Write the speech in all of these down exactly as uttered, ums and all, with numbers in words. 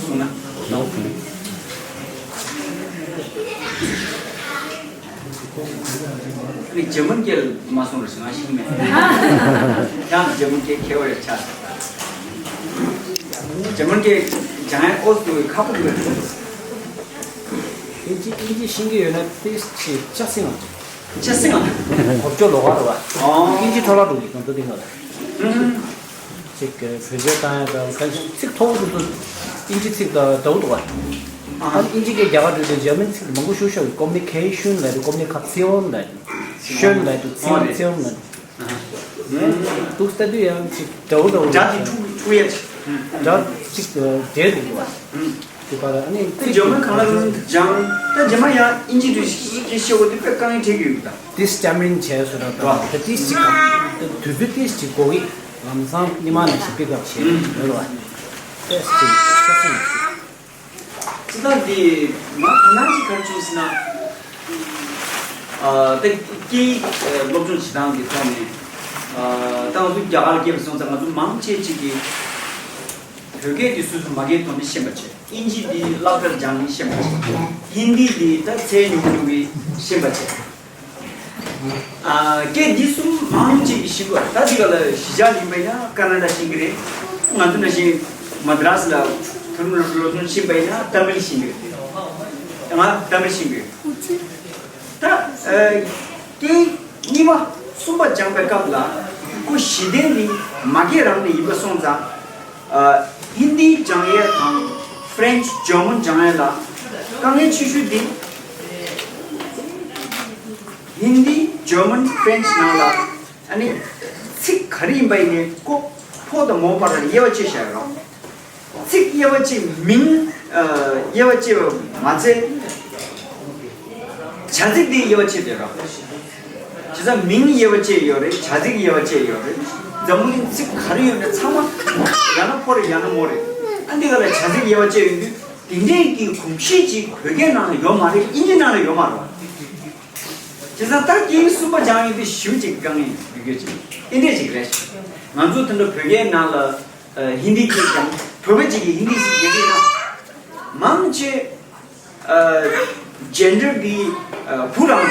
གསུང་ན། ནི་འཇར་མན་སྐད་མ་གསུང་རོགས་ཞེས་ང་ཤེས་མེད། ཡང་འཇར་མན་སྐད་མཁས་པོ་རེད་ཆགས། འཇར་མན་སྐད་སྦྱང་ཡ་ཨོ་སི་ཁག་པོ་རེད། ཨིན་ཇི་ཨིན་ཇི་ཤེས་ཀྱི་ཡོད་ན་ཏིས་ཆེ་ཆ་སྲིང་ཨང་། ཆ་སྲིང་ཨང་། གོ་ཅོ་ལོག་ག་རེད་བ། ཨིན་ཇི་ཐོ་ར་འགྲོ་གི་དོན་དུ་ཏིང་ལ། ཅིག་བེད་སྤྱོད་བཏང་ཡ་དང་གང་ཅིག་ཚིག་མཐོ་པོ་ཏུ་ཏུ་ཨིན་ཇི་ཚིག་དང་འདྲ་བོ་འདུག་བ། ཨ་ཨིན་ཇི་སྐད་རྒྱ་གར་འགྲོ་དུས་འཇར་མན་ཚིག་མང་པོ་ཤོད་ཤོད་ཀོ་མུ་ནི་ཁེ་ཤོན་ལབ་དུས་ཀོ་མུ་ནི་ཁ་ཚི་ཡོན་ལབ་དུས་ཤོན་ལབ་དུས་ཚི་ཡོན་ཚི་ཡོན་ལབ་དུས། འདུག་ལྟ་དུས་ཡང་ཅིག་འདྲ་བོ་འདྲ་བོ་འདྲ་དེ་འཁྲུག་འཁྲུག་ཡ་ཅིག་འདྲ་ཅིག་འབྲེལ་འདུག་བ། དེ་བར་ཨ་ནི་དེ་ཇོ་མོའི་གང་ལ་རུང་སྦྱང་། ད་རྗེས་མ་ཡང་ཨིན་ཇི་དུ་ཤེས་ཤེས་འོ་དེ་དཔེ་དཀའ་ངལ་འཕྲད་ཀྱི་ཡོད་ད། ཏིས་སྐྱ་མིན་བྱས་སོ་ར་ད་དེ་ཏིས་ཅིག་གམ་དུས་ཚོད་ཏིས་ཅིག་གོ་གི་ལམ་སང་ཉི་མ་ནས་ཞིག་པིག་ཨབ་བྱས་ཡོད་བ། ཏིས་ཅིག་ཆ་ཚང་ཅིག་ཅི་ལྟར་འདི་ང་དོ་སྣང་ཅིག་ག་རེ་བྱུང་ཟེར་ན། ཨ་ད་སྐད་ཡིག་སློབ་སྦྱོང་བྱེད་སྟངས་ཀྱི་ཐོག་ནས། ཨ་ད་ང་ཚོ་རྒྱ་གར་སྐྱེས་པ་སོང་ཙང་ང་ཚོ་མང་ཆེ་ཅིག་གིས་བོད་སྐད་འདི་སོ་སོ་མ་སྐད་ཐོག་ནས་ཤེས་པ་བྱས། ཨིན་ཇི་འདི་སློབ་གྲྭར་སྦྱངས་ནས་ཤེས་པ་བྱས། ཧིན་དི་འདི་ད་ཚད་ཉུང་ཉུང་གིས་ཤེས་པ་བྱས། ཨ་སྐད་འདི་གསུམ་མང་ཆེ་གིས་ཤེས་དགོས། ད་འདི་ག་ལ་གཞིས་ཆགས་ཡིན་པ་ཡིན་ན་ཀ་ན་ཌ་ཤེས་ཀྱི་རེད། ང་ཚོ་ནང་བཞིན་མ་དྲ་སི་ལ་ཐུ་རུ་སློབ་སྦྱོང་ཕྱིན་པ་ཡིན་ན་ཏ་མིལ་ཤེས་ཀྱི་རེད། ང་ཏ་མིལ་ཤེས་ཀྱི་རེད། ད་ཨ་སྐད་གཉིས་པ་གསུམ་པ་སྦྱངས་པའི་སྐབས་ལ་ཁོ་གཞི་རྟེན་ནི་མ་སྐད་རང་ནས་ཡིན་པ་སོང་ཙང་། ཨ་ཧིན་དི་སྦྱང་ཡས་དང་ཧྥ་རན་ཆི་ཇར་མན་སྦྱང་ཡས་ལ་དཀའ་ངལ་ཆེ་ཤོས་དེ། ཧིན་དི་ཇར་མན་ཧྥ་རན་ཆི་ནང་ལ་ཨ་ནི་ཚིག་ག་རེ་ཡིན་པ་ཡིན་ནའི་ཀོ་ཕོ་དང་མོ་བར་ལ་དབྱེ་བ་ཕྱེ་བཞག་ཡོད་རེད། ཚིག་དབྱེ་བ་ཕྱེ་མིང་ཨ་དབྱེ་བ་ཕྱེ་བ་མ་ཚད། བྱ་ཚིག་དེ་དབྱེ་བ་ཕྱེ་བསྡད་རོགས། བྱས་ཙང་མིང་དབྱེ་བ་ཕྱེ་ཡོད་རེད། བྱ་ཚིག་དབྱེ་བ་ཕྱེ་ཡོད་རེད། འཛམ་བུ་གླིང་ཚིག་ག་རེ་ཡོད་ན་ཚང་མ་ཡང་ན་ཕོ་རེད་ཡང་ན་མོ་རེད། ཨ་འདི་ག་ལ་བྱ་ཚིག་དབྱེ་བ་ཕྱེ་ཡོང་དུས་དེ་འདྲའི་གི་གོམས་གཤིས་ཅིག་བོད་སྐད་ནང་ལ་ཡོད་མ་རེད། དབྱིན་ཇི་ནང་ལ་ཡོད་མ་རེད། བྱས་ཙང་ད་སྐད་ཡིག་གསུམ་པ་སྦྱངས་ཡོང་དུས་ཞེ་པོ་ཅིག་དཀའ་ངལ་ཡོད་རྒྱུ་ཅིག་དེ་འདྲས་ཅིག་རེད། ང་ཚོ་དེ་འདྲ་བོད་སྐད་ནང་ལ་ཨ་ཧིན་དི་སྐད་སྦྱངས། བོད་པ་ཅིག་གིས་ཧིན་དི་ཞིག་བརྒྱབ་ཡོད་ན་མང་ཆེ། ཨ་ཇེན་ཌར་གི་ཨ་བུ་རང་།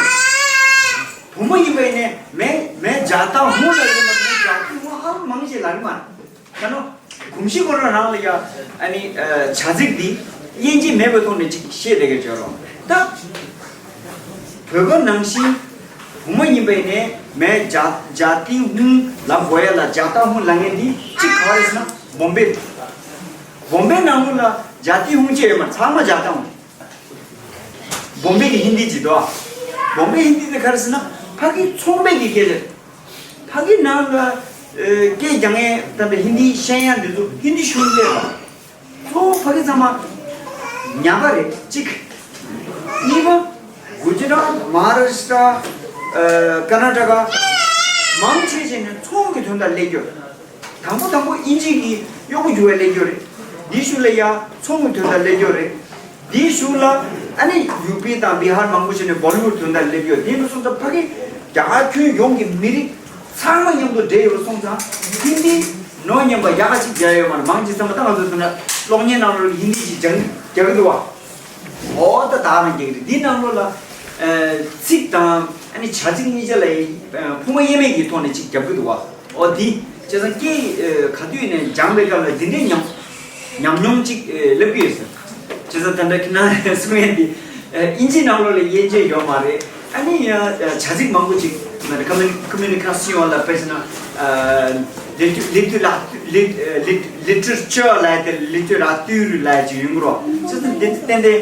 བུ་མོ་ཡིན་པ་ཡིན་ནའི་मैं मैं जाता हूँ ལབ་ཡོད་མ་གཏོགས་मैं जाती हूँ ཨང་མང་ཆེ་ལབ་ཀྱི་མ་རེད། ད་ནོ། གོམས་གཤིས་ཁོ་རང་རང་ལ་ཡ་ཨ་ནི་ཨ་བྱ་ཚིག་འདི་དབྱེ་འབྱེད་མེད་པའི་ཐོག་ནས་ཅིག་བཤད་བསྡད་ཀྱི་བརྗོད་རོགས། ད་བོད་པ་ནང་བཞིན་བུ་མོ་ཡིན་པ་ཡིན་ནའི་मैं जा जाती हूँ ལབ་དགོས་ཡ་ལ་जाता हूँ ལབ་མཁན་འདི་གཅིག་ག་རེ་ཟེར་ན་བོམ་བེ། བོམ་བེ་ནང་ལོགས་ལ་जाती हूँ ཅེས་ཡོད་མ་རེད། ཚང་མ་जाता हूँ། བོམ་བེ་གི་ཧིན་དི་ཅིག་འདུག་ཨ། བོམ་བེ་ཧིན་དི་དེ་ག་རེ་ཟེར་ན་ཕ་གི་ཚོང་པའི་གི་སྐད་རེད། ཕ་གི་ནང་ལ་ཨེ་སྐད་རྒྱག་མཁན་ད་ལྟ་ཧིན་དི་ཤེས་ཡ་འདི་ཚོ་ཧིན་དི་གཞུང་སླེབས་པ། གཙོ་བོ་ཕ་གི་ཚང་མ་ཉམས་པ་རེད་གཅིག་གཉིས་པ་གུ་ཇི་རཱཏ་མ་ཧཱ་རཱ་ཤི་ཏྲ་ཨེ་ཀར་ནཱ་ཊ་ཀ་མང་ཆེ་ཆེ་ནས་ཚོང་གི་དོན་དག་སླེབས་རྒྱུ། དང་པོ་དང་པོ་དབྱིན་ཇི་གི་གཡོག་པོ་རྒྱུག་པ་སླེབས་རྒྱུ་རེད། དེའི་གཞུག་ལ་ཡ་ཚོང་གི་དོན་དག་སླེབས་རྒྱུ་རེད། དེའི་གཞུག་ལ་ཨ་ནི་ཡུ་པི་དང་བི་ཧར་མང་པོ་ཞིག་ནས་བོ་ལི་ཝུཌ་དོན་དག་སླེབས་རྒྱུ་རེད། དེ་འདྲ་སོང་ཙང་ཕ་གི་རྒྱ་གར་ཁྱོན་ཡོངས་ཀྱི་མི་རིགས་ཚང་མ་མཉམ་དུ་འདྲེས་ཡོད་སོང་ཙང་ཧིན་དི་ནོར་ཉམས་པ་ཡག་ག་ཅིག་རྒྱག་ཡོད་མ་རེད། མང་ཆེ་ཚང་མ་ད་ང་ཚོ་ཚོ་ན་གློག་བརྙན་ནང་ལོགས་ཧིན་དི་ཞིག་སྦྱང་རྒྱག་གི་འདུག་བ། ཨོ་ད་ད་རང་རྒྱག་གི་རེད། འདི་ནང་ལོགས་ལ་ཨ་ཚིག་དང་ཨ་ནི་བྱ་ཚིག་གཉིས་ཆ་ལ་ཨ་ཕུང་པོ་དབྱེར་མེད་ཀྱི་ཐོག་ནས་ཅིག་རྒྱབ་ཀྱི་འདུག་བ། ཨོ་འདི་བྱས་ཙང་སྐད་ཨ་ག་དུས་ནས་སྦྱངས་པའི་སྐབས་ལ་འདི་འདྲའི་ཉམས་ཉམས་མྱོང་ཅིག་ཨ་སླེབས་ཀྱི་ཡོད་ཟེར། བྱས་ཙང་ད་ལྟ་ཁྱེད་རང་གསུང་ཡས་འདི་ཨ་དབྱིན་ཇིའི་ནང་ལོགས་ལ་དབྱེ་འབྱེད་ཡོད་མ་རེད། ཨ་ནི་ཡང་བྱ་ཚིག་མང་པོ་ཅིག་ཁོ་མུ་ཁོ་མུ་ནི་ཁ་སི་ཡོང་བ་ལ་དཔེ་བྱས་ན་ལི་ཏུ་ལི་ཏུ་ལ་ལི་ལི་ལི་ཊེ་རེ་ཅར་ལབ་ཡ་དེ་ལི་ཏུ་ར་ཏུ་རུ་ལབ་ཡ་ཅིག་ཡོང་གི་རེད། བྱས་ཙང་འདི་ཏན་ཏན་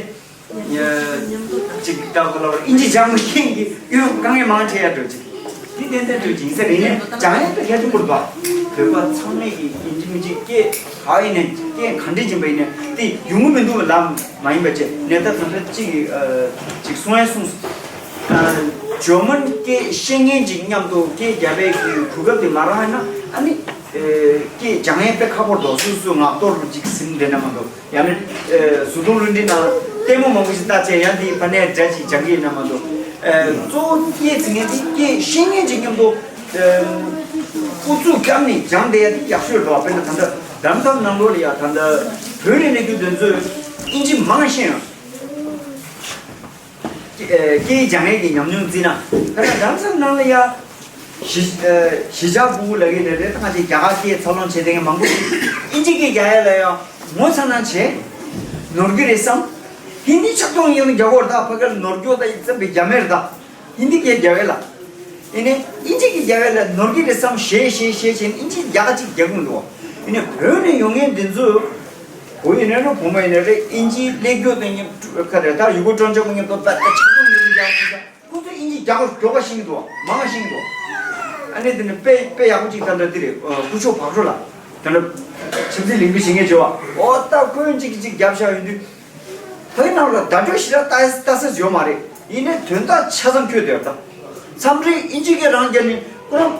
ཅིག་ལྟ་བུ་ལ་དབྱིན་ཇི་སྦྱང་མཁན་གྱི་ཡོད་དཀའ་ངལ་མང་ཆེ་ཡ་འགྲོ་ཅིག་འདི་ཏན་ཏན་འགྲོ་ཅིག་ཡིན་ས་རེད། ནས་སྦྱང་ཡ་དེ་ཁྱད་དུ་འཕུར་བ་བོད་པ་ཚང་མས་ཀྱི་ཡིན་གཅིག་མིན་གཅིག་སྐད་ག་ཡིན་ནས་སྐད་ག་འདྲས་ཡིན་པ་ཡིན་ནས་དེ་ཡོང་གི་མི་འདུག་ལམ་མ་ཡིན་པ་བྱས་ནས་ད་ད་ལྟ་གཅིག་གིས་ཅིག་གསུང་ཡ་གསུངས། ཇོ་མོན་སྐད་ཤེས་མཁན་ཅིག་མཉམ་དུ་སྐད་རྒྱབ་པའི་གོ་སྐབས་དེ་མ་རག་ན་ཨ་ནི་སྐད་སྦྱང་ཡ་དཔེ་ཁག་པོ་འདུག་སོ་སོ་ངག་ཐོག་རུ་ཅིག་ཟིན་བསྡད་ན་མ་གཏོགས། ཡང་ན་ཨེ་བཟོ་ལྟ་བློ་འདྲི་ནང་ལྟད་མོ་མང་པོ་ཞིག་ལྟ་བྱས་ཡང་དེའི་ཕ་ནས་སྒྲ་ཞིག་སྦྱང་གི་ཡིན་ན་མ་གཏོགས། ཨེ་གཙོ་བོ་སྐད་འཛིན་མཁན་དེ་སྐད་ཤེས་མཁན་ཅིག་མཉམ་དུ་ཨེ་ཨུ་ཚུགས་བརྒྱབ་ནས་སྦྱང་བསྡད་ཡ་དེ་ཡག་ཤོས་རེད་འདུག་དཔེར་ན་ད་ལྟ་ འདམ་ས་ནང་ལོགས་ལ་ཡ་ད་ལྟ་བོད་ནས་སླེབས་རྒྱུ་དེ་ཚོས་ཨིན་ཇི་མང་ཤེས་ཡོད། སྐད་སྦྱང་ཡས་ཀྱི་ཉམས་མྱོང་བརྩིས་ན། ད་ལྟ་འདམ་ས་ནང་ལ་ཡ་གཞིས་གཞིས་ཆགས་ཕྲུ་གུ་ལབ་ཀྱི་རེད། རེད། ད་ང་ཚོས་རྒྱ་གར་སྐད་འཚར་ལོངས་བྱེད་བསྡད་མཁན་མང་པོ་ཞིག་ཨིན་ཇི་སྐད་རྒྱག་ཡས་ལ་ཡ་ངོ་ཚ་ན་བྱས་ནོར་གྱི་རེད་བསམ། ཧིན་དི་ཆག་ཐོང་ཡིན་ན་རྒྱག་གི་རེད། ད་ཕ་གིར་ནོར་རྒྱུ་ད་ཡིན་ཙམ་པའི་རྒྱ་མེད་རེད་ད། ཧིན་དི་སྐད་རྒྱག་ཡས་ལ། ཡིན་ནའི་ཨིན་ཇི་སྐད་རྒྱག་ཡས་ལ་ནོར་གྱི་རེད་བསམ་ཞེད་ཞེད་ཞེད་བྱས་ནས་ཨིན་ཇི་རྒྱ་ག་ཅིག་རྒྱག་གི་འདུག་བ། ཡིན་ནའི་བོད་ནས་ཡོང་མཁན་འདི་ཚོ་བུ་ཡིན་ནའི་རེད། བུ་མོ་ཡིན་ནའི་རེད། ཨིན་ཇི་སླེབས་རྒྱུ་དང་མཉམ་ག་རེ་ད་ཡུ་གུར་སྤྲོ་འཆམ་མཉམ་དུ་ད་ད་ཆག་ཐོང་ཡིན་རྒྱག་གི་འདུག་ཁོ་ཚོས་ཨིན་ཇི་རྒྱག་གི་རྒྱོགས་པ་ཤེས་ཀྱི་འདུག་བ། མང་ང་ཤེས་ཀྱི་འདུག་བ། ཨ་ནི་དེ་ནི་དཔེ་དཔེ་ཡག་པོ་ཅིག་ད་འདྲ་འདི་རེད། སྐུ་ཞབས་བག་གྲོ་ལགས་ད་འདྲ་ཆབ་སྲིད་ལས་འགུལ་བྱེད་མཁན་བྱེད་བ། ཨོ་ད་ཁོས་ཅིག་ཅིག་རྒྱབ་བཞག་ཡོང་དུས། ད་ཡིན་ནའང་ལ་བརྡ་སྤྲོད་ཞེ་དྲག་ལྟ་ལྟ་ས་ཡོད་མ་རེད། ཡིན་ནའི་དོན་དག་ཆ་ཚང་ཁྱོད་དེར་ད། མཚམས་རེ་ཨིན་ཇི་སྐད་རང་རྒྱབ་ནས་ཁོ་རང་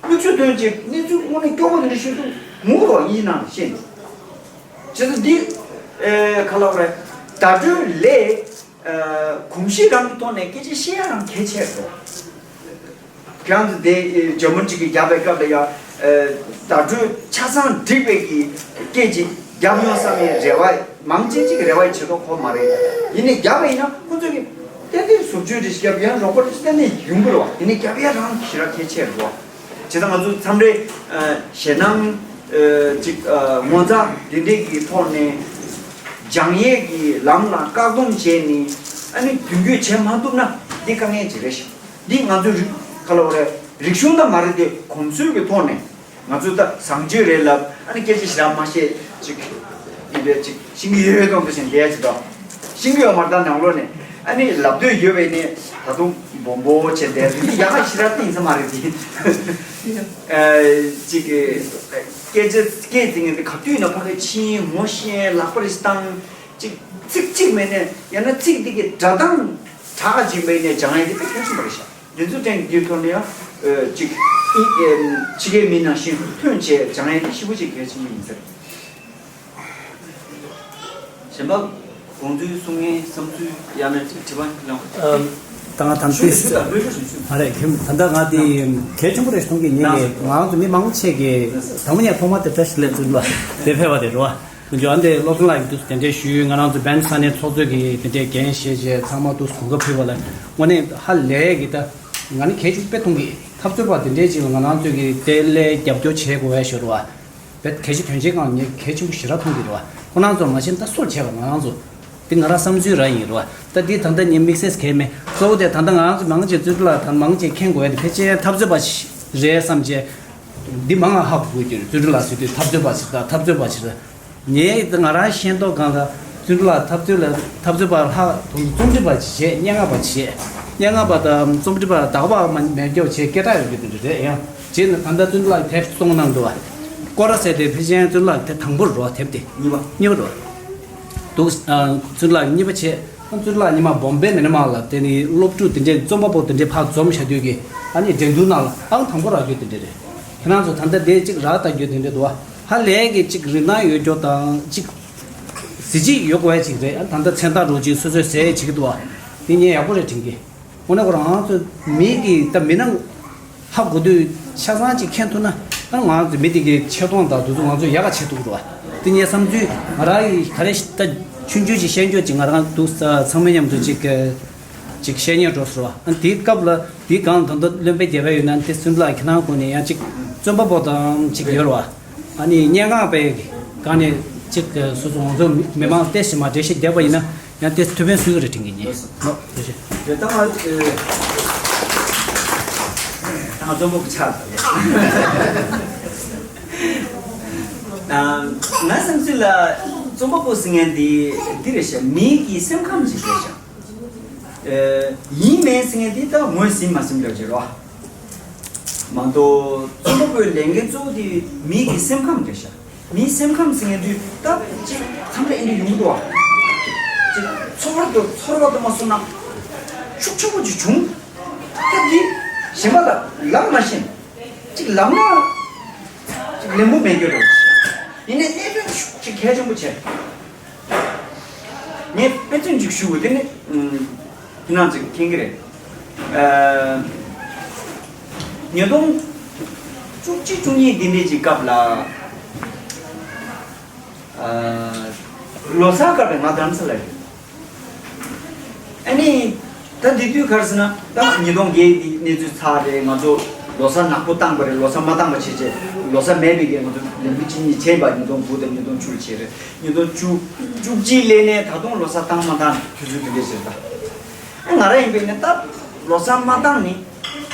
མིག་ཆུ་ཐོན་ཅིག་གནས་ཚུལ་དངོས་གནས་སྐྱོ་པོ་དེ་འདྲ་ཤོད་དུས་ངུ་རོགས་ཡིན་ནའང་ཤེས་ནས། བྱས་ཙང་འདི་ཨེ་ག་ལབ་རེད། བརྡ་སྤྲོད་ལས་ཨེ་གོམས་གཤིས་རང་གི་ཐོག་ནས་སྐད་ཆ་བཤད་ཡ་རང་གལ་ཆེ་རེད། ཁྱེད་རང་ཚོ་དེ་ཇར་མན་ཅིག་གིས་རྒྱབ་པའི་སྐབས་ལ་ཡང་བརྡ་སྤྲོད་ཆ་ཚང་འགྲིག་པའི་གི་སྐད་ཅིག་རྒྱབ་ཡོང་བསམ་ཡའི་རེ་བ་མང་ཆེ་ཅིག་རེ་བ་བྱེད་མདོག་ཁོ་མ་རེད། ཡིན་ནའི་རྒྱབ་པ་ཡིན་ན་ཁོ་ཚོ་གིས་ཏན་ཏན་ཟུར་བཅོས་རེ་ཞིག་རྒྱབ་ཡང་རོགས་པ་རེ་ཞིག་ཏན་ཏན་ཡོང་གི་རེད་བ། ཡིན་ནའི་རྒྱབ་ཡ་རང་ཞེ་དྲག་གལ་ཆེ་རེད་བ། བྱས་ཙང་ང་ཚོ་མཚམས་རེ་ཞེད་སྣང་ཅིག་ངོ་ཚ་དེ་འདྲས་ཀྱི་ཐོག་ནས་སྦྱང་ཡས་ཀྱི་ལམ་ལ་བཀག་སྡོམ་བྱས་ནས་ཨ་ནི་མདུན་སྐྱོད་བྱེད་མ་ཐུབ་ན་འདི་དཀའ་ངལ་ཅིག་རེད་ཤག་འདི་ང་ཚོའི་རིག་ག་ལབ་རེད། རིག་གཞུང་ད་མ་རེད་དེ་གོམས་སྲོལ་གྱི་ཐོག་ནས་ང་ཚོས་ད་བཟང་སྤྱོད་རེད་ལབ་ཨ་ནི་སྐད་ཆ་ཞེ་དྲག་མ་བཤད་ཅིག་ཡིན་པས་ཅིག་ཤེས་ཀྱི་ཡོད་ཡོད་མདོག་མདོག་བྱས་ནས་བསྡད་ཡ་ཅིག་དང་། ཤེས་ཀྱི་ཡོད་མ་རེད། ད་ནང་ལོགས་ནས་ཨ་ནི་ལབ་འདོད་ཡོད་པས་ནི་ད་དུང་སྦོམ་པོ་བྱས་བསྡད་འདི་ཡག་ག་ཞེ་དྲག་གཏིང་ཟབ་མ་རེད་དེ། ཅིག་སྐད་ཆ་སྐད་ཟེར་མཁན་དེ་ག་དུས་ཡིན་ན་ཕ་གི་ཕྱིན་ངོ་ཤེས་ལག་པ་རེ་བཏང་ཅིག་ཚིག་གཅིག་མེད་ནས་ཡང་ན་ཚིག་འདི་གི་སྒྲ་གདངས་དྲག་ཅིག་མེད་ནས་སྦྱང་ཡ་དེ་དཔེ་གལ་ཆེན་པོ་རེད་ཤག་འདི་ཚོ་ཕྲན་གྱི་ཐོག་ནས་ཡང་ཅིག་ཕྱི་རྒྱལ་མི་ནང་བཞིན་ཐོན་བྱས་སྦྱང་ཡ་དེ་ཞེ་པོ་ཅིག་གལ་ཆེན་པོ་ཡིན་ས་རེད། གཞན་པ་དགོངས་ཚུལ་གསུང་མཁན་བསམ་ཚུལ་ཡང་ན་དྲི་བ་གནང་། ཨ། ད་ང་དང་ཞུ་དུས་ཞུ་དང་ལོས་ཞུ་ཞུ་ཞུ། ཨ་རེད། ཁྱེད་ད་ལྟ་ང་དེ་གལ་ཆེན་པོ་རེད་མཐོང་གི་ཉིན་ནས་ང་རང་ཚོ་མི་མང་ཆེ་གི་དང་པོ་ནས་ཐོག་མ་དེ་བཀྲ་ཤིས་ལེགས་ཚུལ་ལ་དེ་ཕེབས་པ་དེ་རེད་བ། འཇོག་འདི་བློ་བཟང་ལགས་ཀྱིས་དུས་སུ་དེ་འདྲའི་ཞུས། ང་རང་ཚོ་བན་ས་གནས་ཚོགས་གཙོ་གི་དེ་འདྲའི་འགན་བཞེས་བྱས་ཚང་མ་དུས་སུ་གོ་སྐབས་ཕུལ་བ་ལ་དངོས་གནས་ཧ་ལས་ཀྱི་ད་ང་ནི་གལ་ཆེན་པོ་དཔེ་མཐོང་གི། འཐབ་རྩོད་པ་དེ་འདྲའི་ཅིག་ལ་ང་རང་ཚོ་གི་དེ་ལས་རྒྱབ་སྐྱོར་བྱེད་དགོས་པའི་ཞོར་བ། བེད་གལ་ཆེ་དོན་ཆེའི་སྒང་ངས་གལ་ཆེན་པོ་ཞེ་དྲག་མཐོང་གི་རེད་བ། ཁོ་རང་ཚོ་མ་བྱན་ད་སུར་བྱས་པ་ང་རང་ཚོ། དེ་ང་རང་བསམ་ཚུལ་རང་ཡིན་རེད་བ། ད་འདི་ད་ལྟ་ངས་དམིགས་བསལ་གལ་མེད། གཙོ་བོ་དེ་ད་ལྟ་ང་རང་ཚོ་མང་ཆེ་བརྩོན་འགྲུས་ལགས་དང་མང་ཆེ་མཁྱེན་དགོས་ཡ་དེ་ཕལ་ཆེར་འཐབ་རྩོད་པ་ཞིག་རེད་བསམ་བྱས། འདི་མང་ང་ཧ་གོ་གི་རེད། བརྩོན་འགྲུས་ལགས་ཟེར་དུས་འཐབ་རྩོད་པ་ཞིག་དང་འཐབ་རྩོད་པ་ཞིག་རེད། ངས་ད་ང་རང་ཤེས་རྟོགས་སྒང་ལ་བརྩོན་འགྲུས་ལགས་འཐབ་རྩོད་ལ་འཐབ་རྩོད་པ་ལྷག་དོན་དུ་རྩོམ་སྒྲིག་པ་ཞིག་བྱས། སྙན་ངག་པ་ཞིག་བྱས། སྙན་ངག་པ་དང་རྩོམ་སྒྲིག་པ་ད་ག་པར་མ་མེད་སྐྱོ་བྱས་སྐད་གྲགས་ཡོད་རྒྱུ་དེ་འདྲ་རེད། ཡང་བྱས་ན་ད་ལྟ་བརྩོན་འགྲུས་ལགས་དེབ་གསུངས་གནང་འདུག་བ། སྐོར་ར་ཟེར་དེ་ཕལ་ཆེར་བརྩོན་འགྲུས་ལགས་དེབ་དང་པོ་རེད་བ། དེབ་དེ་གཉིས་པ། གཉིས་པ་རེད་བ། འདུག་ཨ། བརྩོན་འགྲུས་ལགས་གཉིས་པ་བྱས། ཨ། བརྩོན་འགྲུས་ལགས་ཉི་མ་བོམ་བེ་མི་ནི་མང་ལ་དེ་ནི་སློབ་ཕྲུག་དེ་འདྲའི་རྩོམ་པ་པོ་དེ་འདྲའི་ཕར་འཛོམས་བྱ་དུས་ཀྱི་ཨ་ནི་འགྲན་བསྡུར་ནང་ལ་ཨང་དང་པོ་རག་རྒྱུ་དེ་འདྲ་རེད། ཁྱེད་རང་ཚོ་ད་ལྟ་དེ་གཅིག་རག་ལྟ་རྒྱུ་དེ་འདྲ་འདུག་བ། ཧ་ལས་ཀྱི་གཅིག་རིན་ཐང་ཡོད་རྒྱུ་དང་གཅིག་གཟི་བརྗིད་ཡོད་དགོས་ཡ་གཅིག་རེད། ཨ། ད་ལྟ་མཚན་རྟགས་རོ་གཅིག་སོ་སོས་ཟས་བྱེད་ཀྱི་འདུག་བ། དེ་ངས་ཡག་པོ་རེད་དྲན་གི། དངོས་གནས་ཁོ་རང་ཚོ་མི་གི་ད་མི་ནང་ཧ་གོ་དུས་ཆ་ཚང་ཅིག་མཁྱེན་ཐུབ་ན། ཨ། ང་ཚོ་མི་དེ་གའི་ཆེ་མཐོང་དང་དེ་ཚོ་ང་ཚོ་ཡག་ག་བྱེད་ཐུབ་ཀྱི་རེད་བ། དེ་ངའི་བསམ་ཚུལ་ང་རང་གི་ག་རེ་ད་ཆུང་ཆུང་ཅིག་བཤད་རྒྱུ་ཅིག་ང་རང་འདུག་ས་ཚང་མ་མཉམ་དུ་ཅིག་ཅིག་བཤད་སྙིང་འདོད་སོང་བ། ཨ། དེའི་སྐབས་ལ་དེའི་སྒང་ད་ལྟ་བློན་པོའི་སྡེ་བ་ཡོད་ན་དེ་བརྩོན་འགྲུས་ལགས་ཁྱེད་རང་སྒོ་ནས་ཡང་ཅིག་རྩོམ་པ་པོ་དང་ཅིག་ཡོད་རེད་བ། ཨ་ནི་སྙན་ངག་པའི་སྒང་ནས་ཅིག་སོ་སོ་ང་ཚོ་མི་མང་ཏོག་ཙམ་མ་འགྲེལ་བཤད་བརྒྱབ་པ་ཡིན་ན་ཡང་ཏོག་ཙམ་ཐུགས་ཕན་གསོས་ཀྱི་རེད་དྲན་གྱི་ཡིན། ལགས་སོ། ལགས་སོ། རེད། ད་ང་ད་ང་རྩོམ་པ་པོ་ཆགས་ཚར་ལ། ང་བསམ་ཚུལ་ལ་རྩོམ་པ་པོ་ཟེར་མཁན་འདི་འདི་རེད་ཤག་མིའི་གི་སེམས་ཁམས་ཅིག་རེད་ཤག་ཡིན་མིན་ཟེར་མཁན་འདི་ད་ངོས་ཟིན་མ་ཟིན་འདྲ་ཅིག་རེད་བ། མ་གཏོགས་རྩོམ་པ་པོའི་ལས་འགན་གཙོ་བོ་དེ་མིའི་གི་སེམས་ཁམས་རེད་ཤག་མིའི་སེམས་ཁམས་ཟེར་མཁན་དུས་ད་ཅིག་མཚམས་རེ་ཨེ་འདྲ་ཡོང་གི་འདུག་བ། ཅིག་ཚོར་བ་དང་ཚོར་བ་དུ་མ་སོང་ན་ཤུགས་ཆེན་པོ་ཅིག་བྱུང་། སྐབས་དེ་གཞན་པ་ལ་ལབ་མ་ཤེས། ཅིག་ལབ་ན་ཅིག་ལན་པོ་མེད་རྒྱུ་རེད། ཡིན་ནའི་གནད་དོན་ཤུགས་ཅིག་གལ་ཆེན་པོ་བྱས། ངས་དཔེ་མཚོན་ཅིག་ཞུ་དགོས། དེ་ནི་ཁྱེད་རང་ཚོས་མཁྱེན་གྱི་རེད། ཨ། ཉིས་སྟོང་བཅུ་གཅིག་བཅུ་གཉིས་འདི་འདྲའི་ཅིག་སྐབས་ལ་ ལོ་གསར་སྐབས་ལ་ང་རྡ་རམ་ས་ལ་ཡོད། ཨ་ནི། ད་འདི་དུས་ག་རེ་ཟེར་ན་ད་ཉིས་སྟོང་བརྒྱད་ཀྱི་གནས་ཚུལ་ཚར་རེད། ང་ཚོ་ལོ་གསར་ནག་པོ་བཏང་པ་རེད། ལོ་གསར་མ་བཏང་པ་བྱས་བྱས་ལོ་གསར་མེད་པའི་གི་ང་ཚོ་ལམ་བུ་གཅིག་གཉིས་བྱས་པ་ཉིས་སྟོང་དགུ་དང་ཉིས་སྟོང་བཅུ་ལ་བྱས་རེད། ཉིས་སྟོང་བཅུ་བཅུ་གཅིག་སླེབས་ནས་ད་དུང་ལོ་གསར་བཏང་མ་བཏང་དུས་ཚོད་འདི་འདྲས་ཟེར་ད། ཨ་ང་རང་ཡིན་པས་ནི་ད་ལོ་གསར་མ་བཏང་ནི།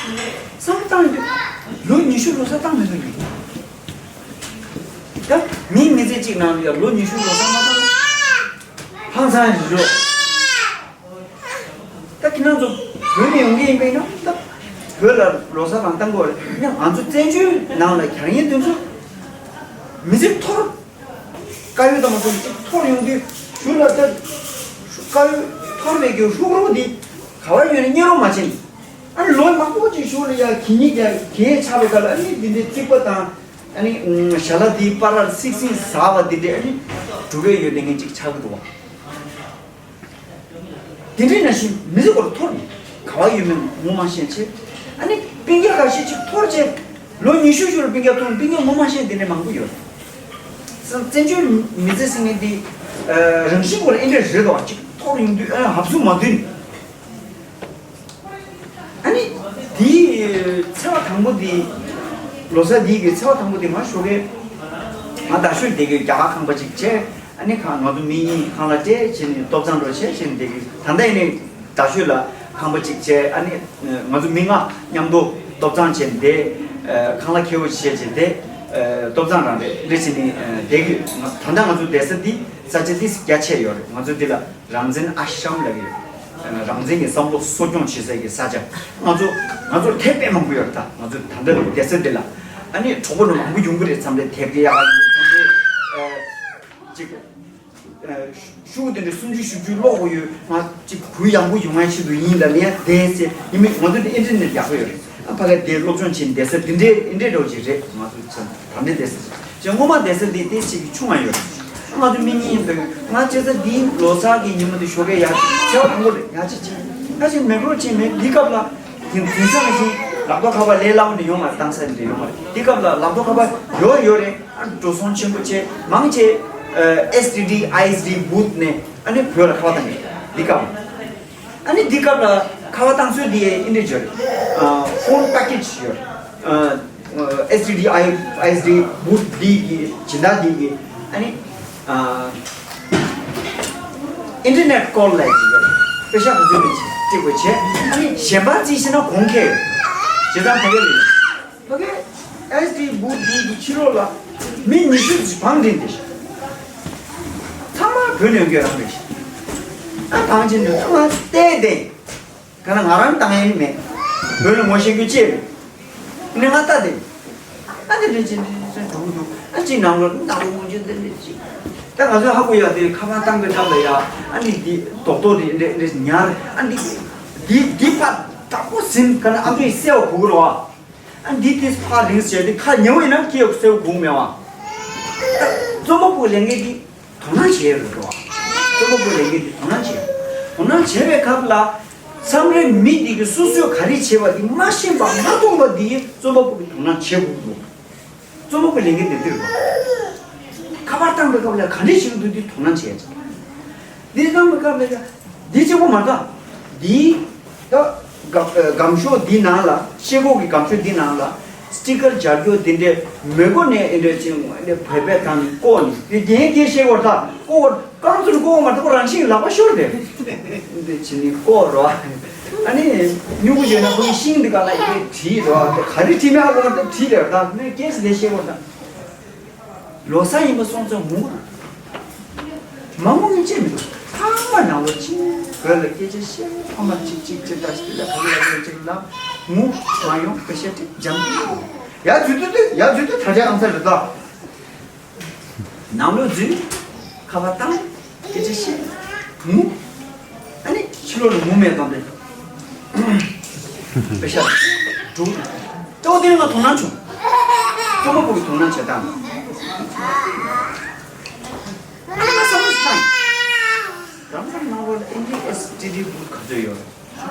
བསམ་བཏང་དུས་ལོ་ཉི་ཤུ་ལོ་གསར་བཏང་མི་འདུག་ནི། ད་མི་མི་ཚེ་གཅིག་ནང་ལ་ཡ་ལོ་ཉི་ཤུ་ལོ་གསར་མ་བཏང་། ཧང་སང་ཞིག་རེད། ད་ཁྱེད་རང་ཚོ་བོད་ནས་ཡོང་གི་ཡིན་པས་ན་ད་བོད་ལ་ལོ་གསར་རང་བཏང་དགོས་རེད། ཡང་ང་ཚོ་བཙན་བྱོལ་ནང་ལ་གྱར་མཁན་དེ་ཚོ་མི་ཚེ་འཐོར། དཀར་ཡོལ་དང་མ་སོང་ཅིག་འཐོར་ཡོང་དུས་གཞུག་ལ་ད་དཀར་ཡོལ་འཐོར་བའི་གི་ཧྲུག་རོ་འདི་ག་བ་ཡོད་ནས་རྙེད་རོགས་མ་བྱེད་ནས། ཨ་ནི་ལོ་མང་པོ་ཅིག་གཞུག་ལ་ཡ་གད་སྙིགས་ཀྱང་གད་ཆགས་པའི་སྐབས་ལ་ཨ་ནི་འདི་འདྲའི་རྩིག་པ་དང་ཨ་ནི་ཞལ་ལག་འདི་པར་ར་སིག་སིག་ཟ་བ་འདི་འདྲའི་ཨ་ནི་འབྲུག་པའི་ཡོད་དེ་ངན་ཅིག་ཆགས་ཀྱི་འདུག་བ། དེ་འདྲའི་ནང་བཞིན་མི་ཚེ་སྐོར་འཐོར་ནས་ག་བ་ཡོད་མེད་ངོ་མ་ཤེས་བྱས། ཨ་ནི་སྤུན་ཀྱག་ཁ་ཤས་ཅིག་འཐོར་བྱས། ལོ་ཉི་ཤུ་ཞིག་ལ་སྤུན་ཀྱག་མཐོང་སྤུན་ཀྱག་ངོ་མ་ཤེས་དེ་འདྲ་མང་པོ་ཡོད། བཙན་བཙན་བྱོལ་མི་ཚེ་ཟེར་མཁན་དེ་རང་བཞིན་སྐོར་ཨེ་འདྲ་རེད་དོ། ཅིག་འཐོར་ཡོང་དུས་ཨ་ཧབ་སུ་མ་བསྡུས་ནས། ཨ་ནི་དེའི་ཚེས་པ་དང་པོ་དེ། ལོ་གསར་དེའི་གི་ཚེས་པ་དང་པོ་དེ་ང་ཞོགས་ཀས་ང་རྡ་ཤོད་བསྡད་ཀྱི་རྒྱ་གར་ཁང་པ་ཅིག་བྱས། ཨ་ནི་ཁ་ང་ཚོ་མི་གཉིས་ཁང་གླ་སྤྲད་བྱས་ནས་ལྟོ་ཚང་འགྲོ་བྱས་བྱས་ནས་བསྡད་ཀྱི། ད་ལྟ་ཡིན་ནའི་རྡ་ཤོད་ལ་ཁང་པ་ཅིག་བྱས། ཨ་ནི་ང་ཚོ་མི་ལྔ་མཉམ་དུ་ལྟོ་ཚང་བྱས་ནས་བསྡད། ཁང་གླ་ཁེ་པོ་ཅིག་བྱས་བྱས་བསྡད། ལྟོ་ཚང་རང་རེད་འདྲ་བྱས་ནས་བསྡད་ཀྱི། ད་ལྟ་ང་ཚོ་བསྡད་ས་འདི་ས་ཆ་འདི་རྒྱ་ཆེ་ཡོད་རེད། ང་ཚོ་འདི་ལ་རང་བཙན་ཨ་ཤམ་ལབ་ཀྱི་ཡོད། རང་བཙན་གྱི་བསམ་བློ་གསོ་སྐྱོང་བྱེད་སའི་གི་ས་ཆ། ང་ཚོ་ང་ཚོར་དེབ་དཔེ་མང་པོ་ཡོད་རེད། ད་ང་ཚོ་ད་ལྟ་བསྡད་ས་འདི་ལ་ཨ་ནི་གྲོགས་པོ་ནི་མང་པོ་ཡོང་གི་རེད། མཚམས་རེ་དེབ་ཀྱི་ཡག་ག་ཡོད། མཚམས་རེ་ཅིག་ཤུགས་དེ་འདྲ་སུམ་ཅུ་བཞི་བཅུ་ཀློག་དགོས་ཡོད། ང་ཅིག་གུ་ཡངས་པོ་ཡོང་ཡ་ཆེད་དུ་ཡིན་ལབ་ནས་བསྡད་ཟེར་ཡིན་མིན། ང་ཚོ་འདི་ཨིན་ཊར་ནེཊ་ཡག་པོ་ཡོད་རེད། ཨ་ཕ་ག་དེ་སློབ་སྦྱོང་བྱེད་བསྡད་ས་འདི་འདྲའི་འདི་འདྲའི་འདྲ་བོ་ཅིག་རེད། ང་ཚོ་ཚང་ད་འདྲའི་བསྡད་ས་ཅིག་ཅེས་སྔོན་མ་བསྡད་ས་འདི་ཏོག་ཙམ་ཆུང་བ་ཡོད་རེད། ང་ཚོ་མི་གཉིས་ཡིན་པས་ང་བྱས་ཙང་འདིའི་ལོ་གསར་གྱི་ཉིན་མོ་འདི་ཞོགས་ཀས་ཡར་ཚེས་པ་དང་པོ་རེད། ཡར་ཅིག་ཕྱིན་ད་ཅིག་མེག་རོ་ཕྱིན་མེད། འདི་སྐབས་ལ་དེང་དེང་སང་བཞིན་ལག་ཐོག་ཁ་པར་ལས་སླ་བོ་འདི་ཡོང་མ་རེད། བཏང་ས་འདི་ཡོང་མ་རེད། འདི་སྐབས་ལ་ལག་ཐོག་ཁ་པར་ཡོད་ཡོད་རེད། ཨ་འགྲོ་སོང་ཆེན་པོ་བྱས་མང་ཆེ་ཨེས་ཊི་ཌི་ཨའི་ཨེསི་ཌི་བུ་ཐི་ནས་ཨ་ནི་བོད་ལ་ཁ་པར་བཏང་གི་འདི་སྐབས། ཨ་ནི་འདི་སྐབས་ལ་ཁ་པར་བཏང་ཚུལ་འདི་ཨིན་འདྲ་བརྗོད་རེད། ཕོན་པེ་ཀེ་ཇི་ཡོད་རེད། ཨེས་ཊི་ཌི་ཨའི་ཨེསི་ཌི་བུ་ཐི་འདི་གི་སྦྱིན་བདག་འདི་གི་ཨ་ནི་ཨིན་ཊར་ནེཊ་ཀོལ་ལབ་ཀྱི་ཡོད་རེད། པེ་ཤག་ག་ཚོད་མེད་ཅིག་སྤྲད་དགོས་བྱས། ཨ་ནི་གཞན་པ་རྩིས་བྱས་ན་གོང་ཁེ་ཡོད། བྱས་ཙང་ཕ་གི་ལ་ཡོད། ཕ་གི་ཨེས་ཊི་བུ་ཐི་གི་ཕྱི་ལོགས་ལ་མི་ཉི་ཤུ་ཙམ་བང་བསྒྲིགས་ཏེ་ཚང་མ་བོད་ནས་ཡོང་རྒྱུ་རང་རེད། ཨ་བང་ཆེན་དུ་ང་བལྟས་ཏེ་ག་ན་ང་རང་བཏང་ཡས་མེད། བོད་ལ་ངོ་ཤེས་རྒྱུ་ཅི་ཡང་མེད། ངས་ང་ལྟ་དེ་ཨ་ནི་རེད་ཅེས་འདྲི་འདྲི་འདྲི་འགྲོ་གི་འདུག་ཨ་ཅིག་ནང་ལོགས་ནང་ལོགས་ངོ་ཅིག་འདི་འདྲི་ཅིག་ད་ང་ཚོས་ཧ་གོ་ཡ་དེ་ཁ་པར་བཏང་པའི་སྐབས་ལ་ཡ་ཨ་ནི་འདི་རྡོག་རྡོག་རེ་རེ་རེ་ཉར། ཨ་འདི་འདི་འདི་ཕར་དྲག་པོ་ཟིན་ག་ན་ཨ་མདོའི་སེ་བ་གུག་རོ། ཨ་འདི་དེ་ཕར་རིང་བྱས་ཏེ་ཁ་ཉེ་བོ་ཡིན་ན་སྐྱེ་སེ་བ་གུག་མེད་བ། ད་རྩོམ་པ་པོ་ལས་འགན་འདི་དོ་སྣང་བྱེད་ཡ་རེད་འགྲོ་བ། རྩོམ་པ་པོ་ལས་འགན་འདི་དོ་སྣང་བྱེད། དོ་སྣང་བྱེད་པའི་སྐབས་ལ་མཚམས་རེ་མི་འདི་གི་སོ་སོས་ག་རེ་བྱས་པ་འདི་མ་ཤེས་པ་མ་མཐོང་པ་འདི་རྩོམ་པ་པོ་གི་དོ་སྣང་བྱེད་དགོས་འདུག་རྩོམ་པ་པོ་ལས་འགན་དེ་འདིར་རེད། ཁ་པར་བཏང་པའི་སྐབས་ལ་ག་འདྲས་བྱེད་ཀྱི་འདུག་འདི་དོ་སྣང་བྱེད་ཡ་ཅིག་འདི་བཏང་པའི་སྐབས་ལ་ཡ། འདི་གཅིག་པོ་མ་གཏོགས། འདིའི་ད་སྒམ་སྒམ་ཤོག་འདི་ནང་ལ་ཤེལ་སྒོ་གི་སྒམ་ཤོག་འདི་ནང་ལ་སི་ཊི་ཀར་སྦྱར་རྒྱུ་འདི་འདྲའི་མི་གོ་ནས་འདི་འདྲ་ཅིག་འདི་བོད་པའི་ཐང་བཀོག་ནས་འདི་རྒྱན་རྒྱན་ཤེལ་སྒོ་ད་བཀོག་རྐང་ཚུར་བཀོག་མ་ཐུབ་རང་བཞིན་ལག་པ་ཤོར་ཏེ་འདི་བྱས་ནས་བཀོག་རོགས། ཨ་ནི་སྨྱུ་གུ་ཡོད་ན་ཁོ་གི་ཤིང་འདི་ག་ལ་ཡི་གེ་བྲིས་རོགས། ག་རེ་བྲིས་མིན་ཧ་གོ་མ་ཐུབ་བྲིས་རེད་ད་ནི་རྒྱན་ཞིག་ལས་ཤེལ་སྒོ་ད། ལོ་གསར་ཡིན་པ་སོང་ཙང་ངུ་གི་འདུག་མ་ངུ་མི་བྱེད་མི་འདུག་ཚང་མ་ནང་ལོགས་ཕྱིན། བོད་ལ་སྐད་ཆ་བཤད། ཕ་མ་གཅིག་གཅིག་གཅིག་ལྟ་ཞིག་ལ་ཕ་གི་ལ་གཅིག་ལ་ངུ་མ་ཡོང་པེ་ཤ་ཏི་འཇམ་པོ། ཡ་འཛུལ་དུས་དུས་ཡ་འཛུལ་དུས་ད་ཆ་ཨང་ས་རེད་ད། ནང་ལོགས་འཛུལ། ཁ་པར་བཏང་། སྐད་ཆ་བཤད། ངུ། ཨ་ནི་ཕྱི་ལོགས་ལ་ངུ་མེད་དང་དེ། པེ་ཤ་འགྲོ། ལྟོ་ལྡན་ལ་དོ་སྣང་བྱུང་། རྩོམ་པ་པོ་གི་དོ་སྣང་བྱེད་སྟངས། ཨ་ནི་ང་བསམ་བློ་ཞིག་བཏང་། རང་རང་ནང་ལོགས་ལ་ཨེ་ནི་ཨེས་ཊི་ཌི་བུ་ག་ཚོད་ཡོད།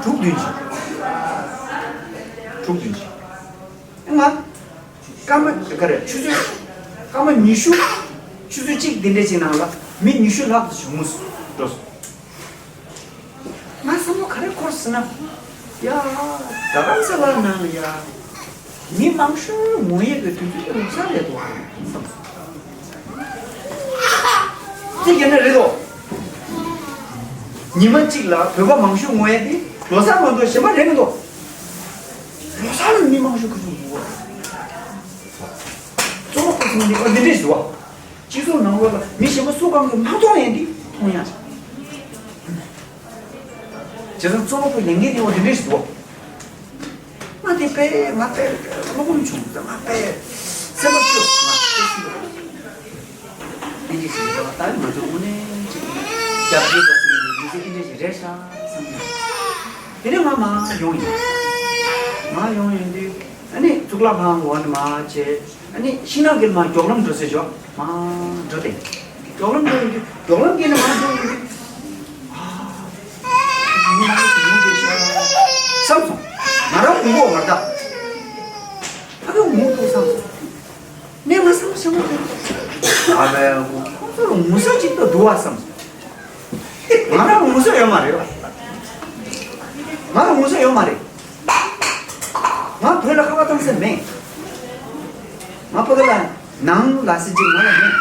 དྲུག་བདུན་ཅིག་དྲུག་བདུན་ཅིག་ང་སྐར་མ་ག་རེ་ཆུ་ཚོད་སྐར་མ་ཉི་ཤུ་ ཆུ་ཚོད་གཅིག་དེ་འདྲས་ཅིག་ནང་ལ་མི་ཉི་ཤུ་ལྷག་ཙམ་བྱུང་སོང་འགྲོ་སོང་། ང་བསམ་བློ་ག་རེ་འཁོར་ཟེར་ན། ཡ། རྡ་རམ་ས་ལ་ནང་ལ་ཡ། མི་མང་ཤོས་ངོ་ཡས་པའི་དུས་ཚོད་དེ་ལོ་གསར་རེད་འདུག་ཨ་བསམ་སོང་། དེ་ཡིན་ན་རེད་དོ། ཉི་མ་གཅིག་ལ་བོད་པ་མང་ཤོས་ངོ་ཡས་དེ་ལོ་གསར་མ་གཏོགས་གཞན་པ་རེད་མི་འདུག་ལོ་གསར་ལ་མི་མང་ཤོས་ག་ཚོད་ངོ་ཡས། གཙོ་བོ་ཁོ་ཚོ་འདི་ཨ་འདི་འདྲས་ཞུ་བ། སྤྱི་ཚོགས་ནང་ལོགས་ལ་མི་གཞན་པ་སུ་གང་གིས་མ་མཐོང་ཡས་འདི་མཐོང་ཡ། བྱས་ཙང་གཙོ་བོ་ཁོ་ལས་འགན་ནི་འོ་འདི་འདྲས་ཞུ་བ། ང་དེ་དཔེ་ང་དཔེ་བློ་ཁོམ་བྱུང་ང་དཔེ་སེམས་པ་སྐྱོ་ང་དཔེ་སེམས་པ། ཨིན་ཇི་ཞིག་རེད་པ་ད་ང་ཚོ་དངོས་གནས་ཅིག་རྒྱབ་སྐྱོར་པ་ཟེར་ནས་མི་ཚེ་ཨིན་ཇི་ཞིག་རེད་ཤག་བསམ་ནས། དེ་ནས་ང་མར་ཡོང་ཡིན། མར་ཡོང་ཡོང་དུས་ཨ་ནི་གཙུག་ལག་ཁང་འོག་ནས་མར་བྱས་ཨ་ནི་ཤིང་ནགས་ཀྱི་མར་མགྱོགས་ལམ་འགྲོ་ཟེར་ཞོག་མར་འགྲོ་སྟེ། མགྱོགས་ལམ་འགྲོ་ཡོང་དུས་མགྱོགས་ལམ་བརྒལ་ནས་མར་འགྲོ་ཡོང་དུས། ཨ། མི་མང་པོ་ཞིག་ཡོང་གི་ཤག་བསམ་སོང་། ང་རང་ངུ་གོ་བར་ད། ཕ་གི་ངུ་ཐུག་བསམ་སོང་། ནས་ང་བསམ་བློ་བྱེད་མ་ཐུབ། ཨ་ལས་ཁོང་ཚོ་ལ་ངུ་ས་ཅིག་ཏུ་འདུག་བ་བསམ་སོང་། ང་རང་ངུ་ས་ཡོད་མ་རེད་བ། ང་ལ་ངུ་ས་ཡོད་མ་རེད། ང་བོད་ལ་ཁ་པར་བཏང་ས་མེད། ང་ཕ་གི་ལ་ནང་ལ་སྲིད་ཅིག་ང་ལ་མེད།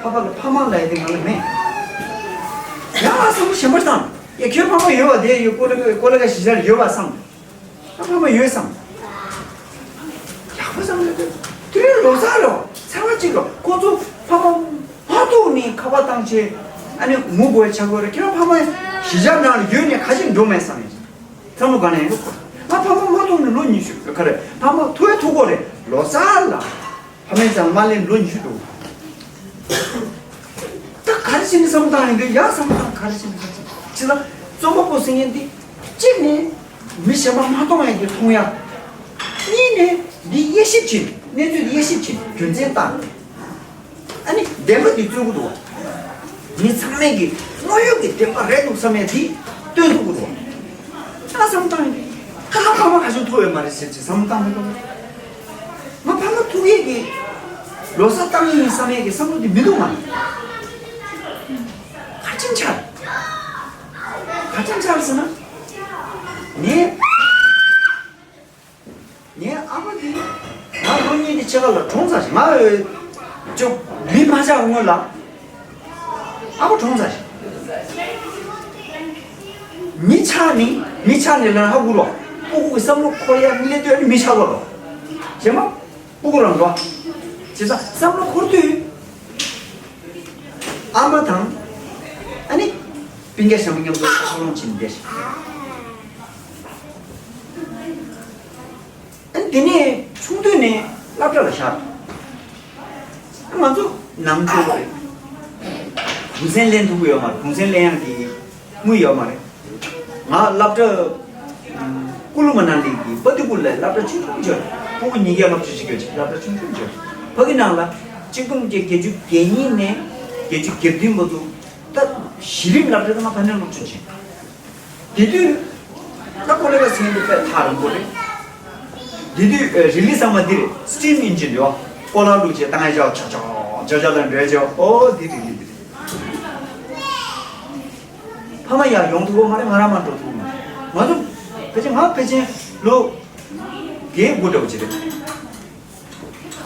ཕ་ཕ་གི་ཕ་མ་ལ་ཡི་དེ་ང་ལ་མེད། ཡང་ང་བསམ་བློ་གཞན་པ་བཏང་། ཡ་ཁྱོད་ཕ་མ་ཡོད་བ་དེ་ཡོད་ཀོ་ལ་ཀོ་ལ་ཀ་ཞི་ཆར་ཡོད་བ་བསམ། ད་ཕ་མ་ཡོད་བསམ། ཡག་པོ་བསམ་ཡོད་དེ། དུས་ལོ་གསར་ལོ་ཚེས་པ་གཅིག་ལོ་ཁོ་ཚོ་ཕ་མ་མ་ཐུག་ནས་ཁ་པར་བཏང་བྱས་ཨ་ནི་ངུ་དགོས་ཆགས་དགོས་རེད། ཁྱེད་རང་ཕ་མ་གཞིས་ཆགས་ནང་ལ་ཡོད་ནས་ཁ་ཞིག་འགྲོ་མེད་བསམ་ཡོད། བསམ་བློ་ག་ནས་ཡོང་གི། ང་ཕ་མ་མ་ཐུག་ནས་ལོ་ཉི་ཤུ་ག་རེ་ཕ་མ་ཐུག་ཡ་ཐུག་གོ་རེད་ལོ་གསར་ལ། ཕ་མའི་རྩ་ལ་མ་སླེབས་ལོ་ཉི་ཤུ་འགྲོ། ད་ག་རེ་བྱས་ནས་བསམ་བློ་བཏང་ཡིན་འདུག་ཡ་བསམ་བློ་བཏང་ག་རེ་བྱས་ནས་ག་རེ་བྱས་ནས་ཅི་ལ་རྩོམ་པ་པོ་ཟེར་མཁན་འདི་གཅིག་ནས་མི་གཞན་པ་མ་མཐོང་ཡ་གི་མཐོང་ཡ། གཉིས་ནས་འདི་དབྱེ་ཞིབ་བྱེད་གནས་ཚུལ་འདི་དབྱེ་ཞིབ་བྱེད་རྒྱུ་མཚན་བཏང་། ཨ་ནི་བདེན་པ་འདི་རྩོད་གི་འདུག་བ། མི་ཚང་མས་ཀྱི་དངོས་ཡོད་ཀྱི་བདེན་པ་རེད་འདུག་བསམ་ཡས་དེ་སྟོན་ཐུབ་ཀྱི་འདུག་བ། ད་བསམ་བཏང་ཡིན། ཁ་ཁ་ཕ་མ་ག་ཚོད་ཐུག་ཡོད་མ་རེད་ཟེར་ཅིག་བསམ་བཏང་མི་འདུག་ང་ཕ་མ་ཐུག་ཡས་ཀྱི་ལོ་གསར་བཏང་ཡིན་བསམ་ཡས་ཀྱི་བསམ་བློ་དེ་མི་འདུག་ང་། ག་ཅིན་ཆར། ག་ཅིན་ཆར་ཟེར་ན། ངས། ངའི་ཨ་ཕ་དེ་ང་ལོ་གཉིས་དེ་ཕྱེད་ཀ་ལ་གྲོངས་ཚར་ཞིང་ང་ཅོ་མི་མ་ཆགས་སྔོན་ལ་ཨ་ཕ་གྲོངས་ཚར་ཞིང་། མི་ཆགས་ནི་མི་ཆགས་ནི་ལ་ཧ་གོ་རོགས། སྤུ་གུ་གི་བསམ་བློ་འཁོར་ཡ་མི་ལས་དོན་ནི་མི་ཆགས་པ་རོགས། རྗེས་མ་སྤུ་གུ་རང་རོགས། བྱས་ཙང་བསམ་བློ་འཁོར་དུས་ཨ་མ་དང་ཨ་ནི་སྤུན་ཀྱག་གཞན་པ་མཉམ་དུ་འཚར་ལོངས་བྱས་ནས་བསྡད་ཤག་ཨ་ནི་དེ་ནས་ཆུང་དུས་ནས་སློབ་གྲྭ་ལ་བཞག་ང་ཚོ་ནང་ཁུལ་རེད། གུང་སེང་ལེན་ཐུབ་ཀྱི་ཡོད་མ་རེད། གུང་སེང་ལེན་ཡག་གི་དངུལ་ཡོད་མ་རེད། ང་སློབ་གྲྭ་ཀུ་ལུ་མ་ན་ལི་གི་པ་ཏི་ཀུ་ལའི་སློབ་གྲྭ་ཆུང་ཆུང་བརྗོད། ཕྲུ་གུ་ཉིས་བརྒྱ་ལྔ་བཅུ་ཞིག་ཡོད་ཅིག་སློབ་གྲྭ་ཆུང་ཆུང་བརྗོད། ཕ་གི་ནང་ལ་གཅིག་སྟོང་བརྒྱད་བརྒྱད་ཅུ་གྱ་གཉིས་ནས་བརྒྱད་ཅུ་གྱ་བདུན་བར་དུ་ད་གཞི་རིམ་སློབ་གྲྭ་དེ་ང་ཕ་ནས་སློབ་སྦྱོང་བྱས། དེ་དུས་ད་ཀོ་ལེ་ཀ་ཟེར་མཁན་དེ་དཔེ་ཐག་རིང་པོ་རེད། དེ་དུས་རི་ལི་ཚང་མ་འདི་རེད། སི་ཊིམ་ཨིན་ཇིན་རེད་བ། ཀོ་ལ་བླུགས་བྱས་བཏང་ཡ་ཅག་ཅག་ཅག་ཅག་ཅག་ལ་འགྲོ་ཡ་ཅག་ཨོ་འདི་རི་ལི་འདི་རེད། ཕ་མ་ཡར་ཡོང་ཐུབ་ཀྱི་མ་རེད། ང་རང་མར་འགྲོ་ཐུབ་ཀྱི་མ་རེད། ང་ཚོ་ཕལ་ཆེར་ང་ཕལ་ཆེར་ལོ་བརྒྱད་དགུ་འདྲ་བོ་ཅིག་རེད།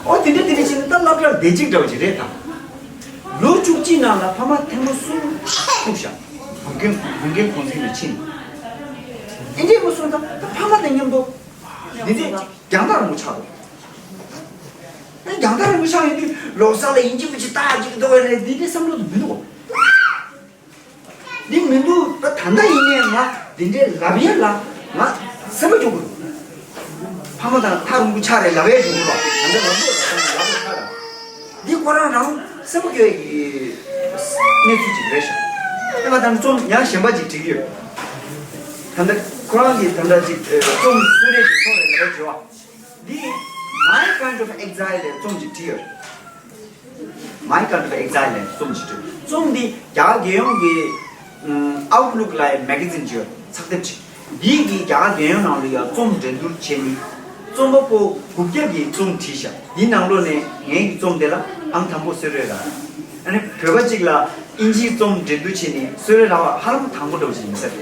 ཨོ་དེ་འདྲ་དེ་འདྲ་བྱས་ན་ད་སློབ་གྲྭར་བསྡད་ཅིག་འདྲ་བོ་ཅིག་རེད་ད། ལོ་བཅུ་གཅིག་ནང་ལ་ཕ་མ་ཐེངས་མ་གསུམ་ཐུག་ཤག་བུ་རྒན་བུ་རྒན་གུང་སེང་ལ་ཕྱིན། ཨེ་འདྲས་མ་སོང་ད་ད་ཕ་མ་དང་མཉམ་དུ་འདི་འདྲས་རྒྱང་ཐག་རིང་པོ་ཆགས་འདུག་ཨེ་རྒྱང་ཐག་རིང་པོ་ཆགས་ཡོང་དུས་ལོ་གསར་ལ་ཡིན་གཅིག་མིན་གཅིག་ལྟ་གཅིག་འདུག་བས་རེད། འདི་འདྲའི་བསམ་བློ་དུ་མི་འདུག་འདི་མི་འདུག་ད་ད་ལྟ་ཡིན་ནའི་ང་འདི་འདྲའི་ལབ་ཡས་ལ་ང་སེམས་པ་སྐྱོ་གི་འདུག་ཕ་མ་དང་ཐག་རིང་པོ་ཆགས་རེད་ལབ་ཡས་འདུག་ལ་ད་ལྟ་ལབ་འདུག་ལ་ད་ལབ་འདུག་ཆགས་རེད། འདི་ཁོ་རང་རང་སེམས་པ་སྐྱོ་ཡས་ཀྱི་གནས་ཚུལ་ཅིག་རེད་ཤག་ཨེ་ང་ད་ནི་རྩོམ་ཡང་གཞན་པ་ཅིག་བྲིས་ཀྱི་ཡོད། ད་ལྟ་ཁོ་རང་གིས་ད་ལྟ་ཅིག་རྩོམ་གསོལ་རས་ཀྱི་ཐོག་ནས་ལབ་ཡས་བྱས་པ། འདི་My Kind of Exile ལས་རྩོམ་ཅིག་བྲིས་ཡོད། My Kind of Exile ལས་རྩོམ་ཅིག་བྲིས། རྩོམ་འདི་རྒྱ་གར་རྒྱལ་ཡོངས་ཀྱི་ཨམ་Outlook ལབ་ཡའི་མེ་ག་ཛིན་ཅིག་ཡོད། ཚགས་དེབ་ཅིག་འདི་གིས་རྒྱ་གར་རྒྱལ་ཡོངས་ནང་ལ་ཡང་རྩོམ་འགྲན་བསྡུར་བྱས་ནས་ རྩོམ་པ་པོ་དགུ་བརྒྱ་གིས་རྩོམ་བྲིས་ཤག་འདི་ནང་ལོགས་ནས་ངའི་རྩོམ་དེ་ལ་ཨང་དང་པོ་གསོལ་རས་རག་ཨ་ནི་བོད་པ་གཅིག་ལ་ཨིན་ཇིའི་རྩོམ་འགྲན་བསྡུར་བྱས་ནས་གསོལ་རས་རག་པ་ཧ་ལམ་དང་པོ་འདྲ་བོ་ཞིག་ཡིན་ས་རེད།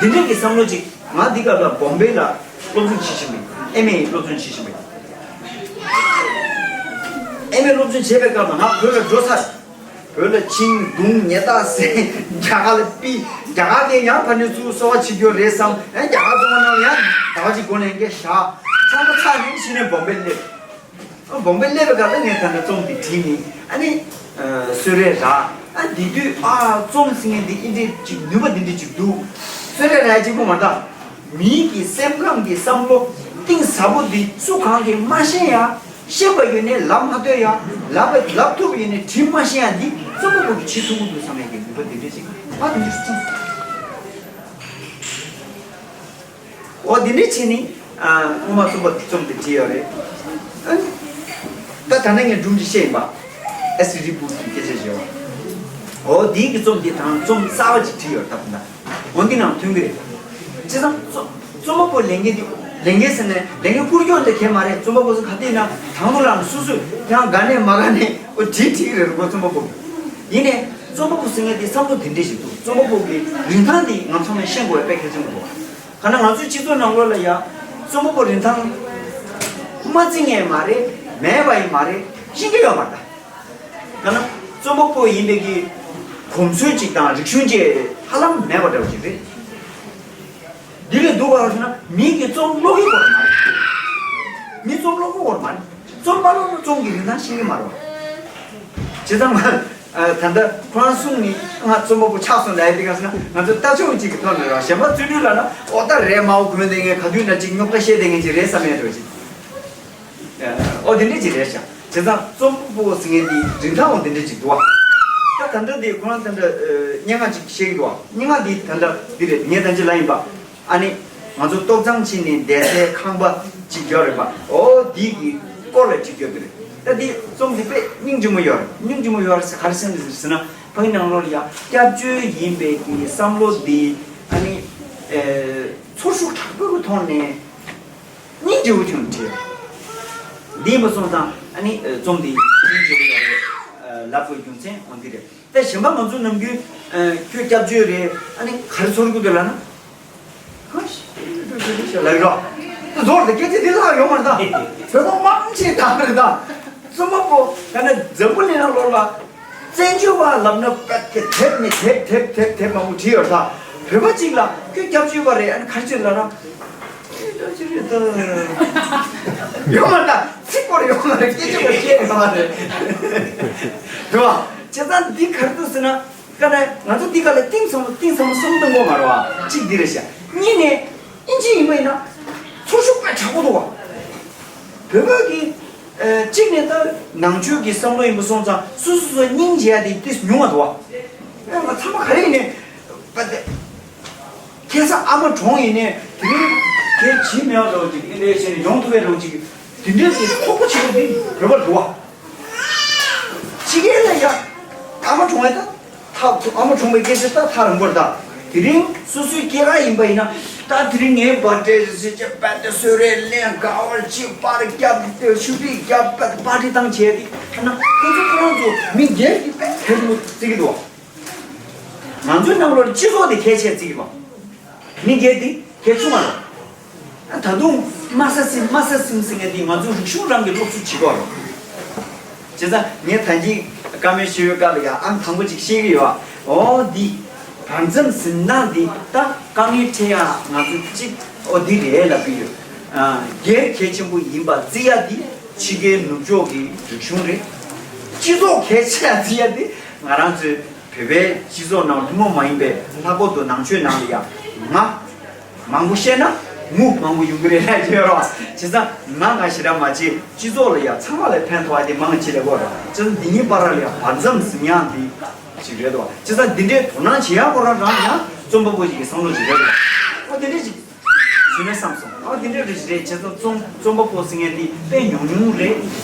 འདི་འདྲའི་གི་བསམ་བློ་ཅིག་ང་འདི་སྐབས་ལ་བོམ་བེ་ལ་སློབ་སྦྱོང་བྱེད་བཞིན་པའི་ཨེམ་ཨེ་སློབ་སྦྱོང་བྱེད་བཞིན་པའི་ཨེམ་ཨེ་སློབ་སྦྱོང་བྱེད་པའི་སྐབས་ལ་ང་བོད་ལ་འགྲོ་ཚར། བོད་ལ་ཆིངས་བརྡུངས་ཉེས་རྡུང་ཟེར་རྒྱ་གར་ལ་ཕུད། རྒྱ་གར་དེ་ཡང་ཕ་ནས་ཚུར་གསོ་བ་བྱེད་རྒྱུ་རེད་བསམ། ཨེ་རྒྱ་གར་ཚོང་པ་རྣམས་ཡང་ཟླ་བ་གཅིག་འགོར་ནས་སྐད་བཞག་ཚང་མ་ཚར་ནས་གཞི་ནས་བོམ་བེ་སླེབས། ཨ་བོམ་བེ་སླེབས་པའི་སྐབས་ལ་ངས་ད་ལྟ་རྩོམ་འདི་བྲིས་ནས་ཨ་ནི་གསོལ་རས་རག་ཨ་འདི་དུས་ཨ་རྩོམ་ཟེར་མཁན་འདི་ཨི་འདྲས་ཅིག་ནུས་པ་འདི་འདྲས་ཅིག་འདུག་གསོལ་རས་རག་གཅིག་པོ་མ་རེད་ད། མིའི་གི་སེམས་ཁམས་ཀྱི་བསམ་བློ་གཏིང་ཟབ་པོ་འདི་སུ་གང་གིས་མ་ཤེས་ཡ། ཤེས་པ་ཡོད་ནས་ལབ་མ་སྡོད་ཡ། ལབ་པ་ལབ་ཐུབ་པ་ཡོད་ནས་དྲི་མ་ཤེས་ཡ་འདི་རྩོམ་པ་པོ་གིས་བྱེད་ཐུབ་ཀྱི་འདུག་བསམ་ཡ་གི་ནུས་པ་འདི་འདྲས་ཅིག་ཨ་འདི་འདྲས་ཅིག་འོ་འདི་འདྲས་བྱས་ནས་ཨ་སྔོན་མ་རྩོམ་པ་རྩོམ་དེ་བྲིས་ཡོད་རེད། ཨ་ད་ད་ནས་ངས་སྒྲུང་ཅིག་བཤད་ཡིན་པ། ཨེ་སི་རི་པུ་གི་སྐད་ཆ་བཤད་པ། འོ་འདི་གི་རྩོམ་འདི་དང་རྩོམ་གསར་པ་ཅིག་བྲིས་ཡོད་རེད་ད་ཕུ་ན། འོ་འདི་ནང་ཐོན་གི་རེད། བྱས་ཙང་རྩོམ་རྩོམ་པ་པོ་ལས་འགན་འདི་ལས་འགན་ཟེར་ནས་ལས་འགན་བསྐུར་སྐྱོང་དེ་གལ་མ་རེད། རྩོམ་པ་པོ་ཚོ་ག་དུས་ན་དང་པོ་ལ་སོ་སོས་ཡང་དགའ་ནས་མ་དགའ་ནས་འོ་བྲིས་བྲིས་གི་རེད་རུ་གོ་རྩོམ་པ་པོ་གི། ཡིན་ནས་རྩོམ་པ་པོ་ཟེར་མཁན་དེ་བསམ་བློ་དེ་འདྲས་ཞིག་འདུག་རྩོམ་པ་པོ་གི་རིན་ཐང་འདི་ང་ཚོ་ནས་ཤེས་དགོས་པ་དཔེ་གལ་ཆེན་པོ་འདུག་ག་ན་ང་ཚོའི་སྤྱི་ཚོགས་ནང་ལོགས་ལ་ཡ་རྩོམ་པ་པོ་རིན་ཐང་མ་བརྩི་མཁན་མ་རེད། མེད་པ་ཡིན་མ་རེད། ཤེས་ཀྱི་ཡོད་མ་རེད་ད། ད་ན་རྩོམ་པ་པོ་ཡིན་པའི་གི་གོམས་སྲོལ་ཅིག་དང་རིག་གཞུང་ཅིག་ཧ་ལམ་མེད་པ་འདྲ་བོ་ཅིག་རེད། འདི་ལས་སྡུག་པ་ལ་ཟེར་ན་མི་གི་རྩོམ་ཀློག་གི་ཡོད་མ་རེད། མི་རྩོམ་ཀློག་གི་ཡོད་མ་རེད། རྩོམ་པ་ལོག་ན་རྩོམ་གྱི་རིན་ཐང་ཤེས་ཀྱི་མ་རེད་བ། བྱས་ཙང་ད་ལྟ་ཁོ་རང་གསུངས་ནས་ང་རྩོམ་པ་པོ་ཆགས་སོང་ལབ་ཡ་དེ་ག་ཟེར་ན་ང་ཚོ་ལྟ་ཕྱོགས་གཅིག་གི་ཐོག་ནས་རེད་བ། གཞན་པ་བརྩོན་འགྲུས་ལབ་ན་ཨོ་ད་རས་མའོ་གོན་བསྡད་མཁན་ག་དུས་ན་ཅིག་རྙོག་དྲ་བཤད་བསྡད་མཁན་ཅིག་རེད་བསམ་ཡ་འདྲ་བ་ཅིག་ཨོ་དེ་འདྲས་ཅིག་རེད་ཤག་བྱས་ཙང་རྩོམ་པ་པོ་ཟེར་མཁན་དེ་རིན་ཐང་འོ་དེ་འདྲས་ཅིག་འདུག་བ། ད་ད་ལྟ་དེ་ཁོ་རང་ད་ལྟ་སྙན་ངག་ཅིག་བཤད་ཀྱི་འདུག་བ། སྙན་ངག་འདི་ད་ལྟ་འདི་རེད། ངས་ད་ཅི་ལབ་ཡིན་པ། ཨ་ནི་ང་ཚོ་ཏོག་ཙམ་ཕྱིན་ནས་བསྡད་སའི་ཁང་པ་ཅིག་ཡོད་རེད་པ། ཨོ་འདི་གི་སྐོར་ལ་ཅིག་ཡོད་རེད། ད་འདི་རྩོམ་འདི་དཔེ་སྙིང་རྗེ་མོ་ཡོད་རེད། སྙིང་རྗེ་མོ་ཡོད་རེད་ཟེར་ག་རེ་ཟེར་ནས་ཟེར་ན་ཕ་གི་ནང་ལོགས་ལ་ཡ་སྐྱབས་བཅོལ་ཡིན་པའི་གི་བསམ་བློ་འདི་ཨ་ནི་ཨེ་ཚོར་ཤུགས་དྲག་པོའི་གི་ཐོག་ནས། སྙིང་རྗེ་བོ་ཅིག་བྲིས། འདི་མ་སོང་ཙང་ཨ་ནི་རྩོམ་འདི་སྙིང་རྗེ་བོ་ཡོད་རེད་ལབ་དགོས་རྒྱུ་མཚན་འོ་འདི་རེད། ད་གཞན་པ་ང་ཚོ་ནམ་རྒྱུན་ཁྱོད་སྐྱབས་བཅོལ་རེད་ཨ་ནི་ག་རེ་ཚོར་གི་འདུག་ལབ་ན། ཧ་ཤི་ལབ་རོགས། ད་ཟོར་དེ་སྐད་ཆ་འདི་ལྷག་ཡོང་མ་རེད་ད། བོད་པ་མང་ཆེ་ད་རེད་ད། རྩོམ་པ་པོ་ད་ནི་འཛམ་བུ་གླིང་ནང་ལོགས་ལ། བཙན་བྱོལ་བ་ལབ་ན་པད་དེ་དེབ་ནས་དེབ་དེབ་དེབ་དེབ་མང་པོ་བྲིས་ཡོད་ད། བོད་པ་གཅིག་ལ་ཁྱོད་སྐྱབས་བཅོལ་བ་རེད་ཨ་ནི་ག་རེ་བྱེད་ལབ་ན། ཨེ་སྐྱབས་བཅོལ་རེད་ད། ཡོད་མ་རེད་ད། ཚིག་པར་ཡོད་མ་རེད། སྐད་ཆ་པར་བཤད་ཡོད་མ་རེད། རེད་བ། བྱས་ཙང་འདི་ག་རེ་འདུག་ཟེར་ན། ཀ་ནས་ང་ཚོ་འདི་ག་ལ་གཏིང་ཟབ་མོ་གཏིང་ཟབ་མོ་བསམ་བློ་གཏོང་དགོས་མ་རེད་བ། གཅིག་འདི་རེད་ཤག་གཉིས་ནས་ཨིན་ཇི་ཡིན་པ་ཡིན་ན་ཚོར་ཤུགས་དཔེ་དྲག་པོ་འདུག་བ། བོད་པ་གི་ཨ་གཅིག་ནས་ད་ནང་ཆོས་ཀྱི་བསམ་བློ་ཡིན་པ་སོང་ཙང་སོ་སོ་སོ་སྙིང་རྗེ་ཡ་དེ་ཏིས་ཉུང་བ་འདུག་བ། ཨ་ང་ཚང་མ་ག་རེ་ཡིན་ནས་པ་དེ། ཁ་སང་ཨ་མ་གྲོངས་ཡིན་ནས་དེ་རིང་དེ་བྱིས་མེད་པ་འདྲ་བོ་ཅིག་ཨེ་འདྲ་བྱས་ནས་ཡོང་ཐུབ་པའི་འདྲ་བོ་ཅིག་དེ་འདྲའི་ཞིག་ཁོག་པོ་ཆེ་བོ་དེ་བོད་པར་འདུག་བ། ཕྱི་རྒྱལ་ལ་ཡ་ཨ་མ་གྲོངས་པའི་ད་ཐག་ཐུག་ཨ་མ་གྲོངས་པའི་སྐད་ཆ་ད་ཐག་རིང་པོར་ད། དེ་རིང་སོ་སོའི་སྐྱེས་སྐར་ཡིན་པ་ཡིན་ན་ད་དེ་རིང་ངའི་བར་ཌེ་རེད་ཟེར་བྱས་པད་དེ་གསོལ་རས་ལེན་དགའ་བར་གྱིས་པར་བརྒྱབ་དེ་ཤུ་ཊི་བརྒྱབ་པད་པར་ཊི་བཏང་བྱས་དེ་ཐ་ན་ཁོ་ཚོ་ཁོ་རང་ཚོ་མི་སྒེར་གྱི་པད་དེ་མོ་བརྩི་གི་འདུག་མང་ཚོའི་ནང་ལོགས་སྤྱི་ཚོགས་དེ་ཁྱད་ཆེ་བརྩི་གི་མ། མི་སྒེར་དེ་ཁྱད་ཆུང་མ་རེད། ད་དུང་དམའ་ས་སིམ་དམའ་ས་སིམ་ཟེར་མཁན་དེ་ང་ཚོ་རིག་གཞུང་རང་གི་སློབ་གསོ་བྱེད་དགོས་རེད། བྱས་ཙང་ངས་ད་གིན་བཀའ་མོལ་ཞུ་བའི་སྐབས་ལ་ཡང་ཨང་དང་པོ་ཅིག་བཤད་ཀྱི་ཡོད། འོ་འདི་བར་མཚམས་ཟིན་ན་འདི་ད་དཀའ་ངལ་འཕྲད་ཡ་ང་ཚོ་གཅིག་འོ་འདི་རེད་ལབ་ཀྱི་ཡོད། སྒེར་གལ་ཆེན་པོ་ཡིན་པ་བརྩི་ཡ་འདི་ཕྱི་རྒྱལ་ནུབ་ཕྱོགས་ཀྱི་རིག་གཞུང་རེད། སྤྱི་ཚོགས་གལ་ཆེ་ཡ་བརྩི་ཡ་འདི་ང་རང་ཚོའི་བོད་པའི་སྤྱི་ཚོགས་ནང་ཐུན་མོང་མ་ཡིན་པའི་ལྷག་པར་དུ་ནང་ཆོས་ནང་ལ་ཡང་ང་མང་པོ་བཤད་ན་ངུ་མང་པོ་ཡོང་གི་རེད་ལབ་ཀྱི་ཡོད་རེད་བ། བྱས་ཙང་ང་ང་ཞེ་དྲག་མ་བྱེད་སྤྱི་ཚོགས་ལ་ཡང་ཚང་མ་ལ་ཕན་ཐོགས་ཨ་དེ་མང་ཆེ་ལས་གོ་རེད། བྱས་ཙང་འདི་གཉིས་བར་ལ་ཡང་བར་མཚམས་ཟིན་ཡང་འདི་ཞིག་རེད་དོ། བྱས་ཙང་འདི་འདྲའི་དོ་སྣང་བྱེད་ཡག་ཁོ་རང་རང་ཡང་རྩོམ་པ་པོ་ཞིག་གི་བསམ་བློ་ཞིག་རེད་དོ། ཨོ་དེ་འདྲ་ཞིག་ཞུས་ན་བསམ་སོང་། ཨ་དེ་འདྲ་རེད་རེད། བྱས་ཙང་རྩོམ་རྩོམ་པ་པོ་ཟེར་མཁན་འདི་དཔེ་ཉུང་ཉུང་རེད།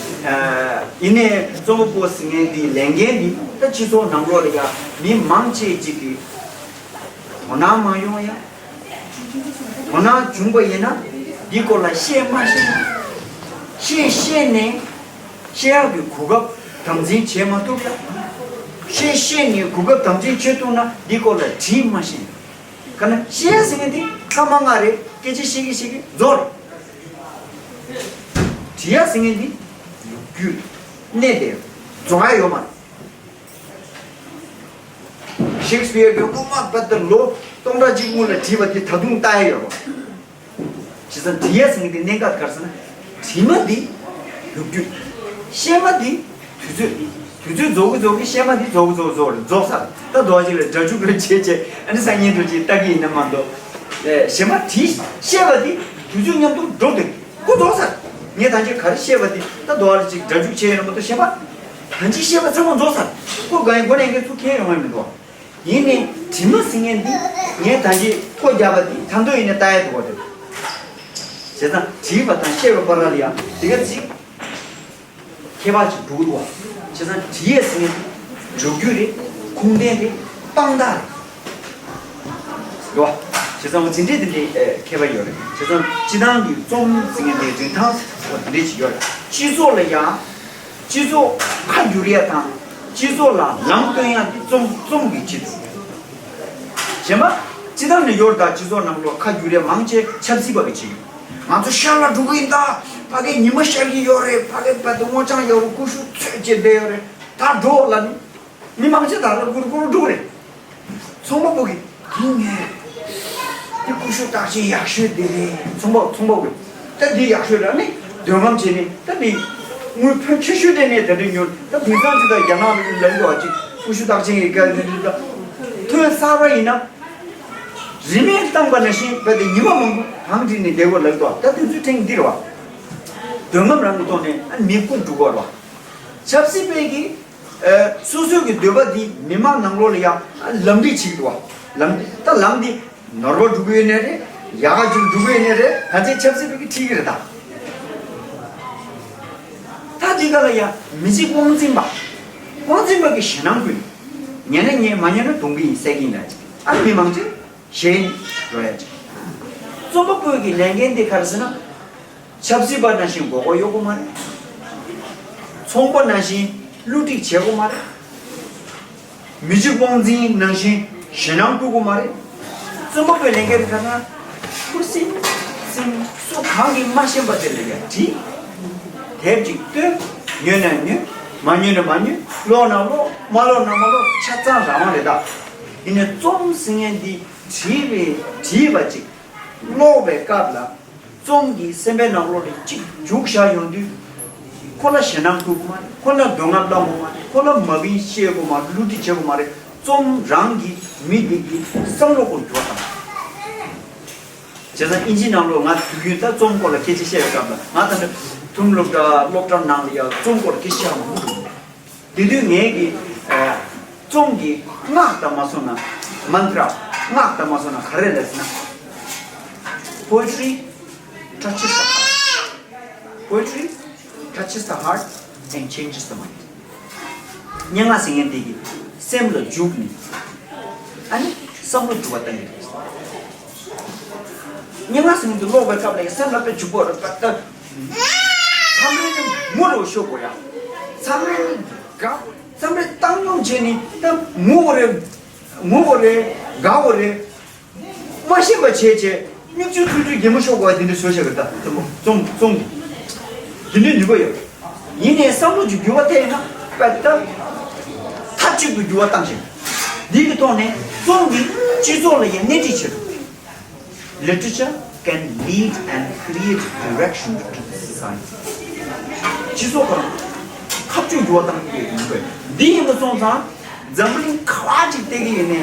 ཨ་ཡིན་ནའི་རྩོམ་པ་པོ་ཟེར་མཁན་འདི་ལས་འགན་འདི་ད་སྤྱི་ཚོགས་ནང་ལོགས་ལ་ཡ་མི་མང་ཆེ་ཅིག་གིས་དོ་སྣང་མ་ཡོང་ཡ། དོ་སྣང་བྱུང་པ་ཡིན་ན་ འདི་སྐོར་ལ་བཤད་མ་ཤེས་ན། བཤད་ཤེས་ནས་བཤད་ཡག་གི་གོ་སྐབས་དམ་འཛིན་བྱེད་མ་ཐུབ་ན། བཤད་ཤེས་ནས་གོ་སྐབས་དམ་འཛིན་བྱེད་ཐུབ་ན་འདི་སྐོར་ལ་བྲིས་མ་ཤེས་ན། ག་ན་བཤད་ཟེར་མཁན་དེ་སྐར་མ་ལྔ་རེད། སྐད་ཆ་བཤད་ཀྱི་བཤད་ཀྱི་རྫོགས་རེད། བྲིས་ཡག་ཟེར་མཁན་དེ་ལོ་རྒྱུས་གནས་དེ་རྫོགས་ཡག་ཡོད་མ་རེད། ཤེག་སི་པི་ཡར་གྱི་སྔོན་མ་བར་དུ་ལོ་སྟོང་ཕྲག་གཅིག་སྔོན་ལ་བྲིས་པ་དེ་ད་དུང་ལྟ་ཡག་ཡོད་རེད། བྱས་ཙང་བྲིས་ཡག་ཟེར་མཁན་དེ་གནད་འགག་ག་རེ་ཟེར་ན། བྲིས་མ་འདི་ལོ་རྒྱུས། བཤད་མ་འདི་དུས་ཚོད། དུས་ཚོད་རྫོགས་ཀྱི་རྫོགས་ཀྱི་བཤད་མ་འདི་རྫོགས་ཀྱི་རྫོགས་ཀྱི་རྫོགས་རྫོགས་ཚར། ད་དོ་ཅིག་ལ་སྒྲ་འཇུག་རེ་བྱས་བྱས་ཨ་ནི་སང་ཉིན་འགྲོ་ཅིག་ལྟ་གི་ཡིན་ན་མ་གཏོགས། ཨེ་གཞན་པ་བྲིས་བཤད་པ་འདི་དུས་ཚོད་མཉམ་དུ་འགྲོ་འདུག་ཀོ་རྫོགས་ཚར། ངས་ད་ཅིག་ག་རེ་བཤད་པ་འདི་ད་དོ་ཨ་ལ་ཅིག་སྒྲ་འཇུག་བྱས་ཡོད་ན་མ་གཏོགས་གཞན་པ་ད་ཅིག་བཤད་པ་ཚང་མ་རྫོགས་ཚར། ཁོ་གང་ཡིན་གོ་ནས་ངས་ཚུར་ཁྱེར་ཡོང་ཡ་མི་འདུག་བ། ཡིན་ནའི་བྲིས་མ་ཟེར་མཁན་འདི་ངས་ད་གིན་ཁོ་རྒྱབ་པ་འདི་ད་དུང་ཡིན་ནའི་ལྟ་ཡ་འདུག་པ་དེ། བྱས་ཙང་བྲིས་པ་དང་བཤད་པའི་བར་ལ་ཡང་དེ་ག་ཅིག་ཁྱད་པར་ཅིག་འགྲོ་གི་འདུག་པ། བྱས་ཙང་བྲིས་ཡས་ཟེར་མཁན་འདི་འཇོག་རྒྱུ་རེད། ཁུངས་ལྡན་རེད། དཔང་རྟགས་རེད། འདུག་པ། བྱས་ཙང་འོ་དེ་འདྲས་དེ་འདྲས་ཨེ་ཁྱད་པར་ཡོད་རེད། བྱས་ཙང་སྤྱི་བཏང་གི་རྩོམ་ཟེར་མཁན་འདི་རིན་ཐང་འོ་དེ་འདྲས་ཅིག་ཡོད་རེད། སྤྱི་ཚོགས་ལ་ཡང་། སྤྱི་ཚོགས་ཁ་བསྒྱུར་ཡ་དང་། སྤྱི་ཚོགས་ལ་ལམ་སྟོན་ཡ་དེ་རྩོམ་རྩོམ་གྱི་ཆེད་དུ། གཞན་པ། སྤྱི་བཏང་ནས་ཡོད་ད། སྤྱི་ཚོགས་ནང་ལོགས་ཁ་བསྒྱུར་ཡ་མང་ཆེ་ཆབ་སྲིད་པ་གི་བྱེད་ཀྱི། ང་ཚོ་ཤར་ལ་འགྲོ་གི་ཡིན་ད། ཕ་གི་ཉི་མ་ཤར་གྱི་ཡོད་རེད། ཕ་གི་བར་དུ་སྔོ་ལྗང་ཡོད་རེད། ཀུ་ཤུ་ཚོད་བྱེད་བསྡད་ཡོད་རེད། ད་འགྲོ་ལ་ནི། མི་མང་ཆེ་ད་ལ་གུར་གུར་འགྲོ་གི་རེད། ཚོང་པ་པོ་གིས་འདི་ཉོས། འདི་ཀུ་ཤུ་རྟགས་ཅན་ཡག་ཤོས་འདི་རེད། ཚོང་པ་ཚོང་པ་པོས་ད་འདི་ཡག་ཤོས་རེད་ནི་འདོད་རྔམ་བྱས་ནས་ད་འདི་དངུལ་ཕོན་ཆེ་ཤོས་དེ་ནས་ད་འདི་ཉོས། ད་དེང་སང་ཅི་ད་རྒྱ་ནག་ལ་ལབ་འདུག་ཅིག་ཀུ་ཤུ་རྟགས་ཅན་གྱི་སྐད་འདི་འདི་ད་ཐོན་གསར་པ་ཡིན་ན། རིན་མེད་བཏང་པ་ནང་བཞིན་རྦད་དེ་ཉི་མ་མང་པོ་གང་བྲིས་ནས་བསྡད་དགོས་ལབ་འདུག་ད་དེ་ཚོའི་ཕྲེང་འདི་རེད་བ། འདོད་རྔམ་རང་གི་ཐོག་ནས་ཨ་མི་ཁུངས་འགྲོ་དགོས་རེད་བ། ཆབ་སྲིད་པའི་གི། ཨ། སོ་སོའི་གི་འདོད་པ་འདི་མི་མང་ནང་ལོགས་ལ་ཡང་ལམ་འདྲེན་བྱེད་ཀྱི་འདུག་བ། ལམ་འདི་ད་ལམ་འདི་ནོར་བ་འགྲོ་གི་ཡོད་ནའི་རེད། ཡག་ག་ཅིག་འགྲོ་གི་ཡོད་ནའི་རེད། ད་ཆའི་ཆབ་སྲིད་པའི་གི་ཁྲིད་ཀྱི་རེད་ད། ད་འདི་ག་ལ་ཡང་མི་གཅིག་དབང་འཛིན་པ། དབང་འཛིན་པ་གི་ཞེད་སྣང་ཀུན། ཉན་ན་ཉན། མ་ཉན་ན་གཏོང་གི་ཡིན་ཟེར་གྱི་ཡིན་ལ། ཨ་མི་མང་ཆེ་ཞེད་འགྲོ་ཡ་ཅིག་རྩོམ་པ་པོའི་གི་ལས་འགན་འདི་ག་རེ་ཟེར་ན། ཆབ་སྲིད་པ་ནང་བཞིན་མགོ་སྐོར་གཡོག་དགོས་མ་རེད། ཚོང་པ་ནང་བཞིན་བསླུ་བྲིད་བྱེད་དགོས་མ་རེད། མི་གཅིག་དབང་འཛིན་ནང་བཞིན་ཞེད་སྣང་སྐུལ་དགོས་མ་རེད། རྩོམ་པ་པོའི་ལས་འགན་དེ་ག་ན་ཁུ་སིམ་སིམ་སུ་གང་གིས་མ་ཤེས་པ་དེ་ལ་ཡ་བྲིས། དེབ་ཅིག་བཏོན། ཉོས་ན་ཉོས། མ་ཉོས་ན་མ་ཉོས། ཀློག་ན་ཀློག། མ་ཀློག་ན་མ་ཀློག། ཆ་ཚང་རང་དབང་རེད་ད། ཡིན་ནའི་རྩོམ་ཟེར་མཁན་འདི་བྲིས་པའི་བྲིས་པ་ཅིག་ཀློག་པའི་སྐབས་ལ། རྩོམ་གྱི་སེམས་པའི་ནང་ལོགས་ལ་གཅིག་འཇུག་བཞག་ཡོང་དུས། ཁོ་ལ་ཞེད་སྣང་སྐུལ་དགོས་མ་རེད། ཁོ་ལ་འདོད་རྔམ་བསླང་དགོས་མ་རེད། ཁོ་ལ་མ་བིན་བཤད་དགོས་མ་རེད། བསླུ་བྲིད་བྱེད་དགོས་མ་རེད། རྩོམ་རང་གིས་མི་དེ་གི་བསམ་བློ་སྐོར་འགྱུར་བ་བཏང་། བྱས་ཙང་ཨིན་ཇིའི་ནང་ལོགས་ང་དུས་རྒྱུན་ད་རྩོམ་སྐོར་ལ་སྐད་ཆ་བཤད་པའི་སྐབས་ལ། ང་ད་ནི་ཐུམ་སློབ་གྲྭ་སློབ་གྲྭ་ནང་ལ་ཡང་རྩོམ་སྐོར་སྐད་ཆ་བཤད་མང་པོ་འདུག་དེ་དུས་ངས་ཀྱི་ཨ་རྩོམ་གྱི་སྔགས་ལྟ་མ་སོང་ན། མན་ཏྲ། སྔགས་ལྟ་མ་སོང་ན་ག་རེ་རེད་ཟེར་ན། Poetry touches the heart. Poetry touches the heart and changes the mind. སྙན་ངག་ཟེར་མཁན་དེ་གིས་སེམས་ལ་འཇུག་ནས་ཨ་ནི་བསམ་བློ་འགྱུར་བ་གཏང་གི་རེད། སྙན་ངག་ཟེར་མཁན་དེ་ཀློག་པའི་སྐབས་ལ་སེམས་ལ་དཔེ་འཇུག་པ་རེད་པ་ད། མཚམས་རེ་ནི་ངུ་རུ་ཤོར་དགོས་ཡ། མཚམས་རེ་ནི་དགའ། མཚམས་རེ་བཏང་སྙོམས་བྱས་ནས་ད་ངུ་དགོས་རེད། ངུ་དགོས་རེད། དགའ་དགོས་རེད། མ་ཤེས་པ་བྱས་བྱས་སྨྱུག་ཆུ་ཐུལ་ཐུལ་གད་མོ་ཤོར་དགོས་པ་དེ་འདྲ་བཟོ་བྱ་གི་ད་རྩོམ་རྩོམ་རྩོམ་གྱི་དེ་འདྲའི་ནུས་པ་ཡོད། ཡིན་ནའི་བསམ་བློ་ཅིག་འགྱུར་བ་ཐེབས་ན་དཔེ་ད་མཐའ་གཅིག་ཏུ་འགྱུར་བ་བཏང་ཞིང་། འདི་གི་ཐོག་ནས་རྩོམ་གྱིས་སྤྱི་ཚོགས་ལ་ཡང་སྣེ་ཁྲིད་བྱེད་ཐུབ། Literature can lead and create direction to the society. སྤྱི་ཚོགས་ཀྱི་ཁ་ཕྱོགས་འགྱུར་བ་བཏང་ཐུབ་ཡོད་ཡིན་པས། འདི་ཡིན་པ་སོང་ཙང་འཛམ་བུ་གླིང་ག་བ་ཅིག་བལྟས་ཀྱི་ཡིན་ནའི་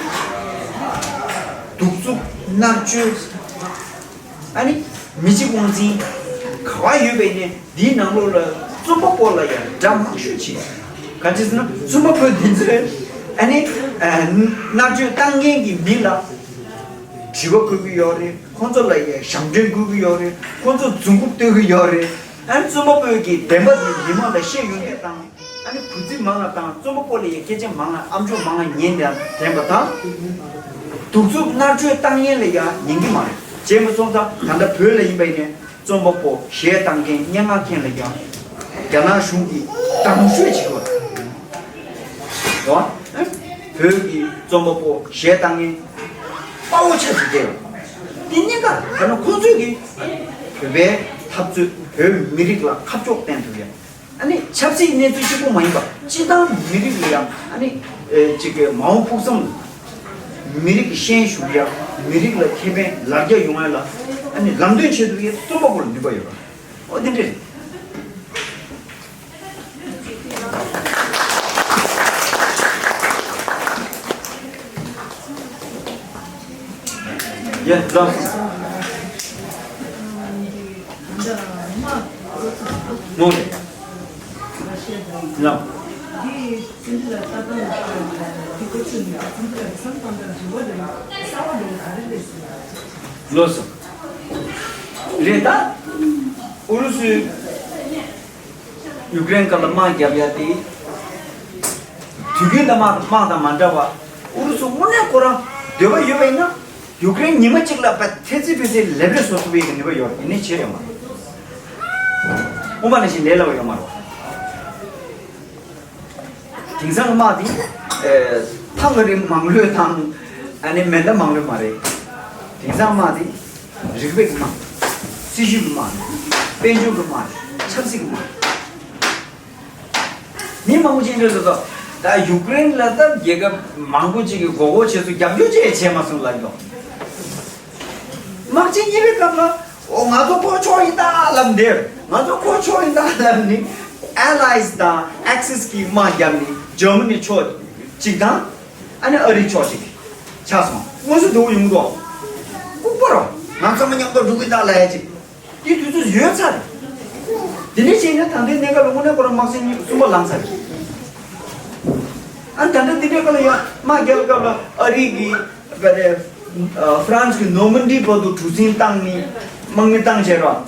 གདུག་རྩུབ་མནར་གཅོད། ཨ་ནི་མི་གཅིག་དབང་འཛིན་ག་བ་ཡོད་པ་ཡིན་ནའི་འདིའི་ནང་ལོགས་ལ་རྩོམ་པ་པོ་ལ་ཡང་དགྲ་མང་ཤོས་བྱེད། ག་ཅི་ཟེར་ན་རྩོམ་པ་པོ་འདི་ཚོས་ཨ་ནི་མནར་གཅོད་བཏང་མཁན་གྱི་མི་ལ་དྲི་བ་འཁོལ་གྱི་ཡོད་རེད། ཁོང་ཚོ་ལ་ཡང་ཞབས་འདྲེན་འཁོལ་གྱི་ཡོད་རེད། ཁོང་ཚོ་རྫུན་རྐུབ་གཏོད་ཀྱི་ཡོད་རེད། ཨ་ནི་རྩོམ་པ་པོའི་གི་བདེན་པ་དེ་མི་མང་ལ་བཤད་ཡོང་དུས་དང་། ཨ་ནི་བུ་རྫི་མང་ང་དང་རྩོམ་པ་པོ་ལ་ཡང་སྐད་ཆ་མང་ང་ཨམ་ཅོག་མང་ང་ཉན་དང་དྲན་པ་དང་། གདུག་རྩུབ་མནར་གཅོད་བཏང་ཡས་ལ་ཡང་ཉན་གི་མ་རེད། བྱས་མ་སོང་ཙང་ད་ལྟ་བོད་ལ་ཡིན་པ་ཡིན་ནའི་ རྩོམ་པ་པོ་གཞས་བཏང་མཁན་སྙན་ངག་མཁན་ལ་ཀྱང་རྒྱ་ནག་གཞུང་གིས་དམ་ཤོས་བྱེད་དགོས་རེད། བོད་ཀྱི་རྩོམ་པ་པོ་གཞས་བཏང་མཁན་དཔའ་བོ་ཆགས་ཀྱི་བསྡད་ཡོད། དེ་གཉིས་ཀ་ད་ནི་ཁོང་ཚོས་ཀྱིས་བོད་པའི་འཐབ་རྩོད། བོད་མི་རིགས་ལ་ཁ་ཕྱོགས་བསྟན་ཐུབ་ཡ། ཨ་ནི་ཆབ་སྲིད་གནས་ཚུལ་གཅིག་པུ་མ་ཡིན་པ་སྤྱི་བཏང་མི་རིགས་ལ་ཡང་ཨ་ནི་ཨེ་གཅིག་གི་མ་འོངས་ཕུགས་བསམ། མི་རིགས་ཀྱི་ཤན་ཞུགས་ཡ། མི་རིགས་ལ་ཁེ་ཕན་ལ་རྒྱ་ཡོང་ཡ་ལ་ཨ་ནི་ལམ་སྟོན་བྱེད་ཐུབ་ཡ་རྩོམ་པ་པོ་ལ་ནུས་པ་ཡོད་པ། ཨོ་དེ་འདྲ་རེད། ཡ་ལགས་སོ། ནོ་རེད། ལགས། ལགས་སོ། རེད་ད། ཨུ་རུ་སུའི་ཡུཀ་རེན་སྐབས་ལ་དམག་རྒྱབ་ཡ་དེ། དུས་རྒྱུན་དང་དམག་དམག་དང་མ་འདྲ་བ། ཨུ་རུ་སུ་དངོས་གནས་ཁོ་རང་འདོད་པ་ཡོད་པ་ཡིན་ན། ཡུཀ་རེན་ཉི་མ་གཅིག་ལ་ཕར་ཐེ་ཚི་ཕི་ཚི་ལེབ་རེ་བཟོ་ཐུབ་པའི་ནུས་པ་ཡོད་རེད། ཡིན་ནའི་བྱས་ཡོད་མ་རེད། སྔོན་མ་ནང་བཞིན་ལས་སླ་བ་ཡོད་མ་རེད། དེང་སང་དམག་འདི་ཐང་ག་རིགས་མང་ལོས་དང་ཨ་ནི་མེ་མདའ་མང་ལོས་མ་རེད། དེང་སང་དམག་འདི་རིག་པའི་དམག་སྲིད་ཇུས་ཀྱི་དམག་དཔལ་འབྱོར་གྱི་དམག་ཆབ་སྲིད་ཀྱི་དམག་མི་མང་པོ་ཅིག་འདྲ་ཟེར་ཏོ། ད་ཡུཀ་རེན་ལ་ད་རྒྱལ་ཁབ་མང་པོ་ཅིག་གིས་མགོ་སྐོར་བྱས་སུ་རྒྱབ་སྐྱོར་བཅས་བྱས་མ་སོང་ལབ་ཡོང་། དམག་ཆེན་གཉིས་པའི་སྐབས་ལ་ཨོ་ང་ཚོ་ཁོ་ཕྱོགས་ཡིན་ད་ལབ་འདིར་ང་ཚོ་ཁོ་ཕྱོགས་ཡིན་ད་ལབ་ནི་Allies་དང་Axis་གི་དམག་རྒྱབ་ནི་ཇར་མ་ནི་ཕྱོགས་གཅིག་དང་ཨ་ནི་ཨ་རི་ཕྱོགས་གཅིག་ཆགས་སོང་། དངོས་སུ་འགྲོ་ཡོང་དོ། ལྐུགས་པ་རོ། ང་ཚོ་མ་མཉམ་དུ་འགྲོ་གི་ད་ལབ་ཡ་ཅིག་དེ་དུས་ཚོད་ཡོལ་ཚར་རེད། དེ་འདྲ་བྱས་ན་ད་ལྟའི་གནས་སྐབས་ལ་དངོས་གནས་ཁོ་རང་དམག་ཆེན་གཉིས་གསུམ་པ་ལངས་ཚར་རེད། ཨ་ད་ལྟ་འདི་འདྲའི་སྐབས་ལ་ཡང་དམག་རྒྱག་སྐབས་ལ་ཨ་རི་གིས་བ་རེ་ཧྥ་རན་སི་གི་ནོར་མན་ཌི་བར་དུ་གྲུ་གཟིངས་བཏང་ནི་དམག་མི་བཏང་བྱས་རོགས་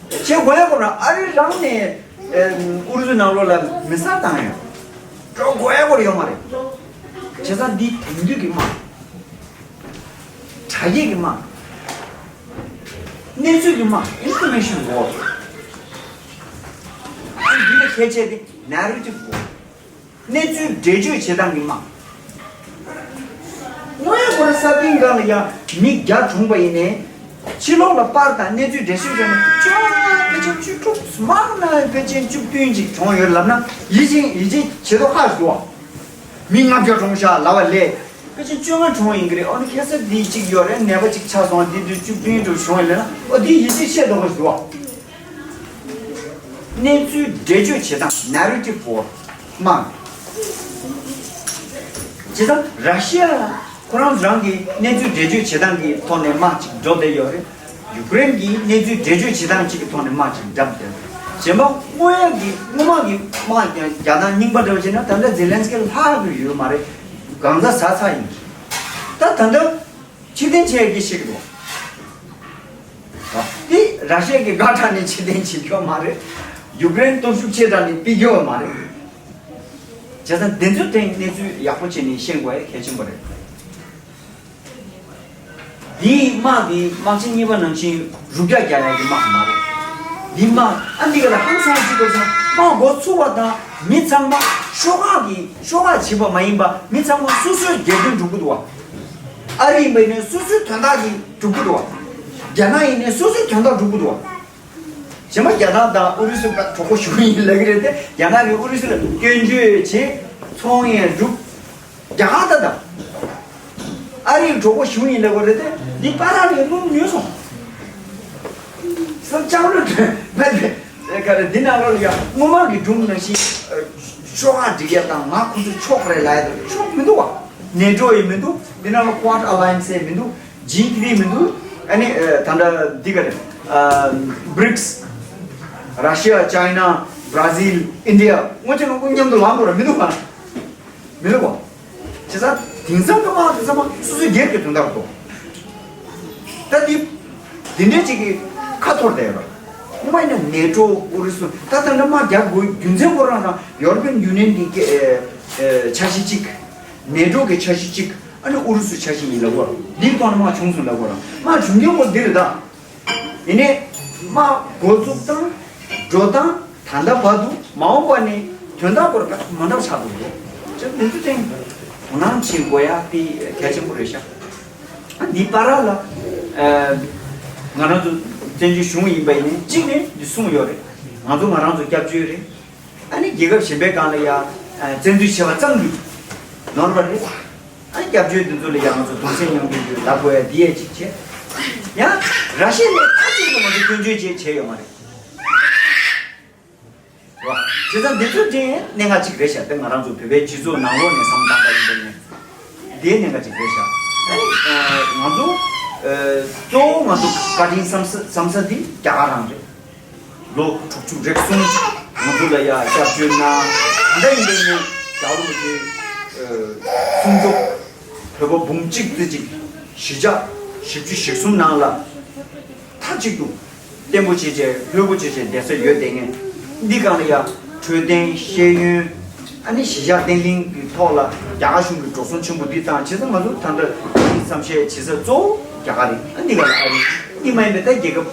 བྱེད་དགོས་ཡ་ཁོ་རང་ཨ་རི་རང་ནས་ཨུ་རུ་སུའི་ནང་ལོགས་ལ་མི་སེར་བཏང་ཡོད། འགྲོ་དགོས་ཡ་ཁོ་རང་ཡོད་མ་རེད། བྱས་ཙང་འདི་དེང་དུས་ཀྱི་དམག་དྲ་རྒྱའི་གི་དམག་གནས་ཚུལ་གྱི་དམག Information War། འདི་ལ་ཁྱད་ཆོས་དེ་Narrative War། གནས་ཚུལ་འགྲེལ་བརྗོད་བྱེད་སྟངས་ཀྱི་དམག་དངོས་ཡོད་ཁོ་ར་ས་སྟེང་སྒང་ལ་ཡང་མི་བརྒྱ་གྲོངས་པ་ཡིན་ནའི། ཕྱི་ལོགས་ལ་པར་དང་གནས་ཚུལ་འགྲེལ་བཤད་བྱས་ནས་བཅོ་ལྔ་ཕལ་ཆེར་བཅུ་དྲུག་མང་ན་ཕལ་ཆེར་བཅུ་བདུན་ཅིག་གྲོངས་ཡོད་ལབ་ན་ཡིད་ཆེས་ཡིད་ཆེས་བྱེད་མདོག་ཁ་ཞིག་འདུག་མི་ལྔ་བརྒྱ་གྲོངས་ཤག་ལབ་པ་ལས། ཕལ་ཆེར་བཅོ་ལྔ་གྲོངས་ཡིན་གྱི་རེད། ཨོ་ནི་ཁ་སང་འདི་གཅིག་ཡོད་རེད། ནད་པ་གཅིག་ཆགས་སོང་། འདི་དུས་བཅུ་བདུན་དུ་བྱུང་ཡིན་ལབ་ན་ཨོ་འདི་ཡིད་ཆེས་བྱེད་མདོག་ཁ་ཞིག་འདུག་གནས་ཚུལ་འགྲེལ་བརྗོད་བྱེད་སྟངས་Narrative War་དམག་བྱས་ཙང་ར་ཤི་ཡ་ཁོ་རང་རང་གི་གནས་ཚུལ་འགྲེལ་བརྗོད་བྱེད་སྟངས་ཀྱི་ཐོག་ནས་དམག་ཅིག་འགྲོ་བསྡད་ཡོད་རེད། ཡུཀ་རེན་གྱི་གནས་ཚུལ་འགྲེལ་བརྗོད་བྱེད་སྟངས་ཅིག་གི་ཐོག་ནས་དམག་ཅིག་བརྒྱབ་བསྡད་རེད། གཞན་པ་དངོས་ཡོད་ཀྱི་སྔོན་མ་གི་དམག་ཀྱང་རྒྱ་ནག་རྙིང་པ་འདྲ་བོ་བྱས་ན་ད་ལྟ་ཛེ་ལན་སི་ཀི་ལྷག་གི་ཡོད་མ་རེད། གང་ཟག་ཟ་ཚར་ཡིན། ད་ད་ལྟ་ཕྱིར་འཐེན་བྱས་ཀྱི་ཤེས་ཀྱི་འདུག་འདི་ར་ཤི་ཡ་གི་དགའ་དྲགས་ནས་ཕྱིར་འཐེན་བྱེད་ཀྱི་ཡོད་མ་རེད། ཡུཀ་རེན་སྟོབས་ཤུགས་ཆེ་དྲགས་ནས་ཕུད་ཀྱི་ཡོད་མ་རེད། བྱས་ཙང་འདི་ཚོའི་སྟེང་གནས་ཚུལ་ཡག་པོ་བྱས་ནས་ཤེས་དགོས་ཡ་གལ་ཆེན་པོ་རེད། འདིའི་དམག་འདི་དམག་ཆེན་གཉིས་པ་ནང་བཞིན་རུ་རྒྱག་རྒྱག་ཡ་གི་དམག་མ་རེད། འདི་དམག་ཨ་འདི་ག་ལ་ཧང་སང་ཅིག་དགོས་ཙང་དམག་འགོ་ཚུགས་པ་དང་མི་ཚང་མ་ཤོག་ཁག་གི་ཤོག་ཁག་བྱེད་པ་མ་ཡིན་པ་མི་ཚང་མ་སོ་སོའི་སྒེར་དོན་སྒྲུབ་ཀྱི་འདུག་བ། ཨ་རི་ཡིན་པ་ཡིན་ནའི་སོ་སོའི་དོན་དག་གི་སྒྲུབ་ཀྱི་འདུག་བ། རྒྱ་ནག་ཡིན་ནའི་སོ་སོའི་དོན་དག་སྒྲུབ་ཀྱི་འདུག་བ། གཞན་པ་རྒྱ་ནག་དང་ཨུ་རུ་སུ་གྲོགས་པོ་ཞུ་གི་ཡིན་ལབ་ཀྱི་རེད་དེ། རྒྱ་ནག་གིས་ཨུ་རུ་སུ་ལ་སྐྱོན་བརྗོད་བྱེད། ཚོང་ཡང་སྒྲུབ། རྒྱ་གར་ད་ད། ཨ་རིའི་གྲོགས་པོ་ཞུ་ཡིན་ལབ་པ་རེད་དེ། འདི་པ་ར་ནས་རླུང་ཉོས་སོང་། སེམས་ལྕགས་རོ་མེད་པའི་ག་རེ་འདི་ནང་ལོགས་ལ་ཡང་སྔོན་མ་གི་སྒྲུང་ནང་བཞིན་ཤོག་ཁག་སྒྲིག་ཡ་དང་ང་ཁོ་ཚོ་ཕྱོགས་རེད་ལབ་ཡ་དང་ཕྱོགས་མི་འདུག་བ། ནེ་ཊོ་ཡི་མི་འདུག་འདི་ནང་ལ་Quad Alliance་ཡི་མི་འདུག་ཇི་ཐི་རི་མི་འདུག་ཨ་ནི་ད་ལྟ་འདི་ག་རེ། བྷི་རིགས། ར་ཤི་ཡ། ཅའི་ན། བྷ་ར་ཟིལ། ཨིན་ཌི་ཡ། སྔོན་ཆད་ལོ་མཉམ་དུ་ལངས་དགོས་ར་མི་འདུག་ག་མི་འདུག་ག་བྱས་ཙང་དེང་སང་གི་དམག་དེ་ཚང་མ་སོ་སོའི་སྒེར་གྱི་དོན་དག་ཏུ། ད་འདི་འདི་འདྲའི་ཅིག་གི་ཁ་འཐོར་བསྡད་ཡོད་ར། སྔོན་མ་ཡིན་ན་ནེ་ཊོ་ཨུ་རུ་སུ་ད་ད་ལྟ་དམག་རྒྱག་དགོས་རྒྱུ་མཚན་ཁོ་རང་རང་ཡོ་རོ་པན་ཡུ་ནི་ཡན་གྱི་ཨེ་ཨེ་འཆར་གཞི་གཅིག་ནེ་ཊོ་གི་འཆར་གཞི་གཅིག་ཨ་ནི་ཨུ་རུ་སུའི་འཆར་གཞི་ཡིན་ལབ་དགོས་ར། འདིའི་ཐོག་ནས་དམག་བྱུང་སོང་ལབ་དགོས་ར། དམག་བྱུང་རྒྱུ་ཁོ་འདི་རེད་ད། ཡིན་ནའི། མ་འགོ་འཛུགས་དང་འགྲོ་སྟངས་ད་ལྟ་བར་དུ་མ་འོངས་པ་ནས་དོན་དག་སྐོར་མ་འདྲ་ཆགས་འདུག་ལོ། ཅི་འདི་ཚོ་དེང་དོ་སྣང་བྱེད་དགོས་ཡ་དེ་གལ་ཆེན་པོ་རེད་ཤག་འདི་བར་ལ་ང་རང་ཚོ་བཙན་བྱོལ་གཞུང་ཡིན་པ་ཡིན་ནའི་གཅིག་ནས་འདི་གསུངས་ཡོད་རེད། ང་ཚོ་ང་རང་ཚོ་སྐྱབས་བཅོལ་རེད། ཨ་ནི་རྒྱལ་ཁབ་གཞན་པའི་སྒང་ལ་ཡ་བཙན་འཛུལ་བྱས་པ་ཙམ་གྱིས་ནོར་བ་རེད། ཨ་ནི་སྐྱབས་བཅོལ་འདི་ཚོ་ལ་ཡང་ང་ཚོ་གདུང་སེམས་མཉམ་སྐྱེད་རྒྱུ་ལབ་དགོས་ཡ་འདི་ཡ་གཅིག་བྱས། ཡང་ར་ཤི་ཡ་ནས་ཨ་ཙི་ཙི་ང་ཚོ་སྐྱོན་བརྗོད་ཅིག་བྱས་ཡོད་མ་རེད། རེད་བ། བྱས་ཙང་འདི་ཚོ་དེ་གནད་འགག་ཅིག་རེད་ཤག་དེ་ང་རང་ཚོ་བོད་པའི་སྤྱི་ཚོགས་ནང་ལོགས་ནས་བསམ་བློ་བཏང་པ་ཡིན་པ་ཡིན་ན། དེའི་གནད་འགག་ཅིག་རེད་ཤག་ཨ་ནི་ང་ཚོ་གཙོ་བོ་ང་ཚོ་བཀའ་དྲིན་བསམ་ས་བསམ་ས་འདི་རྒྱ་གར་རང་རེད། ལོ་དྲུག་ཅུ་རེ་གསུམ་ང་ཚོ་ལ་ཡ་སྐྱབས་བཅོལ་གནང་། ད་ལྟ་ཡིན་པའི་ནས་རྒྱ་རུ་གི་སྲུང་སྐྱོབ་བོད་པ་འབུམ་གཅིག་ཙམ་ཅིག་གཞིས་ཆགས་བཞི་བཅུ་ཞེ་གསུམ་ནང་ལ་མཐའ་གཅིག་ཏུ་བརྟན་པོ་བྱས་བྱས་ལྷོད་པོ་བྱས་བྱས་བསྡད་ས་ཡོད་དེ་ངས་འདི་གང་ལ་ཡ་འཕྲོད་བསྟེན་ཤེས་ཡོན་ཨ་ནི་གཞིས་ཆགས་བརྟན་ལྷིང་གི་ཐོག་ལ་རྒྱ་གར་གཞུང་གི་འགྲོ་སོང་ཆེན་པོ་འདི་བཏང་བྱས་ཙང་ང་ཚོ་ད་ལྟ་བསམ་ཤེས་བྱེད་ས་གཙོ་བོ་རྒྱ་གར་རེད། ཨ་འདི་ག་ལ་ཨ་རི་འདི་མ་ཡིན་པའི་ད་རྒྱལ་ཁབ་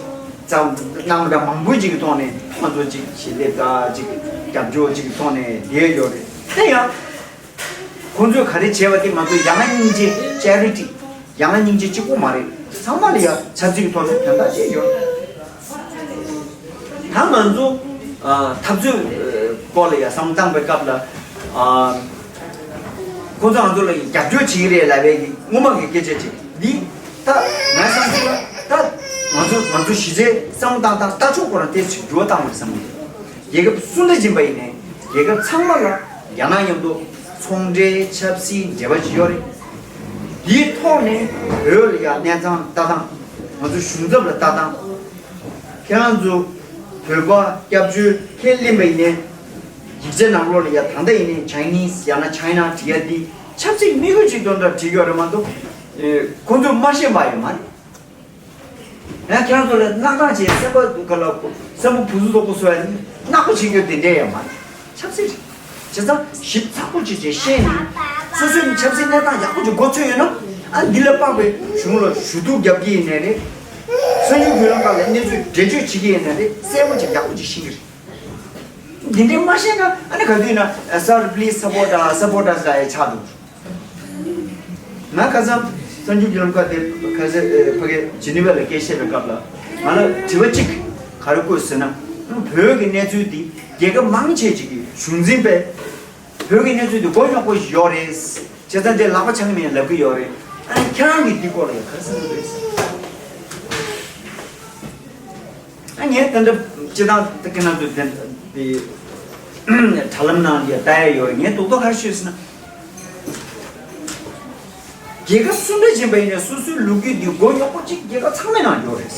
ཙམ་གནང་བ་འདྲ་མང་པོའི་ཅིག་གི་ཐོག་ནས་ང་ཚོ་ཅིག་ཞལ་འདེབས་དང་ཅིག་རྒྱབ་སྐྱོར་ཅིག་གི་ཐོག་ནས་བསྡད་ཡོད་རེད། དེ་ཡང་ཁོང་ཚོས་ག་རེ་བྱས་པ་དེ་ང་ཚོ་ཡ་ང་སྙིང་རྗེ་ཅེ་རི་ཊི་ཡ་ང་སྙིང་རྗེ་གཅིག་པོ་མ་རེད། ཚང་མ་ལ་ཡ་ཆབ་སྲིད་ཀྱི་ཐོག་ནས་དོན་དག་བྱས་ཡོད། ད་ང་ཚོ་འཐབ་རྩོད་སྐོར་ལ་ཡ་བསམ་བློ་བཏང་པའི་སྐབས་ལ་ཁོང་ཚོ་ང་ཚོ་ལ་རྒྱབ་སྐྱོར་བྱེད་ཀྱི་རེད་ལབ་པའི་སྔོན་མ་གི་སྐད་ཆ་ཅིག་འདི་ད་ང་བསམ་ཚུལ་ལ་ད་ང་ཚོ་ང་ཚོ་གཞིས་བྱེས་བསམ་བློ་བཏང་སྟངས་ལྟ་ཕྱོགས་སྐོར་ལ་ཏོག་ཙམ་འགྱུར་བ་བཏང་བ་རེད་བསམ་གི། རྒྱལ་ཁབ་སུ་འདྲ་ཡིན་པ་ཡིན་ནའི་རྒྱལ་ཁབ་ཚང་མ་ལ་རྒྱ་ནག་མཉམ་དུ་ཚོང་འབྲེལ་ཆབ་སྲིད་འབྲེལ་བ་ཞིག་ཡོད་རེད། དེའི་ཐོག་ནས་བོད་ལ་ཡང་གནས་སྟངས་ལྟ་སྟངས་ང་ཚོ་གཞུང་ཚབ་ལ་ལྟ་སྟངས་ཁྱེད་རང་ཚོ་བོད་པ་སྐྱབས་བཅོལ་ཁས་ལེན་པ་ཡིན་ནའི་ཡིག་ཆ་ནང་ལོགས་ལ་ཡང་ད་ལྟ་ཡིན་ནའི་ཆའི་ནིས་ཡང་ན་ཆའི་ན་བྲིས་ཡ་འདི་ཆབ་སྲིད་དམིགས་ཡུལ་ཅིག་དོན་དག་བྲིས་ཡོད་རེད་མ་གཏོགས་ཁོང་ཚོས་མ་ཤེས་པ་ཡོད་མ་རེད། ཡང་ཁྱེད་རང་ཚོ་ལ་གནག་དང་བྱས་སེམས་པ་ག་ལ་སེམས་པ་བུ་སུ་དོག་པོ་བཟོ་ཡ་ནི་གནག་པོ་བྱེད་རྒྱུ་དེ་འདྲས་ཡང་མ་རེད། ཆབ་སྲིད་རེད། བྱས་ཙང་ཞིབ་ཚགས་པོ་བྱས་བྱས་ཤེས་ནས་སོ་སོའི་ཆབ་སྲིད་གནས་སྟངས་ཡག་པོ་ཅིག་མགོ་ཚོས་ཡོད་ན་ཨ་འདི་ལ་དཔག་པའི་གཞུང་ལ་ཞུ་གཏུག་རྒྱབ་ཀྱི་ཡིན་ནའི་རེད། གསར་འགྱུར་བརྒྱུད་ལམ་ཁག་ལ་གནས་ཚུལ་འགྲེལ་བརྗོད་བྱེད་ཀྱི་ཡིན་ནའི་རེད། གསལ་པོ་ཅིག་ཡག་པོ་ཅིག་ཤེས་ཀྱི་རེད། འདི་འདྲས་མ་ཤེས་ན་ཨ་ནི་ག་དུས་ན་Sir, please support us, support us ལ་ཡ་ཆགས་འདུག་ང་ཁ་སང་གསར་འགྱུར་བརྒྱུད་ལམ་ཁག་དེ་ཁ་སང་ཕ་གི་ཇི་ནི་ཝ་ལ་སྐད་བཤད་པའི་སྐབས་ལ་ང་ལ་དྲི་བ་གཅིག་ག་རེ་བཀོད་ཟེར་ན། བོད་ཀྱི་གནས་ཚུལ་འདི་རྒྱལ་ཁབ་མང་ཆེ་ཅིག་གི་གཞུང་འཛིན་པས་བོད་ཀྱི་གནས་ཚུལ་འདི་མགོ་རྙོག་པོ་ཞིག་ཡོད་རེད། བྱས་ཙང་དེ་ལག་པ་འཆང་གི་མེད་ལབ་ཀྱི་ཡོད་རེད། ཨ་ནི་ཁྱེད་རང་གིས་འདི་སྐོར་ལ་ཡང་ག་རེ་བསམ་གྱི་རེད། ཨ་ངས་ད་ལྟ་སྤྱི་བཏང་ད་ཁྱེད་རང་ཚོ་དེ་དེ་དྲ་ལམ་ནང་ལ་ལྟ་ཡ་ཡོད་རེད། ངས་རྡོག་རྡོག་ག་རེ་ཤོད་ཟེར་ན། རྒྱལ་ཁབ་སུ་འདྲ་ཕྱིན་པ་ཡིན་ནའི་སོ་སོའི་ལོ་རྒྱུས་འདི་མགོ་རྙོག་པོ་གཅིག་རྒྱལ་ཁབ་ཚང་མའི་ནང་ཡོད་རེད།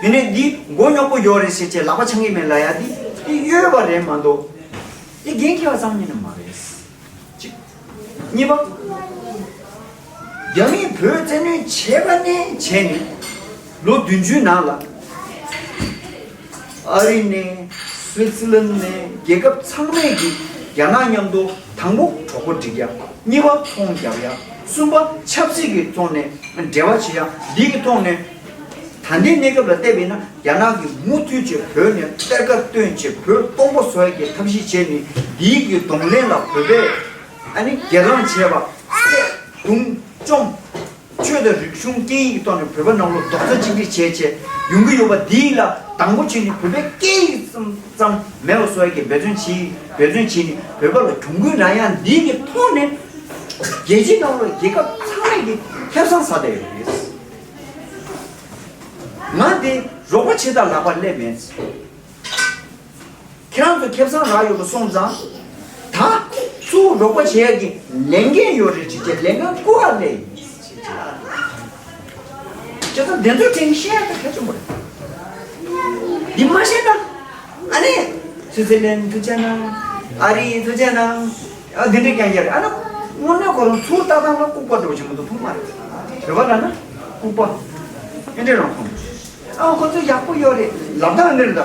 ཡིན་ནའི་འདི་མགོ་རྙོག་པོ་ཡོད་རེད་ཟེར་བྱས་ལག་པ་འཆང་གི་མེད་ལབ་ཡ་འདི་འདི་གཡོལ་བ་རེད་མ་གཏོགས་འདི་འགན་འཁྱེར་བ་ཙམ་ཡིན་ནི་མ་རེད། གཅིག་གཉིས་པ། རྒྱ་མིས་བོད་བཙན་གནོན་བྱས་པ་ནས་བྱས་ནས་ལོ་བདུན་ཅུའི་ནང་ལ་ཨ་རི་ནས་སུའི་ཙི་ལན་ནས་རྒྱལ་ཁབ་ཚང་མས་ཀྱིས་རྒྱ་ནག་མཉམ་དུ་དང་པོ་གྲོགས་པོ་སྒྲིག་ཡ། གཉིས་པ་ཚོང་རྒྱག་ཡ། གསུམ་པ་ཆབ་སྲིད་ཀྱི་ཐོག་ནས་འབྲེལ་བ་བྱེད་ཡ། འདི་གི་ཐོག་ནས་ད་ལྟའི་གནས་སྐབས་ལ་བལྟས་པས་ན་རྒྱ་ནག་གིས་མུ་མཐུད་ཀྱིས་བོད་ནས་གཏེར་ཁ་བཏོན་བྱས་བོད་སྟོང་པ་བཟོ་ཡ་གི་ཐབས་ཤེས་བྱས་ནས་འདིའི་གི་གདོང་ལེན་ལ་བོད་པས་ཨ་ནི་སྒེར་ལངས་བྱས་པ་བསད་རྡུང་བཅོམ། ཆོས་དང་རིག་གཞུང་སྐད་ཡིག་གི་ཐོག་ནས་བོད་པ་ནང་ལོགས་རྡོག་རྩ་གཅིག་སྒྲིལ་བྱས་བྱས་ཡོང་གི་ཡོད་པ་འདིའི་ལ་དང་པོ་བྱས་ནས་བོད་པའི་སྐད་ཡིག་ཙམ་ཙམ་མེད་པ་བཟོ་ཡ་གི་འབད་བརྩོན་བྱས་འབད་བརྩོན་བྱས་ནས་བོད་པ་ལ་གྱོང་གུན་རག་ཡ་འདིའི་གི་ཐོག་ནས་རྒྱལ་སྤྱིའི་ནང་ལོགས་རྒྱལ་ཁབ་ཚང་མས་ཀྱི་ཁེ་བཟང་ཟ་བསྡད་ཡོད་རེད། ང་འདི་རོགས་པ་བྱེད་དང་ལག་པ་སླེབས་མེད། ཁྱེད་རང་ཚོ་ཁེ་བཟང་རག་ཡོད་པ་སོང་ཙང་། ད་ཚུར་རོགས་པ་བྱེད་ཡ་གི་ལས་འགན་ཡོད་རེད་ཅེས་བྱས་ལས་འགན་བསྐུར་བ་ལས་ཡིན། བྱས་ཙང་བདེན་ཚུལ་དྲན་ཤེས་ཡ་ད་གལ་ཆེན་པོ་རེད། འདི་མ་ཤེས་ན། ཨ་ནི། སུའི་ཙི་ལན་ཐུགས་རྗེ་གནང་། ཨ་རི་ཐུགས་རྗེ་གནང་། ཨ་འདི་འདྲའི་རྐྱང་རྐྱང་རེད། ཨ་ནི། དངོས་གནས་ཁོ་རང་ཚུར་ལྟ་སྟངས་ལ་ལྐུགས་པ་འདྲ་བོ་ཞིག་མི་འདུག་ཐུག་མ་རེད། བོད་པ་ལ་ན་ལྐུགས་པ། ཨེ་འདྲ་རང་ཁོང་། ཨ་ཁོ་ཚོ་ཡག་པོ་ཡོད་རེད་ལབ་སྟངས་འདི་རེད་ད།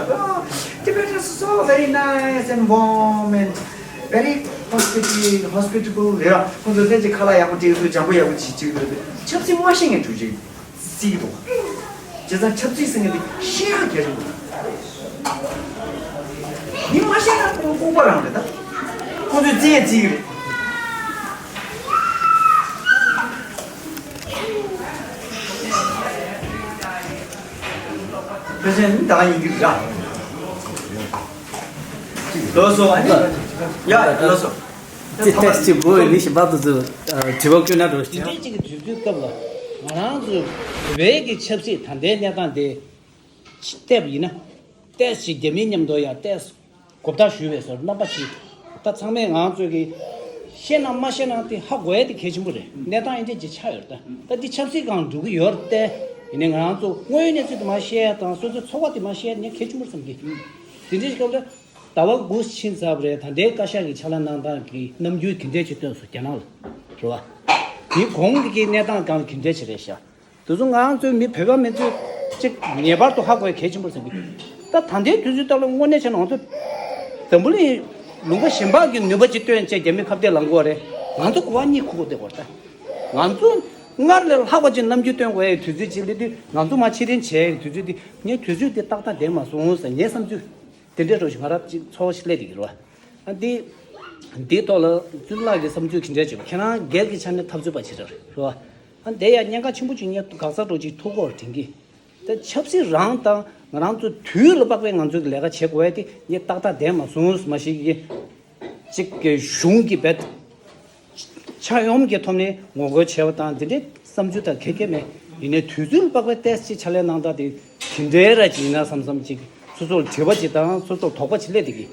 Tibetans are so very nice and warm and very hospitable, hospitable རེད་ར། ཁོ་ཚོ་ལྷན་ཅིག་ཁ་ལག་ཡག་པོ་སྤྲད་འདུག་འཇམ་པོ་ཡག་པོ་ཅིག་ཅིག་འདུག་ཆབ་སྲིད་མ་ཤེས་མཁན་འདྲ་བོ་ཅིག་བརྩི་གི་འདུག་བྱས་ཙང་ཆབ་སྲིད་ཟེར་མཁན་དེ་ཤེས་ཡག་གལ་ཆེན་པོ་རེད། མི་མ་ཤེས་ན་ཁོང་ལྐུགས་པ་རང་རེད་ད། ཁོང་ཚོས་བརྩི་ཡས་བརྩི་གི་རེད། ཕལ་ཆེར་ནི་ད་ག་ཡིན་གྱི་རེད་ད། ལགས་སོ། ཨ་ནི། ཡ། ལགས་སོ། ཅི་ཏེས་ཅི་བོ་ནི་ཞིབ་པ་དུ་དུ་དྲི་བ་བཀོད་ན་འགྲོ། དེ་འདྲའི་གཅིག་གི་དུས་ཚོད་སྐབས་ལ་ང་རང་ཚོའི་བོད་པའི་གི་ཆབ་སྲིད་ད་ལྟའི་གནས་སྟངས་དེ་བལྟས་པ་ཡིན་ན། ཏེས་ཅིག་རྒྱ་མིའི་མཉམ་དུ་ཡང་ཏེས་གོ་བརྡ་ཞུས་པའི་བཟོར་རྣམ་པ་ཅིག་ད་ཚང་མས་ང་ཚོས་གི་ཤེས་ན་མ་ཤེས་ན་དེ་ཧ་གོ་ཡ་དེ་གལ་ཆེན་པོ་རེད། གནས་སྟངས་ཨེ་འདྲས་ཅིག་ཆགས་ཡོད་རེད་ད། ད་འདི་ཆབ་སྲིད་སྒང་འགྲོ་གི་ཡོད་རེད་དེ། ཡིན་ནའི་ང་རང་ཚོ་དངོས་ཡོད་གནས་ཚུལ་དེ་མ་ཤེས་ཡ་དང་སོ་སོའི་ཚོར་བ་དེ་མ་ཤེས་ཡ་ངས་གལ་ཆེན་པོ་རེད་བསམ་གི། དེ་འདྲའི་སྐབས་ལ་ཟླ་བ་དགུ་ཕྱིན་ཚར་བ་རེད། ད་ལྟའི་བཀའ་ཤག་གི་ཕྱག་ལས་གནང་སྟངས་ཀྱི་རྣམ་འགྱུར་ག་འདྲས་ཅིག་སྟོན་སོང་རྒྱ་ནག་ལ། རེད་བ། དེའི་གོང་གི་གནས་སྟངས་སྒང་ལ་ག་འདྲས་ཅིག་རེད་ཤག་དེ་ཚོ་ང་རང་ཚོའི་མི་བོད་པ་མི་ཚོས་གཅིག་ངེས་པར་དུ་ཧ་གོ་ཡ་གལ་ཆེན་པོ་རེད་བསམ་གི། ད་ད་ལྟའི་དུས་ཚོད་ལྟར་ལ་དངོས་གནས་བྱས་ན་ང་ཚོ་འཛམ་བུ་གླིང་ལུང་པ་གཞན་པ་གི་ནུས་པ་ཅིག་བཏོན་བྱས་རྒྱ་མི་ཁ་གཏད་ལངས་དགོས་རེད། ང་ཚོ་གོ་བ་གཉིས་ཁུག་དགོས་བསྡད་ཡོད་རེད་ད། ང་ཚོ་སྔར་ལས་ལྷག་པ་ཅིག་རྣམ་འགྱུར་སྟོན་དགོས་ཡ་དུས་ཚོད་ཅིག་སླེབས་དུས་ང་ཚོ་མར་ཕྱིར་འཐེན་བྱས་ཡ་དུས་ཚོད་འདི་ངས་དུས་ཚོད་འདི་ཏག་ཏག་བསྡད་མ་སོང་ཟེར་ངའི་བསམ་ཚུལ་དེ་འདྲས་རོ་ཞིག་ང་རང་ཅིག་ཚོར་བ་ཞིག་སླེབས་བསྡད་ཀྱི་རེད་བ། ཨ་འདི། འདིའི་ཐོག་ལ་བཙུན་ལགས་ཀྱི་བསམ་ཚུལ་ག་འདྲས་བྱེད་པ། ཁྱེད་རང་སྒེར་གྱི་ཆ་ནས་འཐབ་རྩོད་པ་ཞིག་རེད་བ། ཨ་འདི་ཡ་ཉེན་ཁ་ཆེན་པོ་ཅིག་ངས་དགག་ཚར་འགྲོ་ཅིག་ཐུག་གོ་དྲན་གི། ད་ཆབ་སྲིད་རང་དང་ང་རང་ཚོ་དུས་ལ་དཔག་པའི་ང་ཚོ་གི་ལས་ཀ་བྱེད་དགོས་ཡ་དེ་ངས་ཏག་ཏག་བསྡད་མ་སོང་མ་ཞིག་གི། གཅིག་གི་གཞུང་གི་བེད། ཆ་ཡོམ་གྱི་ཐོག་ནས་ངོ་རྒོལ་བྱས་པ་དང་འདི་འདྲའི་བསམ་ཚུལ་དང་ཁེ་ཁེ་མེད། ཡིན་ནའི་དུས་ཚོད་ལ་དཔག་པའི་ཏེས་ཅིག་ཕྱག་ལས་གནང་སྟངས་དེ་ག་འདྲའི་ར་ཅིག་ཡིན་ན་བསམ་བསམ་ཅིག་སོ་སོར་དྲི་བ་ཅིག་དང་སོ་སོར་དོགས་པ་ཅིག་སླེབས་བསྡད་ཀྱི།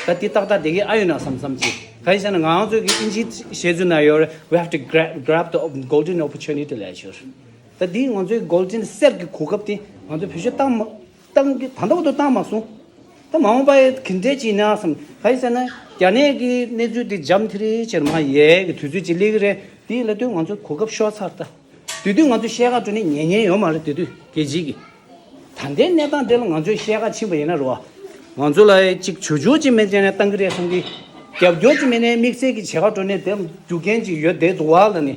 ད་འདི་ཏག་ཏག་བསྡད་ཀྱི་ཨ་ཡོད་ན་བསམ་བསམ་ཅིག་གང་ཡིན་ཟེར་ན་ང་རང་ཚོ་གི་ཨིན་ཇིའི་བཤད་ཚུལ་ན་ཡོད་རེད། We have to grab, grab the golden opportunity ལབ་ཡ་ཡོད་རེད། ད་འདི་ང་ཚོའི་གོལ་ཌེན་གསེར་གྱི་གོ་སྐབས་དེ་ང་ཚོས་བེད་སྤྱོད་བཏང་མ་བཏང་གི་ད་ལྟ་བར་དུ་བཏང་མ་སོང་། ད་མ་འོངས་པ་ཡི་ག་འདྲས་ཅིག་ཡིན་ན་བསམ། གང་ཡིན་ཟེར་ན་རྒྱ་ནད་ཀྱི་གནས་ཚུལ་དེ་འཇམ་ཐིང་རིང་ཅིག་མར་ཡལ་གྱི་དུས་ཚོད་ཅིག་སླེབས་ཀྱི་རེད། དེ་ཡིན་ལབ་དུས་ང་ཚོ་གོ་སྐབས་ཤོར་ཚར་ད། དེ་དུས་ང་ཚོ་བཤད་ག་འགྲོ་ནས་ཉན་མཁན་ཡོད་མ་རེད། དེ་དུས་རྒྱལ་སྤྱིའི་གི་ད་ལྟའི་གནས་སྟངས་དེ་ལ་ང་ཚོས་བཤད་ག་ཕྱིན་པ་ཡིན་ན་རེད་བ། ང་ཚོ་ལ་ཅིག་བྱུར་བྱུར་ཅིག་མེད་ཅེ་ནས་བཏང་གི་རེད་བསམ་གི། རྒྱབ་སྐྱོར་ཅིག་མེད་ནས་དམིགས་བསལ་གྱི་བྱེད་ག་འགྲོ་ནས་དེ་རྒྱུ་རྐྱེན་ཅིག་ཡོད་བསྡད་འདུག་བ་ལབ་ནས།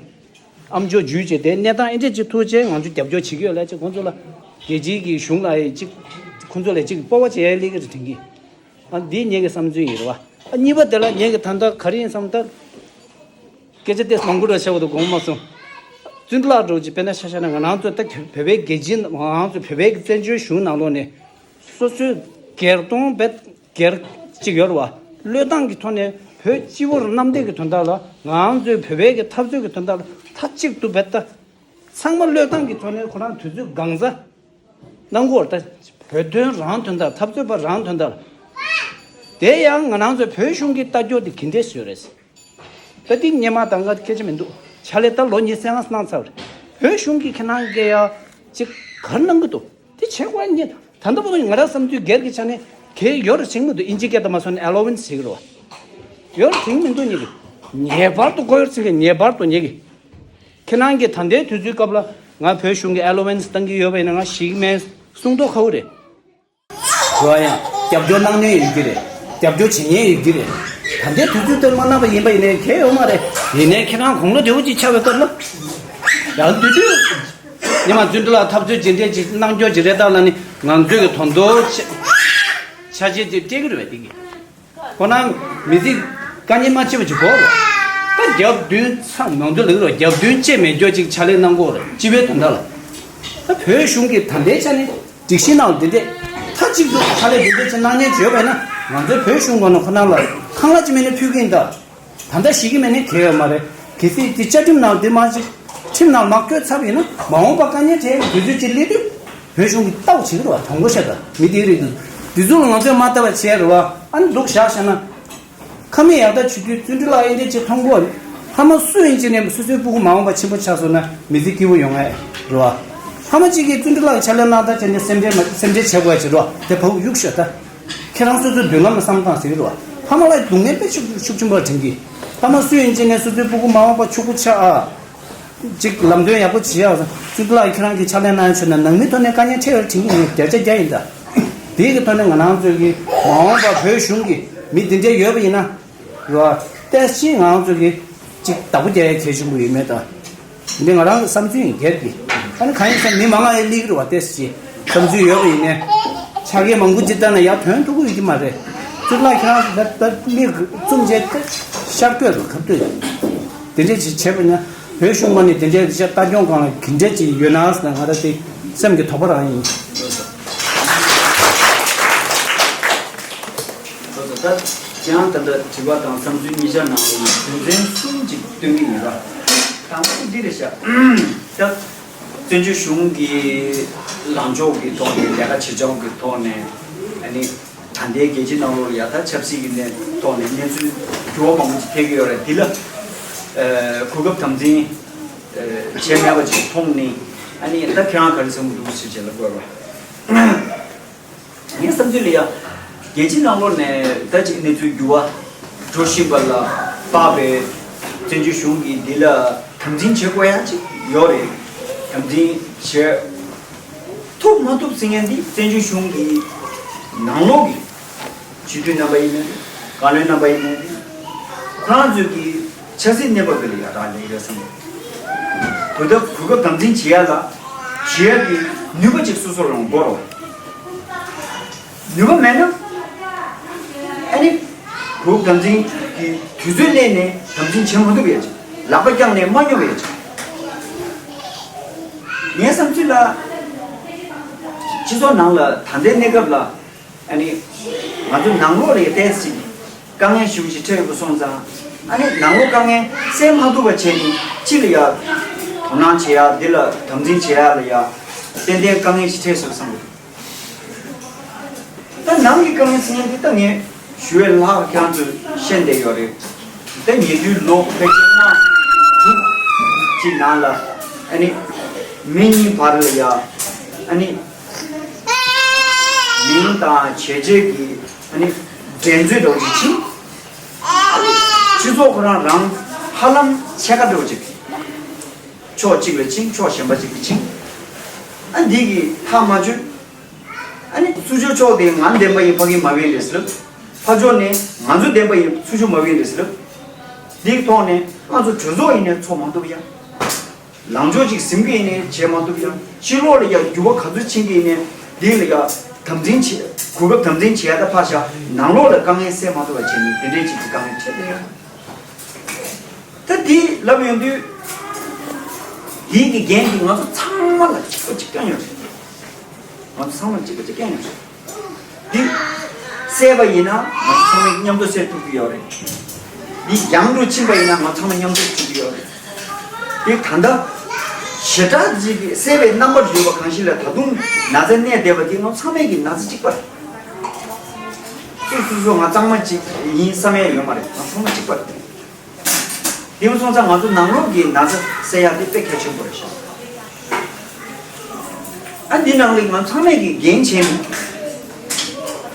ཨམ་ཅོག་བརྒྱུད་བྱས་དེ་གནས་སྟངས་ཨེ་འདྲས་ཅིག་ཐུག་བྱས་ང་ཚོ་རྒྱབ་སྐྱོར་བྱེད་ཀྱི་ཡོད་ལབ་ཅིག་ཁོང་ཚོ་ལ་རྒྱལ་སྤྱིའི་གི་གཞུང་ལ་ཡི་ཅིག་ཁོང་ཚོ་ལ་ཅིག་སྤོབས་པ་བྱེད་ཡ་སླེབས་ཀྱི་རེད་དྲན་གི། ཨ་འདི་ངེད་ཀྱི་བསམ་ཚུལ་ཡིན་རེད་བ། ཨ་གཉིས་པ་དེ་ལ་ངེད་ཀྱི་ད་ལྟ་ག་རེ་ཡིན་བསམ་ད། སྐད་ཆ་ཏོག་ཙམ་མང་པོ་འདྲ་བྱས་པ་དང་དགོངས་མ་སོང་། བཙུན་ལགས་འདྲ་བོ་ཅིག་དཔེར་ན་ཆ་བཞག་ན་ང་རང་ཚོ་ད་བོད་པའི་རྒྱལ་སྤྱི་ང་རང་ཚོ་བོད་པའི་གི་བཙན་བྱོལ་གཞུང་ནང་ལོགས་ནས་སོ་སོའི་སྒེར་གདོང་རྦད་སྒེར་གཅིག་ཡོད་རེད་བ། བློས་བཏང་གི་ཐོག་ནས་བོད་སྤྱི་བོར་གནམ་བསྟན་གྱི་དོན་དག་ལ་ང་རང་ཚོའི་བོད་པའི་གི་འཐབ་རྩོད་ཀྱི་དོན་དག་ལ་མཐའ་གཅིག་ཏུ་རྦད་ད། ཚང་མ་བློས་བཏང་གི་ཐོག་ནས་ཁོ་རང་དུས་ཚོད་གང་ཟ་གནང་དགོས་རེད་ད། བོད་དོན་རང་དོན་དག་འཐབ་རྩོད་པ་རང་དོན་དག་དེ་ཡང་ང་རང་ཚོའི་བོད་གཞུང་གི་ལྟ་རྒྱུ་དེ་ག་འདྲས་བཟོས་རེད། ད་འདི་སྔོན་མ་དང་ང་སྐད་ཆ་མི་འདུག་ཕྱག་ལས་ད་ལོ་ཉི་ཤུ་རྩ་ལྔ་གནང་ཚར་རེད། བོད་གཞུང་གིས་ཁྱེད་རང་སྐད་ཡ་ཅིག་ག་རེ་གནང་གི་འདུག་དེ་བྱེད་དགོས་ཉེ་ད་ལྟ་བར་ང་རང་བསམ་ཚུལ་སྒེར་གྱི་ཆ་ནས་གལ་ཡོད་རེད་དྲན་གྱི་མི་འདུག་ཨིན་ཇི་སྐད་དུ་མ་སོང་ན་ཨེ་ལོ་ཝན་སི་ཟེར་གྱི་རེད་བ། ཡོད་རེད་དྲན་གྱི་མི་འདུག་ཉེ་གི། ངེས་པར་དུ་དགོས་ཡོད་རེད་ཟེར་གྱི་ངེས་པར་དུ་ཉེ་གི། ཁྱེད་རང་གིས་ད་ལྟའི་དུས་ཚོད་སྐབས་ལ་ང་བོད་གཞུང་གི་ཨེ་ལོ་ཝན་སི་བཏང་གི་ཡོད་པ་ཡིན་ན་ང་ཞིག་མེད་གསུང་མདོག་ཁ་པོ་རེད། འགྲོ་བ་ཡང་རྒྱབ་སྐྱོར་གནང་མཁན་ཡོད་ཀྱི་རེད། རྒྱབ་སྐྱོར་བྱེད་མཁན་ཡོད་ཀྱི་རེད། ད་ལྟའི་དུས་ཚོད་ལྟར་མ་གནང་པ་ཡིན་པ་ཡིན་ནའི་གལ་ཡོད་མ་རེད། ཡིན་ནའི་ཁྱེད་རང་དགུང་ལོ་བདེ་བོ་ཅིག་ཆགས་པའི་སྐབས་ལ་ཡང་དུས་དུས་ཉི་མ་བཙུན་གྲོལ་ལ་འཐབ་རྩོད་ཇི་འདྲས་ཅིག་གནང་རྒྱུ་ཅིག་རེད་ད་ལབ་ནི་ང་ཚོས་ཀྱི་དོན་དུ་ཆ་ཆ་ཆེ་དེ་སྤྲད་ཀྱི་རེད་པས་དེ་གི། ཁོ་ན་མི་ཚེ་དཀའ་ངལ་མ་ཆེ་བ་ཅིག་གོ། ད་རྒྱབ་མདུན་ཚང་མང་ཚོ་ལ་རོ་རྒྱབ་མདུན་བཅད་མེད་རྒྱུ་ཅིག་ཕྱག་ལས་གནང་དགོས་རེད་སྤྱི་པའི་དོན་དག་ལ། ད་བོད་གཞུང་གིས་ད་ལྟའི་ཆ་ནས་སྒྲིག་གཞི་ནང་འདི་འདྲས་མཐའ་གཅིག་ཏུ་ཕྱག་ལས་འདི་འདྲས་ཅིག་གནང་མཁན་བྱོས་པས་ན་ང་ཚོའི་བོད་གཞུང་གོ་ན་ཁོ་ན་ལ་ཁང་གླ་ཅིག་མེད་ན་ཕུལ་གི་ཡིན་ད། ད་ལྟ་ཞིག་གི་མེད་ནས་གལ་ཡོད་མ་རེད། གལ་སྲིད་དེ་བཅའ་ཁྲིམས་ནང་དེ་མ་ཅིག་ཁྲིམས་ནང་མ་བཀོད་ཚར་བ་ཡིན་ན་མ་འོངས་པ་དཀའ་ངལ་འཕྲད་དུས་ཚོད་ཅིག་སླེབས་དུས་བོད་གཞུང་གིས་ལྟ་བ་བྱེད་ཀྱི་རེད་བ། དྲང་པོ་བཤད་ད་མི་དེའི་རིགས་དེ་དེ་ཚོ་ལ་ང་ཚོས་མ་ལྟ་བ་བྱས་རེད་བ། ཨ་ནི་འདུག་བཞག་བྱས་ན། ཁ་མིག་ཡག་ད་ཆུ་དུས་བཙུན་གྲོལ་ལགས་ཨེ་འདྲས་ཅིག་མཐོང་གོ། ཕ་མ་སུ་ཡིན་ཅིག་ནས་སོ་སོའི་སྤུ་གུ་མ་འོངས་པ་ཆེན་པོ་ཆགས་སོང་ན་མི་ཚེ་སྐྱིད་པོ་ཡོང་ངེས་རེད་བ། ཕ་མ་གཅིག་གིས་བཙུན་གྲོལ་ལགས་ཀྱི་ཕྱག་ལས་གནང་ད་བྱས་ནས་སེམས་ཁྲལ་མ་སེམས་ཁྲལ་བྱེད་དགོས་ཡ་ཅིག་རེད་བ། དེ་ཕ་བུ་གཡུག་ཤོག་ད། ཁྱེད་རང་སོ་སོའི་མདུན་ལམ་ལ་བསམ་བཏང་ཟེར་གྱི་རེད་བ། ཕ་མ་ལ་སྡུག་བསྔལ་དཔེ་ཤུགས་ཤུགས་ཆེན་པོ་དྲན་གྱི། ཕ་མ་སུ་ཡིན་ཅིག་ནས་སོ་སོའི་སྤུ་གུ་མ་འོངས་པ་ཕྱུག་པོ་ཆགས་ཨ། ཅིག་ལམ་སྟོན་ཡག་པོ་བྱེད་ཡག་བཙུན་གྲོལ་ལགས་ཁྱེད་རང་གི་ཕྱག་ལས་གནང་ཡ་ཆོད་ན་ནང་མི་ཐོག་ནས་དཀའ་ངལ་འཕྲད་ཡོད་དྲན་གྱི་ངས་བརྒྱ་ཆ་བརྒྱ་ཡིན་ད། དེའི་གི་ཐོག་ནས་ང་རང་ཚོའི་གི་མ་འོངས་པ་བོད་གཞུང་གི་མི་འདི་འདྲ་ཡོད་པ་ཡིན་ན། རེད་བ། ཏོག་ཙམ་ང་རང་ཚོ་གི་ཅིག་བདག་པོ་རྒྱག་ཡ་གལ་ཆེན་པོ་ཡོད་མེད་དང་། འདི་ང་རང་གི་བསམ་ཚུལ་ཡིན་སྒེར་གྱི། ཨ་ནི་གང་ཡིན་ཟེར་ན་མི་མང་ང་ཡ་སླེབས་ཀྱི་རེད་བ་ཏོག་ཙམ་ཅིག་བསམ་ཚུལ་ཡོད་པ་ཡིན་ནའི་ཕྱག་འཁྱེར་མང་པོ་ཅིག་བཏང་ན་ཡར་ཐོན་ཐུབ་ཀྱི་ཡོད་ཀྱི་མ་རེད། གཙུག་ལག་ཁང་ད་ད་མིག་བཙུམ་བྱས་ཏེ་ཤར་བསྐྱོད་དང་ཁ་བསྐྱོད་དེ་འདྲས་ཅིག་བྱས་པ་ཡིན་ན། བོད་གཞུང་ངོས་ནས་དེ་འདྲའི་ཤ་ལྟ་སྐྱོང་སྒང་ལ་ག་འདྲས་ཅིག་ཡོད་ན་ཟེར་ན། ང་རང་དེ་སེམས་ཀྱི་དོགས་པ་རང་ཡིན། ད་ཁྱེད་རང་ད་ལྟ་དྲི་བ་དང་བསམ་ཚུལ་གཉིས་ཆ་ནང་ལ་རྒྱུ་མཚན་གསུམ་ཅིག་སྟོན་གྱི་ཡིན་པ། དང་པོ་འདི་རེད་ཤག་ད་བཙན་བྱོལ་གཞུང་གི་ལངས་ཕྱོགས་ཀྱི་ཐོག་ནས་ལས་ཀ་བྱེད་ཕྱོགས་ཀྱི་ཐོག་ནས་ཨ་ནི། ད་ལྟའི་རྒྱལ་སྤྱིའི་ནང་ལོགས་ལ་ཡ་ད་ཆབ་སྲིད་ཀྱི་གནས་ཐོག་ནས་གནས་ཚུལ་འགྱུར་བ་མང་པོ་ཅིག་ཐེབས་ཀྱི་ཡོད་རེད། འདི་ལ་ཨ་གོ་སྐབས་དམ་འཛིན་ཨ་བྱས་མེད་པ་ཅིག་མཐོང་ནས། ཨ་ནི་ད་ཁྱེད་རང་ག་རེ་བསམ་གྱི་འདུག་ཟེར་བྱས་ལ་བཀོད་པ། ངའི་བསམ་ཚུལ་ལ་ཡ་རྒྱལ་སྤྱིའི་ནང་ལོགས་ནས་ད་ཅིག་གནས་ཚུལ་འགྱུར་བ་འགྲོ་བཞིན་པ་ལ་དཔག་པའི་བཙན་བྱོལ་གཞུང་གིས་འདི་ལ་དམ་འཛིན་བྱེད་དགོས་ཡ་ཅིག་ཡོད་རེད། དམ་འཛིན་བྱེད། ཐུབ་མ་ཐུབ་ཟེར་མཁན་འདི་བཙན་བྱོལ་གཞུང་གི་ནང་ལོགས་ཀྱི་སྤྱི་འཐུས་རྣམ་པ་ཡིན་ནའི་རེད། བཀའ་བློན་རྣམ་པ་ཡིན་ནའི་རེད། ཁོ་རང་ཚོས་ཀྱི་ཆབ་སྲིད་གནས་བབ་དེ་ལ་ཡ་རག་ལས་ཡོད་བསམ་གྱི་འདུག། དེ་ལྟར་གོ་སྐབས་དམ་འཛིན་བྱེད་ཡ་ལ་བྱེད་ཡ་གི་ནུས་པ་ཅིག་སོ་སོ་ལ་དགོས་རེད། ནུས་པ་མེད་ན་ཨ་ནི་གོ་སྐབས་དམ་འཛིན་གྱི་དུས་ཚོད་སླེབས་ནས་དམ་འཛིན་བྱེད་མ་ཐུབ་ཡ་ཅིག། ལག་པ་བརྐྱངས་ནས་མ་སྙོབ་ཡ་ཅིག། ངའི་བསམ་ཚུལ་ལ། སྤྱི་ཚོགས་ནང་ལ་ད་ལྟའི་གནས་སྐབས་ལ་ཨ་ནི་ང་ཚོ་ནང་ལོགས་ལ་ཡ་ཏོག་ཙམ་དཀའ་ངལ་ཞེ་པོ་ཅིག་འཕྲད་ཡོད་པ་སོང་ཙང་། ཨ་ནི་ནང་ལོགས་དཀའ་ངལ་སེལ་མ་ཐུབ་པ་བྱས་ནས་ཕྱི་ལ་ཡ་དོ་སྣང་བྱེད་ཡ། འདི་ལ་དམ་འཛིན་བྱེད་ཡ་ལ་ཡ་ཏན་ཏན་དཀའ་ངལ་ཞིག་འཕྲད་སོང་བསམ་གྱི་འདུག། ད་ནང་གི་དཀའ་ངལ་ཟེར་མཁན་འདི་ད་ངས་ཞུ་བའི་ལྷག་ཁྱེད་རང་ཚོས་ཤེས་བསྡད་ཡོད་རེད། ད་ཉེ་དུས་ལོ་ཕལ་ཆེར་ལྔ་དྲུག་ཅིག་ནང་ལ་ཨ་ནི་མི་གཉིས་བར་ལ་ཡ་ཨ་ནི་མིང་དང་བྱས་རྗེས་ཀྱི་ཨ་ནི་འགྲན་རྩོད་འདྲ་བོ་ཅིག་ཕྱིན། ཨ་ནི་སྤྱི་ཚོགས་ཁོ་རང་རང་ཧ་ལམ་ཕྱེད་ཀ་འདྲ་བོ་ཅིག་ཕྱོགས་གཅིག་ལ་ཕྱིན། ཕྱོགས་གཞན་པ་ཅིག་ལ་ཕྱིན། ཨ་འདི་གི་ཐག་མ་ཆོད། ཨ་ནི་ཚུར་ཕྱོགས་ཕྱོགས་དེ་ང་བདེན་པ་ཡིན། ཕ་གི་མ་བདེན་རེད་ཟེར། ཕར་ཕྱོགས་ནས་ང་ཚོ་བདེན་པ་ཡིན། ཚུར་ཕྱོགས་མ་བདེན་རེད་ཟེར། འདིའི་ཐོག་ནས་ང་ཚོ་གྲོས་ཚོགས་ཡིན་ནའི་ཚོགས་མ་ཐུབ་ཡ། ལངས་ཕྱོགས་ཅིག་ཟིན་གི་ཡིན་ནའི་བྱེད་མ་ཐུབ་ཡ། ཕྱི་ལོགས་ལ་ཡ་འགྱུར་བ་ག་ཚོད་ཕྱིན་གི་ཡིན་ནའི་འདི་ལ་ཡ་དམ་འཛིན་བྱེད། གོ་སྐབས་དམ་འཛིན་བྱེད་ཡ་ད་ཕར་བཞག། ནང་ལོགས་ལ་དཀའ་ངལ་སེལ་མ་ཐུབ་པ་བྱས་ནས་དེ་འདྲའི་ཅིག་གི་དཀའ་ངལ་འཕྲད་བསྡད་ཡོད། ད་འདི་ལབ་ཡོང་དུས། འདིའི་གི་འགན་འདི་ང་ཚོ་ཚང་མ་ལ་གཅིག་པ་གཅིག་རྐྱང་ཡོད་རེད། ང་ཚོ་ཚང་མ་ལ་གཅིག་པ་གཅིག་རྐྱང་ཡོད་རེད། འདི་སེལ་བ་ཡིན་ན་ང་ཚོ་ཚང་མས་མཉམ་དུ་སེལ་ཐུབ་ཀྱི་ཡོད་རེད། འདི་ཡང་དུ་ཕྱིན་པ་ཡིན་ན་ང་ཚོ་ཚང་མ་མཉམ་དུ་ཐུབ་ཀྱི་ཡོད་རེད། འདི་ད་ལྟ་ཞེ་དྲག་ཅིག་གི་སེལ་བའི་རྣམ་པར་གྱུར་པ་གང་ཞིག་ལ་ད་དུང་ན་ཚ་གནས་བསྡད་པ་འདི་ང་ཚོ་ཚང་མས་ཀྱི་ན་ཚ་གཅིག་པ་རེད། སོ་སོ་སོ་ང་གཙང་མ་གཅིག་ཡིན་བསམ་ཡས་ཡོད་མ་རེད། ང་ཚང་མ་གཅིག་པ་རེད། དེ་མ་སོང་ཙང་ང་ཚོ་ནང་ལོགས་ཀྱི་ན་ཚ་སེལ་ཡག་དེ་དཔེ་གལ་ཆེན་པོ་རེད་ཤག། ཨ་འདི་ནང་ལ་ང་ཚང་མས་ཀྱི་འགན་བྱས་ནས།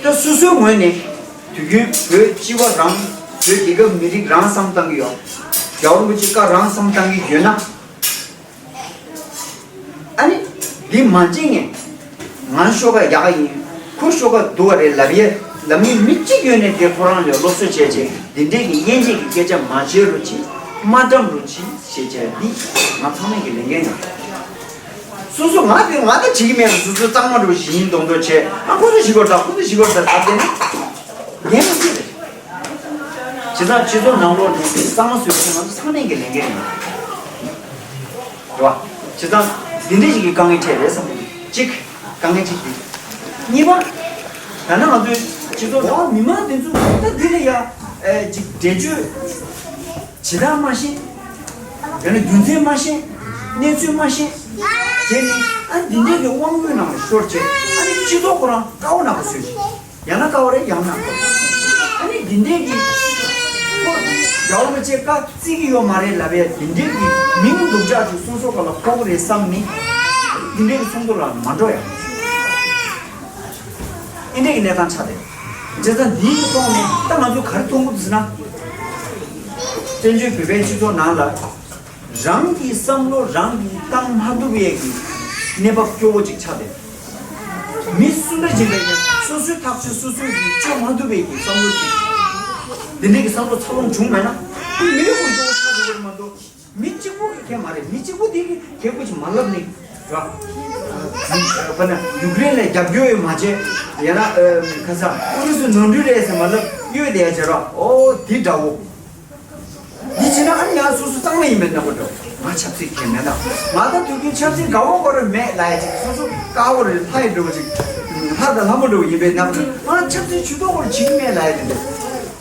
ད་སོ་སོའི་ངོས་ནས་དུས་རྒྱུན་བོད་སྤྱི་བ་རང་། བོད་རྒྱལ་ཁབ་མི་རིགས་རང་བསམ་བཏང་གི་ཡོད། རྒྱལ་བ་རིན་པོ་ཆེ་བཀའ་རང་བསམ་བཏང་གི་ཡོད་ན། ཨ་ནི། འདི་མ་བྱེད་ངས། ང་ཤོག་ཁ་ཡག་ག་ཡིན། ཁོ་ཤོག་ཁ་སྡུག་ག་རེད་ལབ་ཡས་ལབ་མཁན་མི་གཅིག་ཡོད་ནས་དེ་ཁོ་རང་ལ་སློབ་གསོ་བྱས་བྱས། འདི་འདྲས་ཀྱི་དབྱེ་འབྱེད་ཀྱི་སྐད་ཆ་མ་བྱེད་རོགས་གྱིས། མ་བཀྲམ་རོགས་གྱིས་ཞེས་བྱས། འདི་ང་ཚང་མས་ཀྱི་ལས་འགན་རེད། སོ་སོ་ང་དེ་ང་ད་བྱེད་ཀྱི་མེད་ལ། སོ་སོ་གཙང་མ་འགྲོ་བཞིན་མདོག་མདོག་བྱས། ཨ་ཁོ་ཚོ་ཞིག་གོ་ད། ཁོ་ཚོ་ཞིག་གོ་ད། ད་དེ་ནི་འགན་མ་ཁུར་རེད། བྱས་ཙང་སྤྱི་ཚོགས་ནང་ལོགས་ནས་གཙང་མ་བཟོས་ཚེ་ང་ཚོ་ཚང་མས་ཀྱི་ལས་འགན་རེད། རེད་བ། བྱས་ཙང་འདི་འདྲ་ཞིག་གི་དཀའ་ངལ་འཕྲད་རེད་བསམ་གྱི་འདུག། གཅིག་དཀའ་ངལ་གཅིག་འདི། གཉིས་པ། ད་ནང་ང་ཚོའི་སྤྱི་ཚོགས་ནང་མི་མང་འདི་ཚོ་ད་འདི་ལ་ཡ་ཨེ་ཅིག་འགྲེལ་བརྗོད་བྱེད་སྟངས་མ་ཤེས། ཡང་ན་རྒྱུ་མཚན་མ་ཤེས། གནས་ཚུལ་མ་ཤེས། བྱས་ནས་ཨ་འདི་འདྲའི་གི་དབང་པོའི་ནང་ལ་ཤོར་བྱས། ཨ་ནི་སྤྱི་ཚོགས་ཁོ་རང་དཀའ་བ་ནག་པོ་བཟོས་ཤིང་། ཡང་ན་དཀའ་བ་རེད། ཡང་ན་དཀའ་བ། ཨ་ནི་འདི་འདྲའི་གི་ཁོ་རྒྱལ་བ་རིན་པོ་ཆེ་བཀའ་བརྩི་གི་ཡོད་མ་རེད་ལབ་ཡས་འདི་འདྲའི་གི་མིང་སྡུག་ཅག་ཅིག་སོ་སོ་ག་ལ་ཕོག་གི་རེད་བསམ་ནས་འདི་འདྲའི་གི་ཚོགས་འདུ་ལ་མ་འགྲོ་ཡ། འདི་འདྲའི་གི་གནས་སྟངས་ཆགས་ཏེ། བྱས་ཙང་འདིའི་གི་ཐོག་ནས་ད་ང་ཚོ་ག་རེ་མཐོང་གི་འདུག་ཟེར་ན། བཙན་བྱོལ་བོད་པའི་སྤྱི་ཚོགས་ནང་ལ། རང་གི་བསམ་བློ་རང་གིས་བཏང་མ་ཐུབ་པའི་གི་གནས་བབ་སྐྱོ་བོ་ཅིག་ཆགས་ཏེ། མི་སུ་འདྲ་ཅིག་ལ་ཡང་སོ་སོའི་ཐག་གཅོད་སོ་སོས་ཀྱིས་གཅོད་མ་ཐུབ་པའི་གི་བསམ་བློ་ཅིག། དེ་འདྲའི་གི་བསམ་བློ་འཚར་ལོངས་བྱུང་མེད་ན། མི་རེ་ངོ་སྐྱོ་བོ་ཆགས་འགྲོ་གི་རེད་མ་གཏོགས། མི་གཅིག་པུ་གི་གལ་མ་རེད། མི་གཅིག་པུ་དེ་གི་གལ་པོ་ཅིག་མ་ལབ་ནས། པ་ན་ཡུཀ་རེན་ལ་རྒྱབ་སྐྱོར་ཡོད་མ་བྱས། ཡང་ན་ཨ་ཁ་ས་ཨུ་རུ་སུ་ནོར་འཁྲུལ་རེད་ཟེར་མ་ལབ་གཡོལ་བསྡད་ཡ་བྱས་རོགས། ཨོ་དེ་འདྲ་བོ། འདི་བྱས་ན་ཨ་ནི་ཡང་སོ་སོ་གཙང་མ་ཡིན་པའི་ནག་པོ་འགྲོ། ང་ཆབ་སྲིད་མཁན་མེད་ན། ང་ད་དུས་རྒྱུན་ཆབ་སྲིད་དགའ་བོ་དགའ་རོགས་མེད་ལ་ཡ་ཅིག་སོ་སོ་དཀར་བོ་རེད། ལྷ་ཡི་འགྲོ་བ་ཅིག་ལྷ་དང་ལྷ་མོ་འགྲོ་བ་ཡིན་པའི་ནག་པོ། ང་ཆབ་སྲིད་ཇུས་གཏོགས་དགོས་བྱེད་ཀྱི་མེད་ལ་ཡ་དེ་འདྲ།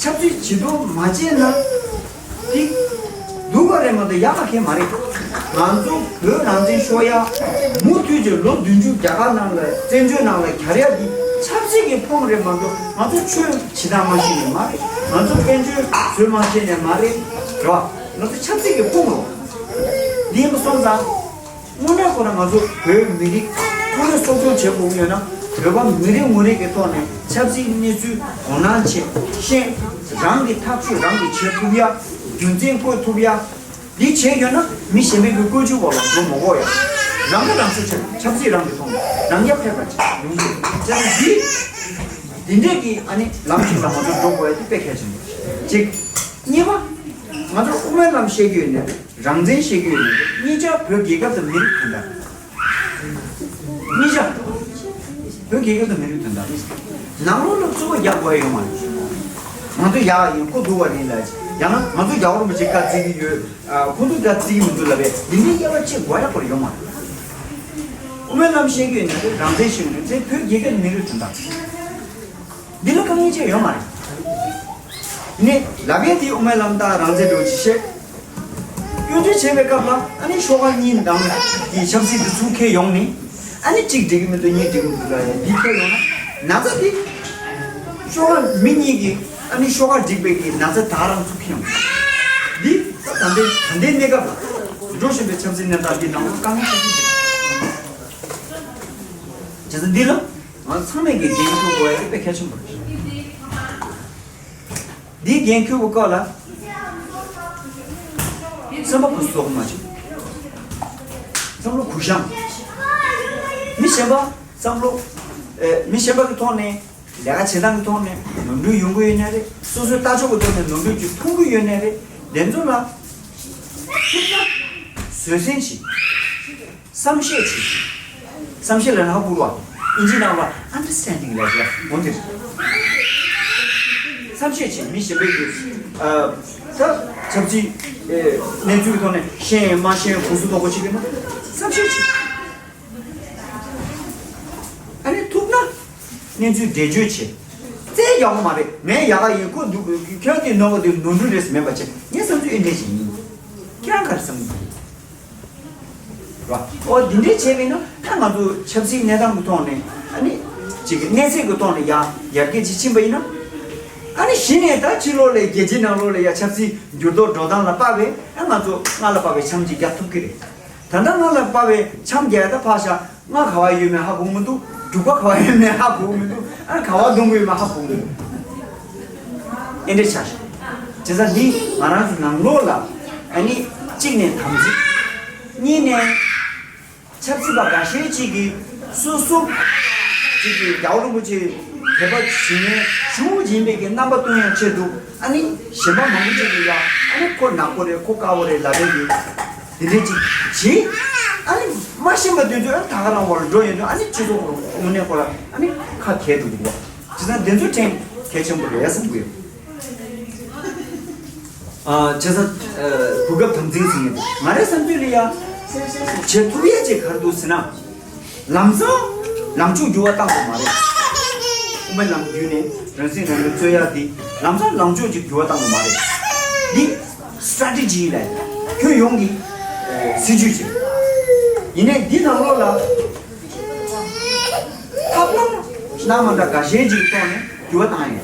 ཆབ་སྲིད་ཇུས་གཏོགས་མ་བྱས་ན། འདི་སྡུག་པ་རེད་མ་གཏོགས་ཡག་པ་གང་ཡང་མ་རེད། ང་ཚོ་བོད་རང་བཙན་ཤོར་ཡ། མུ་མཐུད་ཀྱི་ལོ་བདུན་ཅུ་རྒྱ་གར་ནང་ལ་བཙན་བྱོལ་ནང་ལ་གྱར་ཡ་འདི་ཆབ་སྲིད་ཀྱི་ཕོངས་རེད་མ་གཏོགས། ང་ཚོ་ཆོས་བྱེད་སྟངས་མ་ཤེས་ནས་མ་རེད། ང་ཚོ་དཔལ་འབྱོར་བཟོ་མ་ཤེས་ནས་མ་རེད། རེད་བ། ང་ཚོ་ཆབ་སྲིད་ཀྱི་ཕོངས་རེད། འདི་ཡིན་པ་སོང་ཙང་། དངོས་གནས་ཁོ་ན་ང་ཚོ་བོད་མི་རིགས་ཁོ་ནས་གསོ་སྐྱོང་བྱེད་དགོས་ཀྱི་ཡོད་ན། བོད་པ་མི་རེ་ངོ་རེ་གི་ཐོག་ནས་ཆབ་སྲིད་གནས་ཚུལ་དོ་སྣང་བྱེད་ཤེས། རང་གི་ཐག་གཅོད་རང་གིས་བྱེད་ཐུབ་ཡ། རྒྱུ་མཚན་བཀོད་ཐུབ་ཡ། འདི་བྱས་ཡོད་ན་མི་གཞན་པའི་གི་བཀོད་ཇུས་འོག་ལ་འགྲོ་མ་དགོས་ཡ། རང་གི་རང་སྲོག་ཆགས། ཆབ་སྲིད་རང་གི་ཐོག་ནས་རང་རྐྱ་འཕེར་བ་བྱེད་ཡོང་གི་ཡོད། བྱས་ན་འདི་འདི་འདྲས་ཀྱི་ཨ་ནི་ལམ་ཞིག་ལ་ང་ཚོ་འགྲོ་དགོས་ཡ་དེ་དཔེ་གལ་ཆེན་པོ་གཅིག་གཉིས་པ། ང་ཚོ་དབུ་མའི་ལམ་བཤད་ཀྱི་ཡོད་ནས། རང་བཙན་བཤད་ཀྱི་ཡོད་ནས། གཉིས་ཆ་བོད་རྒྱལ་ཁབ་དང་མི་རིགས་དོན་དག་གཉིས་ཆ་བོད་རྒྱལ་ཁབ་དང་མི་རིགས་དོན་དག་ནང་ལོགས་ལ་རྩོད་པ་རྒྱག་དགོས་ཡ་ཡོད་མ་རེད། ང་ཚོ་ཡག་ཡིན་ཁོ་སྡུག་པ་ཡིན་ལབ། ཡང་ན་ང་ཚོ་རྒྱལ་བ་རིན་པོ་ཆེ་བཀའ་བརྩི་གི་ཡོད། ཨ་ཁོ་ཚོ་བཀའ་བརྩི་གི་མི་འདུག་ལབ་པས་འདི་འདྲའི་དབྱེ་བ་ཕྱེ་དགོས་ཡ་ཁོ་རང་ཡོད་མ་རེད། དབུ་མའི་ལམ་བཤད་ཀྱི་ཡོད་ནས། རང་བཙན་བཤད་ཀྱི་ཡོད་ནས། བོད་རྒྱལ་ཁབ་མི་རིགས་དོན་དག་འདི་ལ་དཀའ་ངལ་ཅི་ཡོད་མ་རེད། ནི་ལབ་ཡས་དེ་དབུ་མའི་ལམ་དང་རང་བཙན་འགྲོ་ཅི་བཤད། སྐྱོན་བརྗོད་བྱེད་པའི་སྐབས་ལ་ཨ་ནི་ཤོག་ཁག་གཉིས་ནང་གི་ཆབ་སྲིད་དེ་ཚུར་འཁྱེར་ཡོང་ནས། ཨ་ནི་གཅིག་འགྲིག་གི་མི་འདུག་གཉིས་འགྲིག་གི་མི་འདུག་ལ་ཡ་འདི་འཁྱེར་ཡོང་ན། ན་ཚ་འདི་ཤོག་ཁག་མི་གཉིས་ཀྱི་ཨ་ནི་ཤོག་ཁག་འགྲིག་པའི་གི་ན་ཚ་ད་རང་ཚུར་འཁྱེར་ཡོང་། འདི་ད་ད་ལྟའི་ད་ལྟའི་གནས་སྐབས་ལ་འགྲོ་བཞིན་པའི་ཆབ་སྲིད་གནས་སྟངས་འདི་ནང་ལ་དཀའ་ངལ་ཆེ་ཤོས་རེད། བྱས་ཙང་འདི་ལ། ང་ཚང་མས་ཀྱི་འགན་འཁུར་དགོས་ཡ་དེ་དཔེ་གལ་ཆེན་པོ་རེད། འདིའི་འགན་འཁུར་བའི་སྐོར་ལ་བསམ་པ་གུ་སོགས་མ་བྱུང་། བསམ་བློ་གུ་བཤམས། མི་གཞན་པ་བསམ་བློ། ཨེ་མི་གཞན་པ་གི་ཐོག་ནས་ལས་ཀ་བྱེད་སྟངས་ཀྱི་ཐོག་ནས་ནོར་འཁྲུལ་ཡོང་གི་ཡོད་ནའི་རེད། སོ་སོའི་ལྟ་ཕྱོགས་ཀྱི་ཐོག་ནས་ནོར་འཁྲུལ་ཅིག་མཐོང་གི་ཡོད་ནའི་རེད། དེ་ཚོ་ལ་ཐུབ་ན་བཟོད་བསྲན་བྱེད། བསམ་ཤེས་བྱེད། བསམ་ཤེས་ལབ་ན་ཧ་གོ་རེད་བ། ཨིན་ཇིའི་ནང་ལ་ཨན་ཌར་སི་ཊན་ཌིང་ལབ་ཡ་འོ་དེ་རེད། བསམ་ཤེས་བྱེད། མི་གཞན་པའི་གི་ཨ་ད་ཆབ་སྲིད་ཨེ་གནས་ཚུལ་གྱི་ཐོག་ནས་ཤེས་ཡོན་མ་ཤེས་ཡོན་གོ་སོ་དོ་གོ་བྱེད་ཀྱི་ན་བསམ་ཤེས་བྱེད། ཨ་ནི་ཐུབ་ན་གནས་ཚུལ་འགྲེལ་བརྗོད་བྱེད། བཙལ་ཡག་པོ་མ་རེད། ངས་ཡག་ག་ཡིན་ཁོ་འདུག་ཁྱོད་ཀྱིས་ནོར་བ་དེ་ནོར་འཁྲུལ་རེད་མེད་པ་བྱེད། ངའི་བསམ་ཚུལ་ཨེ་འདྲས་ཞིག་ཡིན། ཁྱེད་རང་ག་རེ་བསམ་གྱི་འདུག་ར། ཨོ་འདི་འདྲས་བྱས་པས་ན་ད་ང་ཚོ་ཆབ་སྲིད་གནས་སྟངས་ཀྱི་ཐོག་ནས་ཨ་ནི་ཅིག་གི་གནས་ཚད་ཀྱི་ཐོག་ནས་ཡར་ཡར་རྒྱས་ཅིག་ཕྱིན་པ་ཡིན་ན། ཨ་ནི་གཞི་ནས་ད་ཕྱི་ལོགས་ལ་རྒྱལ་སྤྱིའི་ནང་ལོགས་ལ་ཡ་ཆབ་སྲིད་འགྱུར་ལྡོག་འགྲོ་སྟངས་ལ་དཔག་པས་ཨ་ང་ཚོ་སྔར་ལ་དཔག་པའི་འཆམ་ཅིག་རྒྱག་ཐུབ་ཀྱི་རེད། ད་ལྟ་ང་ལ་དཔག་པའི་འཆམ་རྒྱག་ཡ་ད་ཕར་བཞག་ང་ག་བ་ཡོད་མེད་ཧ་གོ་མི་འདུག་འབྲུག་པ་ག་བ་ཡོད་མེད་ཧ་གོ་མི་འདུག་ཨ་ག་བ་འདོན་དགོས་ཡོད་མེད་ཧ་གོ་མི་འདུག་ཨེ་འདྲས་ཆགས་ཤག་བྱས་ཙང་འདི་ང་རང་ཚོ་ནང་ལོགས་ལ་ཨ་ནི་གཅིག་ནས་དམ་ཚིག་གཉིས་ནས་ཆབ་སྲིད་པ་འགའ་ཤས་ཅིག་གིས་སོ་སོ་ཅིག་གིས་རྒྱལ་བ་རིན་པོ་ཆེ་དད་པ་བྱེད་མཁན་ཞུ་བོ་ཡིན་པའི་གི་རྣམ་པ་སྟོན་ཡང་ཆེད་དུ་ཨ་ནི་གཞན་པ་མང་པོ་ཅིག་གིས་ཡང་ཨ་ནི་ཁོ་ནག་པོ་རེད་ཁོ་དཀར་པོ་རེད་ལབ་པའི་གི་དེ་འདྲས་ཅིག་བྱེད། ཨ་ནི་མ་ཤེས་པ་དེ་ཚོ་ཨ་ནི་ད་ག་རང་བར་འགྲོ་ཡོད་དུས་ཨ་ནི་སྤྱི་ཚོགས་དངོས་གནས་ཁོ་ལ་ཨ་ནི་ཁ་གྱེས་འདུག་གོ། བྱས་ཙང་དེ་ཚོ་ཕྲན་གལ་ཆེན་པོ་རེད་བསམ་གི་ཡོད། ཨ་བྱས་ཙང་ཨ་གོ་སྐབས་དམ་འཛིན་ཟིན་ཡོད་འདུག་ང་རའི་བསམ་ཚུལ་ལ་ཡ་བྱེད་ཐུབ་ཡས་ཅིག་ག་རེ་འདུག་ཟེར་ན། ལམ་སང་ལངས་ཕྱོགས་འགྱུར་བ་བཏང་དགོས་མ་རེད། དབུ་མའི་ལམ་བརྒྱུད་ནས་རང་སྲིད་རང་སྐྱོང་རྩོད་ཡག་འདི་ལམ་སང་ལངས་ཕྱོགས་ཅིག་འགྱུར་བ་བཏང་དགོས་མ་རེད། འདི་སི་ཊེ་རེ་ཊི་ཇི་ལབ་ཁྱོན་ཡོངས་ཀྱི་ཨེ་སྲིད་ཇུས་ཅིག་ཡིན་ནའི་འདི་ནང་ལོགས་ལ་ཐབས་ལམ་སྣ་མ་འདྲ་འགའ་ཤས་ཅིག་ཐོག་ནས་འགྱུར་བ་བཏང་ཡོད།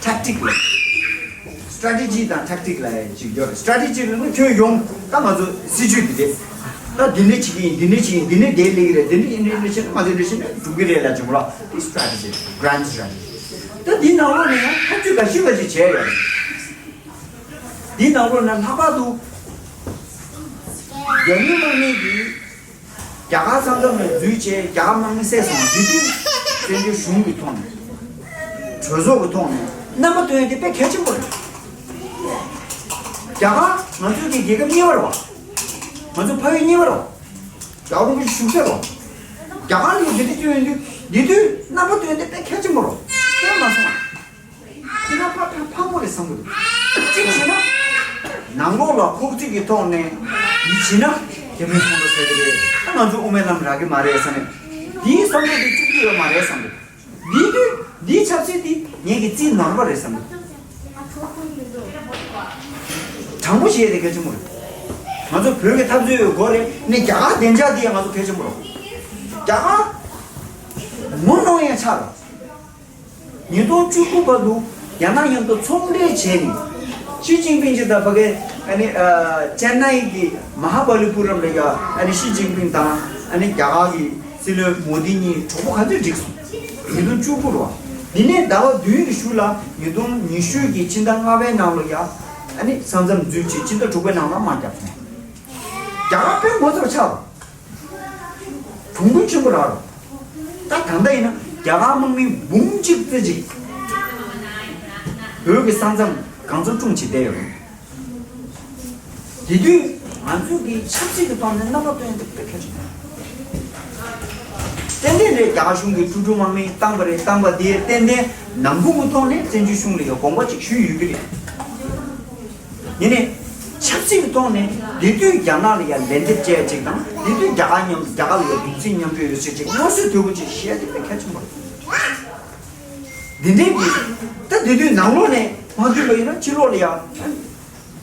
ཊེག་ཊིག་ལ། སི་ཊེ་རེ་ཊི་ཇི་དང་ཊེག་ཊིག་ལ་ཅིག་ཡོད་རེད། སི་ཊེ་རེ་ཊི་ཇི་ལ་ནི་ཁྱོན་ཡོངས་ད་ང་ཚོ་སྲིད་ཇུས་འདི་རེད། ད་འདི་འདྲ་བྱེད་ཀྱི་ཡིན་འདི་འདྲ་བྱེད་ཀྱི་ཡིན་འདི་འདྲ་དེ་ལས་ཀྱི་རེད་འདི་འདྲ་ཡིན་འདི་འདྲ་བྱེད་ན་ང་ཚོ་འདི་འདྲ་བྱེད་ན་འགྲུབ་ཀྱི་རེད་ལབ་བྱུང་ར། འདི་སི་ཊེ་རེ་ཊི་ཇི་གྷ་རེན་ཌི་སི་ཊེ་རེ་ཊི་ཇི། ད་འདི་ནང་ལོགས་ནས་ཡང་ཐབས་ཇུས་འགའ་ཤས་འགའ་ཤས་བྱས་ཡོད་རེད། འདི་ནང་ལོགས་ནས་ལྷག་པར་དུ་རྒྱ་མི་དམག་མི་གིས་རྒྱ་གར་ས་མཚམས་ལ་འཛུལ་བྱས་རྒྱ་གར་དམག་མི་བསད་སོང་། དེ་དུས་བཙན་བྱོལ་གཞུང་གི་ཐོག་ནས་གྲོས་ཚོགས་ཀྱི་ཐོག་ནས་རྣམ་པ་སྟོན་ཡ་དེ་དཔེ་གལ་ཆེན་པོ་རེད། རྒྱ་གར་ང་ཚོའི་གི་རྒྱལ་ཁབ་གཉིས་པ་རེད་བ། ང་ཚོ་ཕ་ཡུལ་གཉིས་པ་རེད་བ། རྒྱལ་བ་རིན་པོ་ཆེ་བཞུགས་ས་རོ། རྒྱ་གར་ལ་ཡོད་དེ་དུས་ཡོད་དུས་དེ་དུས་རྣམ་པ་སྟོན་དེ་དཔེ་གལ་ཆེན་པོ་རོ། དཔེ་མ་སོང་། དེ་ན་ཕ་ཕ་ཕ་མོ་རེད་བསམ་གི་འདུག་གཅིག་བྱས་ན། ནང་ལོགས་ལ་ཁོག་རྩིས་ཀྱི་ཐོག་ནས་ཡིད་ཆེས་ན་དེ་མོའི་ཚོགས་འདུ་ཟེར་གི་རེད། ད་ང་ཚོ་དབུ་མའི་ལམ་རག་གི་མ་རེད་བསམ་ནས། དེའི་བསམ་བློ་དེ་བཅུག་གི་ཡོད་མ་རེད་བསམ་གི་འདུག་འདི་དུས་འདིའི་ཆབ་སྲིད་འདི་ངེད་ཀྱི་རྩིས་ནོར་བ་རེད་བསམ་གི་འདུག་དྲང་པོ་བཤད་དེ་གལ་ཆེན་པོ་རེད། ང་ཚོ་བོད་ཀྱི་འཐབ་རྩོད་ཡོད་སྒོ་རེད་ནས་རྒྱ་གར་བདེ་འཇགས་འདི་ཡང་ང་ཚོ་གལ་ཆེན་པོ་རེད། རྒྱ་གར་ངོ་གནོང་ཡང་ཆགས་རེད། ཉིས་སྟོང་བཅུ་དགུ་བར་དུ་རྒྱ་ནག་མཉམ་དུ་ཚོང་འབྲེལ་བྱས་ནས། ཞི་ཅིན་ཕིང་ཅིག་དང་ཕ་གི་ཨ་ནི་ཨ་ཅེན་ནའི་གི་མ་ཧ་པ་ལི་པུ་རམ་ལ་ཡ་ཨ་ནི་ཞི་ཅིན་ཕིང་དང་ཨ་ནི་རྒྱ་གར་གི་སྲིད་བློན་མོ་དི་གཉིས་གྲོགས་པོ་ག་ཚོད་འགྲིག་སོང་། ཉིས་སྟོང་བཅུ་དགུ་རུ་བ། འདི་ནས་ཟླ་བ་བདུན་གྱི་གཞུག་ལ་ཉིས་སྟོང་ཉི་ཤུ་གི་ཕྱི་ཟླ་ལྔ་པའི་ནང་ལ་ཡ་ཨ་ནི་ས་མཚམས་འཛུལ་བྱས་ཕྱི་ཟླ་དྲུག་པའི་ནང་ལ་དམག་བརྒྱབ་སོང་། རྒྱ་གར་དཔེ་ངོ་ཚ་པོ་ཆགས་པ། གྱོང་གུན་ཆེན་པོ་རག་རོགས། ད་ད་ལྟ་ཡིན་ན་རྒྱ་གར་དམག་མི་འབུམ་གཅིག་ཙམ་ཅིག་བོད་ཀྱི་ས་མཚམས་གངས་འཛུགས་སྐྲུན་བྱེད་བསྡད་ཡོད་རེད། དེ་དུས་ང་ཚོས་ཀྱི་ཆབ་སྲིད་ཀྱི་ཐོག་ནས་རྣམ་པ་སྟོན་ཡ་དེ་དཔེ་གལ་ཆེན་པོ། ཏན་ཏན་རེད། རྒྱ་གར་གཞུང་གིས་ཀྲུག་ཀྲུག་དམག་མི་བཏང་པ་རེད། བཏང་པ་དེ་ཏན་ཏན་ནང་ཁུལ་གྱི་ཐོག་ནས་བཙན་བྱོལ་གཞུང་ལ་ཡང་དགོངས་པ་ཅིག་ཞུས་ཡོད་ཀྱི་རེད། ཡིན་ནའི། ཆབ་སྲིད་ཀྱི་ཐོག་ནས་འདི་དུས་རྒྱ་ནག་ལ་ཡང་ལན་འདེབས་བྱས་ཅིག་དང་འདི་དུས་རྒྱ་གར་མཉམ་དུ་རྒྱ་གར་ལ་ཡང་གདུང་སེམས་མཉམ་སྐྱེད་ཡོད་ཟེར་ཅིག་མངོན་གསལ་དོད་པོ་ཅིག་བཤད་དེ་དཔེ་གལ་ཆེན་པོ་རེད། འདི་འདྲའི་གི་ད་འདི་དུས་ནང་ལོགས་ནས་མ་འདུས་པ་ཡིན་ན་ཕྱི་ལོགས་ལ་ཡང་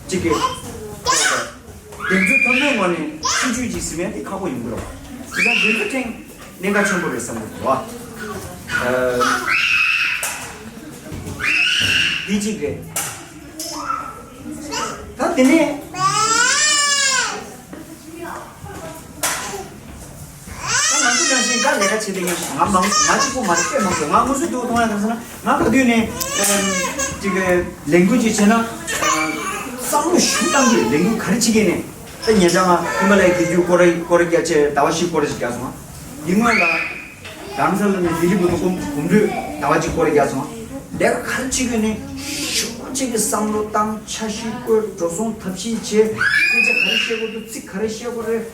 ཅིག་གི་བདེན་རྫུན་ཐོན་པའི་ངོས་ནས་ཤིས་བརྗོད་ཅིག་ཟིན་མེད་དེ་ཁག་པོ་ཡོང་གི་རེད། དེ་ལ་འདི་ཚོ་ཕྲན་གནད་འགག་ཆེན་པོ་རེད་བསམ་གི་འདུག་བ། འདི་གཅིག་རེད། ད་དེ་ནས་ད་ང་ཚོ་ནང་བཞིན་ད་ལས་ཀ་བྱེད་དེ་ངས་ང་མང་ང་གཅིག་པོ་མ་རེད། དཔེ་མང་པོ་ང་དངོས་སུ་འདུག་མཐོང་ཡ་ག་ཟེར་ན་ང་ག་དུས་ནས་ཅིག་ལས་འགུལ་ཅིག་བྱས་ན་བསམ་བློ་ཞིབ་བཏང་གི་ལས་འགུལ་ག་རེ་བྱེད་ཀྱི་ནས། ད་ཉེ་ཆར་ང་ཧི་མ་ལ་ཡའི་རྒྱུད་སྐོར་ར་སྐོར་ར་རྒྱག་ཆེད་ཟླ་བ་བཞི་སྐོར་ར་ཞིག་རྒྱག་སོང་། འདི་སྔོན་ལ་རྡ་རམ་ས་ལ་ནས་ལྡི་ལི་བར་དུ་གོམ་གོམ་བགྲོད་ཟླ་བ་གཅིག་སྐོར་ར་རྒྱག་སོང་། ལས་ཀ་ག་རེ་བྱེད་དགོས་ནས་ཤུགས་ཆེ་གི་བསམ་བློ་བཏང་། འཆར་གཞི་བཀོད། འགྲོ་སོང་ཐབས་ཤེས་བྱེད། སྐད་ཆ་ག་རེ་བཤད་དགོས་འདུག་ཚིག་ག་རེ་བཤད་དགོས་རེད།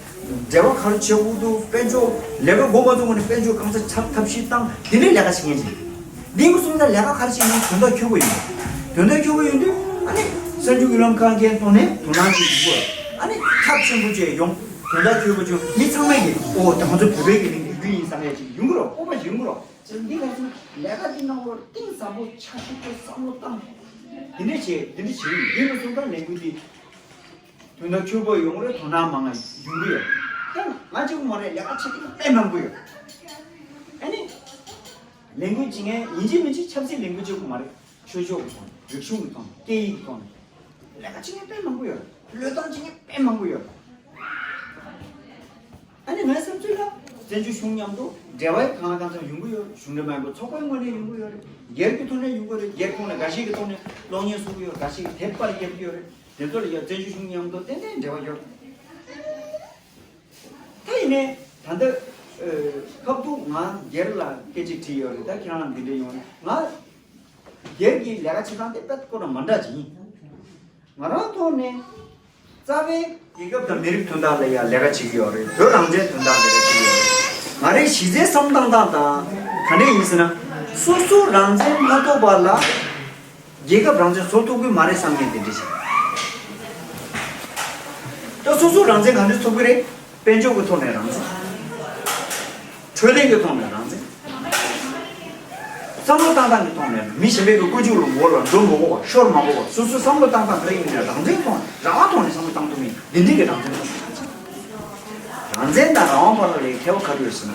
འབྲེལ་བ་ག་རེ་བྱེད་དགོས་འདུག་དཔལ་འབྱོར་ལས་ཀ་འགོ་མ་བཙུགས་གོང་ནས་དཔལ་འབྱོར་གང་ས་ཆག་ཐབས་ཤེས་བཏང་། དེ་འདྲའི་ལས་ཀ་བྱེད་མཁན་ཅིག་འདི་གི་སོང་ཙང་ལས་ཀ་ག་རེ་བྱེད་ཡིན་དོན་དག་འཁྱོལ་གི་ཡོད། དོན་དག་འཁྱོལ་གི་ཡོད་དུས་ཨ་ནི་གསར་འགྱུར་བརྒྱུད་ལམ་ཁག་འགན་གཏོང་ནས་དོ་སྣང་ཅིག་ཡོང་གི་རེད། ཨ་ནི་ཚབས་ཆེན་པོ་ཅིག་ཡོང་། དོན་དག་འཁྱོལ་པོ་ཅིག་ཡོང་། མི་ཚང་མས་ཀྱི་ཨོ་ད་ང་ཚོ་བོད་པའི་གི་ལས་འགུལ་ཡིན་བསམ་ཡ་ཅིག་ཡོང་གི་རེད། སྤོབས་པ་ཅིག་ཡོང་གི་རེད། འདི་ག་ཚོད་ལས་ཀ་འདི་ནང་ལོགས་གཏིང་ཟབ་པོ་འཆར་གཞི་དེ་བསམ་བློ་བཏང་། འདི་འདྲ་བྱས་འདི་འདྲ་བྱས་ཡོང་དུས་སོང་ཙང་ལས་འགུལ་འདི་དོན་དག་འཁྱོལ་པོ་ཡོང་གི་རེད། དོ་སྣང་མང་ང་ཡོང་གི་ཡོད། ད་ང་གཅིག་པོ་མ་རེད། ལས་ཀ་བྱེད་མཁན་དཔེ་མང་པོ་ཡོད། ཨ་ནི། ལས་འགུལ་བྱེད་མཁན་ཡིན་གཅིག་མིན་གཅིག་ཆབ་སྲིད་ལས་འགུལ་བྱེད་དགོས་མ་རེད། ཆོས་ཕྱོགས་ཀྱི་ཐོག་ནས། རིག་གཞུང་གི་ཐོག་ནས། སྐད་ཡིག་གི་ཐོག་ནས། ལས་ཀ་བྱེད་མཁན་དཔེ་མང་པོ་ཡོད། བློས་བཏང་བྱེད་མཁན་དཔེ་མང་པོ་ཡོད། ཨ་ནི་ངའི་བསམ་ཚུལ་ལ་བཙན་བྱོལ་གཞུང་མཉམ་དུ་འབྲེལ་བ་གང་ལ་གང་འཚམ་ཡོང་གི་ཡོད། གཞུང་འབྲེལ་མ་ཡིན་པའི་ཚོགས་པའི་ངོས་ནས་ཡོང་གི་ཡོད་རེད། སྒེར་གྱི་ཐོག་ནས་ཡོང་གི་ཡོད་རེད། སྒེར་ཁོངས་ནས་འགའ་ཞིག་གི་ཐོག་ནས་གློག་བརྙན་བཟོ་གི་ཡོད། འགའ་ཞིག་གིས་དེབ་པར་རྒྱབ་ཀྱི་ཡོད་རེད། དེ་ཚོ་ལ་ཡང་བཙན་བྱོལ་གཞུང་མཉམ་དུ་ཏན་ཏན་འབྲེལ་བ་ཡོད། ད་ཡིན་ནའི་ད་ལྟ་ཨ་སྐབས་ཐོག་ང་སྒེར་ལ་སྐད་ཆ་དྲིས་ཡོད་རེད། ད་ཁྱེད་རང་ལ་འདི་འདྲ་ཡོང་རེད། ང་སྒེར་གྱི་ལས་ཀ་བྱེད་སྟངས་དེ་དཔེ་ཁོ་རང་མ་འདྲ་ཅིག་ཡིན། ང་རང་ཐོག་ནས་རྩ་བའི་རྒྱལ་ཁབ་དང་མི་རིགས་དོན་དག་ལ་ཡང་ལས་ཀ་བྱེད་ཀྱི་ཡོད་རེད། བོད་རང་བཙན་དོན་དག་ལས་ཀ་བྱེད་ཀྱི་ཡོད་རེད། ང་རའི་གཞི་རྩའི་བསམ་སྟངས་སྟངས་དང་ག་འདྲ་ཡིན་ཟེར་ན། སོ་སོ་རང་བཙན་མ་ཐོབ་པ་ལ། རྒྱལ་ཁབ་རང་བཙན་བཟོ་ཐུབ་ཀྱི་མ་རེད་བསམ་མཁན་དེ་འདྲ་ཞིག་ད་སོ་སོ་རང་བཙན་གང་འདྲ་ཐོབ་ཀྱི་རེད། དཔལ་འབྱོར་གྱི་ཐོག་ནས་རང་བཙན། འཕྲོད་བསྟེན་གྱི་ཐོག་ནས་རང་བཙན། བསམ་བློ་བཏང་སྟངས་ཀྱི་ཐོག་ནས་མི་གཞན་པའི་གི་བཀོད་ཇུས་ལ་ངོ་ལ་འགྲོ་མ་དགོས་པ། ཤོར་མ་དགོས་པ། སོ་སོའི་བསམ་བློ་བཏང་སྟངས་ག་ཡིན་ན་རང་བཙན་ཐོག་ནས། རང་དབང་ཐོག་ནས་བསམ་བློ་བཏང་ཐུབ་མིན་འདི་འདྲའི་གི་རང་བཙན་ཐོག་ནས། རང་བཙན་དང་རང་དབང་བར་ལ་ཁྱད་པར་ག་རེ་ཡོད་ཟེར་ན།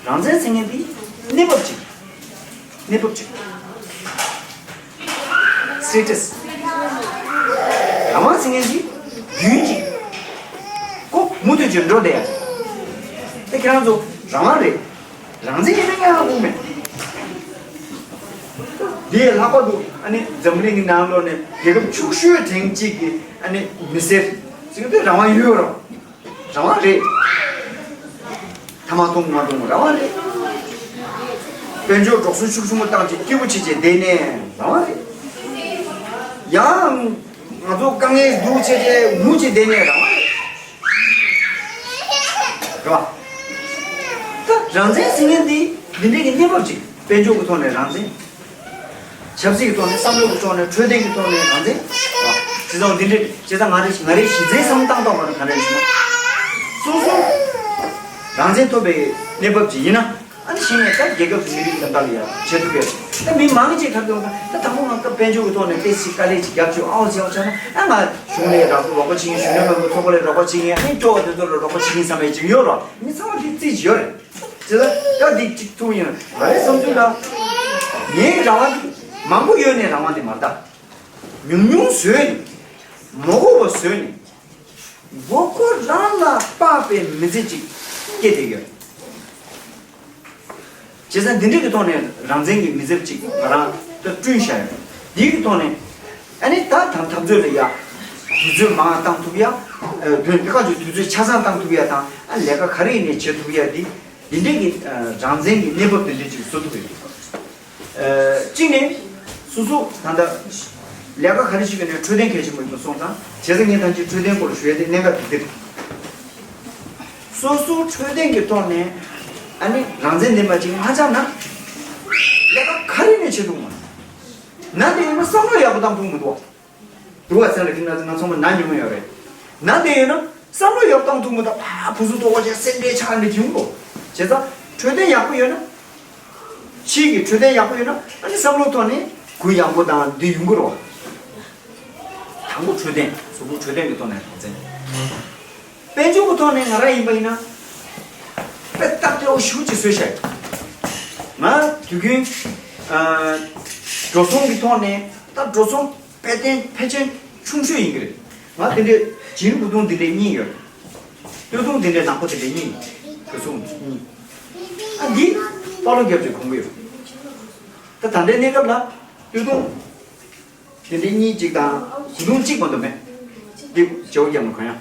རང་བཙན་ཟེར་མཁན་འདི་གནས་བབ་ཅིག་གནས་བབ་ཅིག status། རང་དབང་ཟེར་མཁན་ཅིག་རྒྱུན་ཅིག་ཁོ་མུ་མཐུད་ཅིག་འགྲོ་བསྡད་ཡ། དེ་ཁྱེད་རང་ཚོ་རང་དབང་རེད། རང་བཙན་ཡིན་ན་ཡང་དབང་མེད། དེའི་ལྷག་པར་དུ་ཨ་ནི་འཛམ་གླིང་གི་ནང་ལོགས་ནས་རྒྱལ་ཁབ་ཕྱུག་ཤོས་ཐེངས་གཅིག་གི་ཨ་ནི་མི་སེར་ཟེར་གི་དེ་རང་དབང་ཡོད་རེད། རང་དབང་རེད། ཐ་མག་འཐུང་མ་འཐུང་རང་དབང་རེད། དཔལ་འབྱོར་འགྲོ་སོང་ཤུགས་ཆེན་པོ་བཏང་བྱས་སྐྱིད་པོ་བྱེད་བྱས་བསྡད་ནས་རང་དབང་རེད། ཡང་ང་ཚོ་དཀའ་ངལ་སྡུག་བྱས་བྱས་ངུ་བྱས་བསྡད་ནས་རང་དབང་རེད། རེད་བ། ད་རང་བཙན་ཟེར་མཁན་འདི་འདི་འདྲའི་གི་གནས་བབ་ཅིག་དཔལ་འབྱོར་གྱི་ཐོག་ནས་རང་བཙན། ཆབ་སྲིད་ཀྱི་ཐོག་ནས་བསམ་བློ་གི་ཐོག་ནས་འཕྲོད་བསྟེན་གྱི་ཐོག་ནས་རང་བཙན། རེད་བ། བྱས་ཙང་འདི་འདྲའི་བྱས་ཙང་ང་རེ་ང་རེ་གཞི་རྩའི་བསམ་བློ་བཏང་སྟངས་པ་ནི་ག་འདྲ་ཡིན་ཟེར་ན། སོ་སོ་རང་བཙན་ཐོབ་པའི་གནས་བབ་ཅིག་ཡིན་ན། ཨ་ནི་གཞི་ནས་ད་རྒྱལ་ཁབ་ཀྱི་མི་རིགས་ཀྱི་ལམ་ལྟར་ལ་ཡ་བྱེད་ཐུབ་ཡོད། ད་མི་མང་ཆེ་ག་རེ་ཡོང་ད་ད་དང་པོ་ང་སྐབས་དཔལ་འབྱོར་གྱི་ཐོག་ནས་ཏོག་ཙམ་དཀའ་ལས་ཅིག་རྒྱབ་བཅུག་ཨའོ་ཅེའོ་ཆ་ན་ཨ་ང་གཞུང་ལ་རོགས་རོགས་པ་བྱེད་མཁན་གཞོན་ནུ་མང་པོ་ཚོགས་པ་ལ་རོགས་པ་བྱེད་མཁན་ཨ་ནི་སྐྱོ་བ་དེ་ཚོ་ལ་རོགས་པ་བྱེད་མཁན་བསམ་པའི་ཅིག་ཡོད་རོགས་མི་ཚང་མ་དེ་རྩིས་ཡོད་རེད། དེ་ལ་ད་འདི་གཅིག་ཐུག་ཡིན་ང་རའི་བསམ་ཚུལ་ལ་ངའི་རང་དབང་འདི་མང་པོ་ཡོད་ནས་རང་དབང་འདི་མ་རེད་ད། ཉུང་ཉུང་བཟོས་ནས་མ་དགོས་པ་བཟོས་ནས། མགོ་སྐོར་རང་ལ་དཔག་པའི་མི་ཚེ་གཅིག་སྐྱེལ་བསྡད་ཡོད། བྱས་ཙང་འདི་འདྲ་གི་ཐོག་ནས་རང་བཙན་གྱི་མི་ཚེ་གཅིག་ང་རང་ད་བསྐྲུན་བཞག་ཡོད། འདིའི་གི་ཐོག་ནས་ཨ་ནི་ད་དང་འཐབ་རྩོད་ལ་ཡ་དུས་ཚོད་མང་བཏང་ཐུབ་ཡ། དོན་དེ་ག་ཚོད་དུས་ཚོད་ཆ་ཚང་བཏང་ཐུབ་ཡ་དང་ཨ་ལས་ཀ་ག་རེ་ཡིན་ནའི་བྱེད་ཐུབ་ཡ་འདི་འདི་འདྲ་གི་རང་བཙན་གྱི་གནས་བབ་འདི་འདྲ་ཅིག་བཟོ་ཐུབ་ཡོད། གཅིག་ནས་སོ་སོ་ད་ལྟ་ལས་ཀ་ག་རེ་བྱེད་ཀྱི་ནས་འཕྲོད་བསྟེན་གལ་ཆེན་པོ་ཡིན་པ་སོང་ཙང་བྱས་ཙང་ངས་ད་ཅི་འཕྲོད་བསྟེན་སྐོར་ཞུ་ཡ་དེ་གནད་འགག་དེ་འདིར། སོ་སོ་འཕྲོད་བསྟེན་གྱི་ཐོག་ནས་ཨ་ནི་རང་བཙན་ལྡན་པ་ཅིག་མ་ཆགས་ན་ལས་ཀ་ག་རེ་ནས་བྱེད་ཐུབ་མ་རེད། ན་དེ་ཡིན་ན་བསམ་བློ་ཡག་པོ་བཏང་ཐུབ་མི་འདུག་བ། འདུག་བ་ཚེ་ལ་ཁྱིམ་ན་ང་ཚང་མ་ན་ཉུང་ཡོད་རེད། ན་དེ་ཡིན་ན་བསམ་བློ་ཡག་པོ་བཏང་ཐུབ་མི་འདུག་ཕ་བུ་སུ་དོག་པ་ཅན་སེམས་ཁྲལ་ཆགས་ནས་ཡོང་གོ། བྱས་ཙང་འཕྲོད་བསྟེན་ཡག་པོ་ཡོད་ན། ཕྱིའི་གི་འཕྲོད་བསྟེན་ཡག་པོ་ཡོད་ན་ཨ་ནི་བསམ་བློ་ཐོག་ནས་གུ་ཡངས་པོ་དང་འདི་ཡོང་གི་རེད་བ། དང་པོ་འཕྲོད་བསྟེན་གཟུགས་པོ་འཕྲོད་བསྟེན་གྱི་ཐོག་ནས་རང་བཙན། དཔལ་འབྱོར་གྱི་ཐོག་ནས་ང་རང་ཡིན་པ་ཡིན་ན། དཔེ་སྟབས་བདེ་བོ་ཞེ་པོ་ཅིག་བཟོས་བཞག་ང་དུས་རྒྱུན་ཨ་འགྲོ་སོང་གི་ཐོག་ནས་ད་འགྲོ་སོང་དཔེ་བརྟན་ཕལ་ཆེར་ཆུང་ཤོས་ཡིན་གྱི་རེད། ང་དེ་འདྲའི་བྱིའུ་གི་དུང་དེ་འདྲའི་གཉིས་ཡོད། སྟོད་ཐུང་དེ་འདྲའི་ནག་པོ་དེ་འདྲའི་གཉིས་ཡོད། ག་སོང་གཉིས། ཨ་འདི་པ་ལོ་རྒྱབ་ཀྱི་གོང་གི་ཡོད། ད་ད་ལྟའི་གནས་སྐབས་ལ་སྟོད་ཐུང་དེ་འདྲའི་གཉིས་གཅིག་དང་གོས་ཐུང་གཅིག་མ་གཏོགས་མེད། འདི་བྱེའུ་རྒྱབ་ན་གང་ཡང་།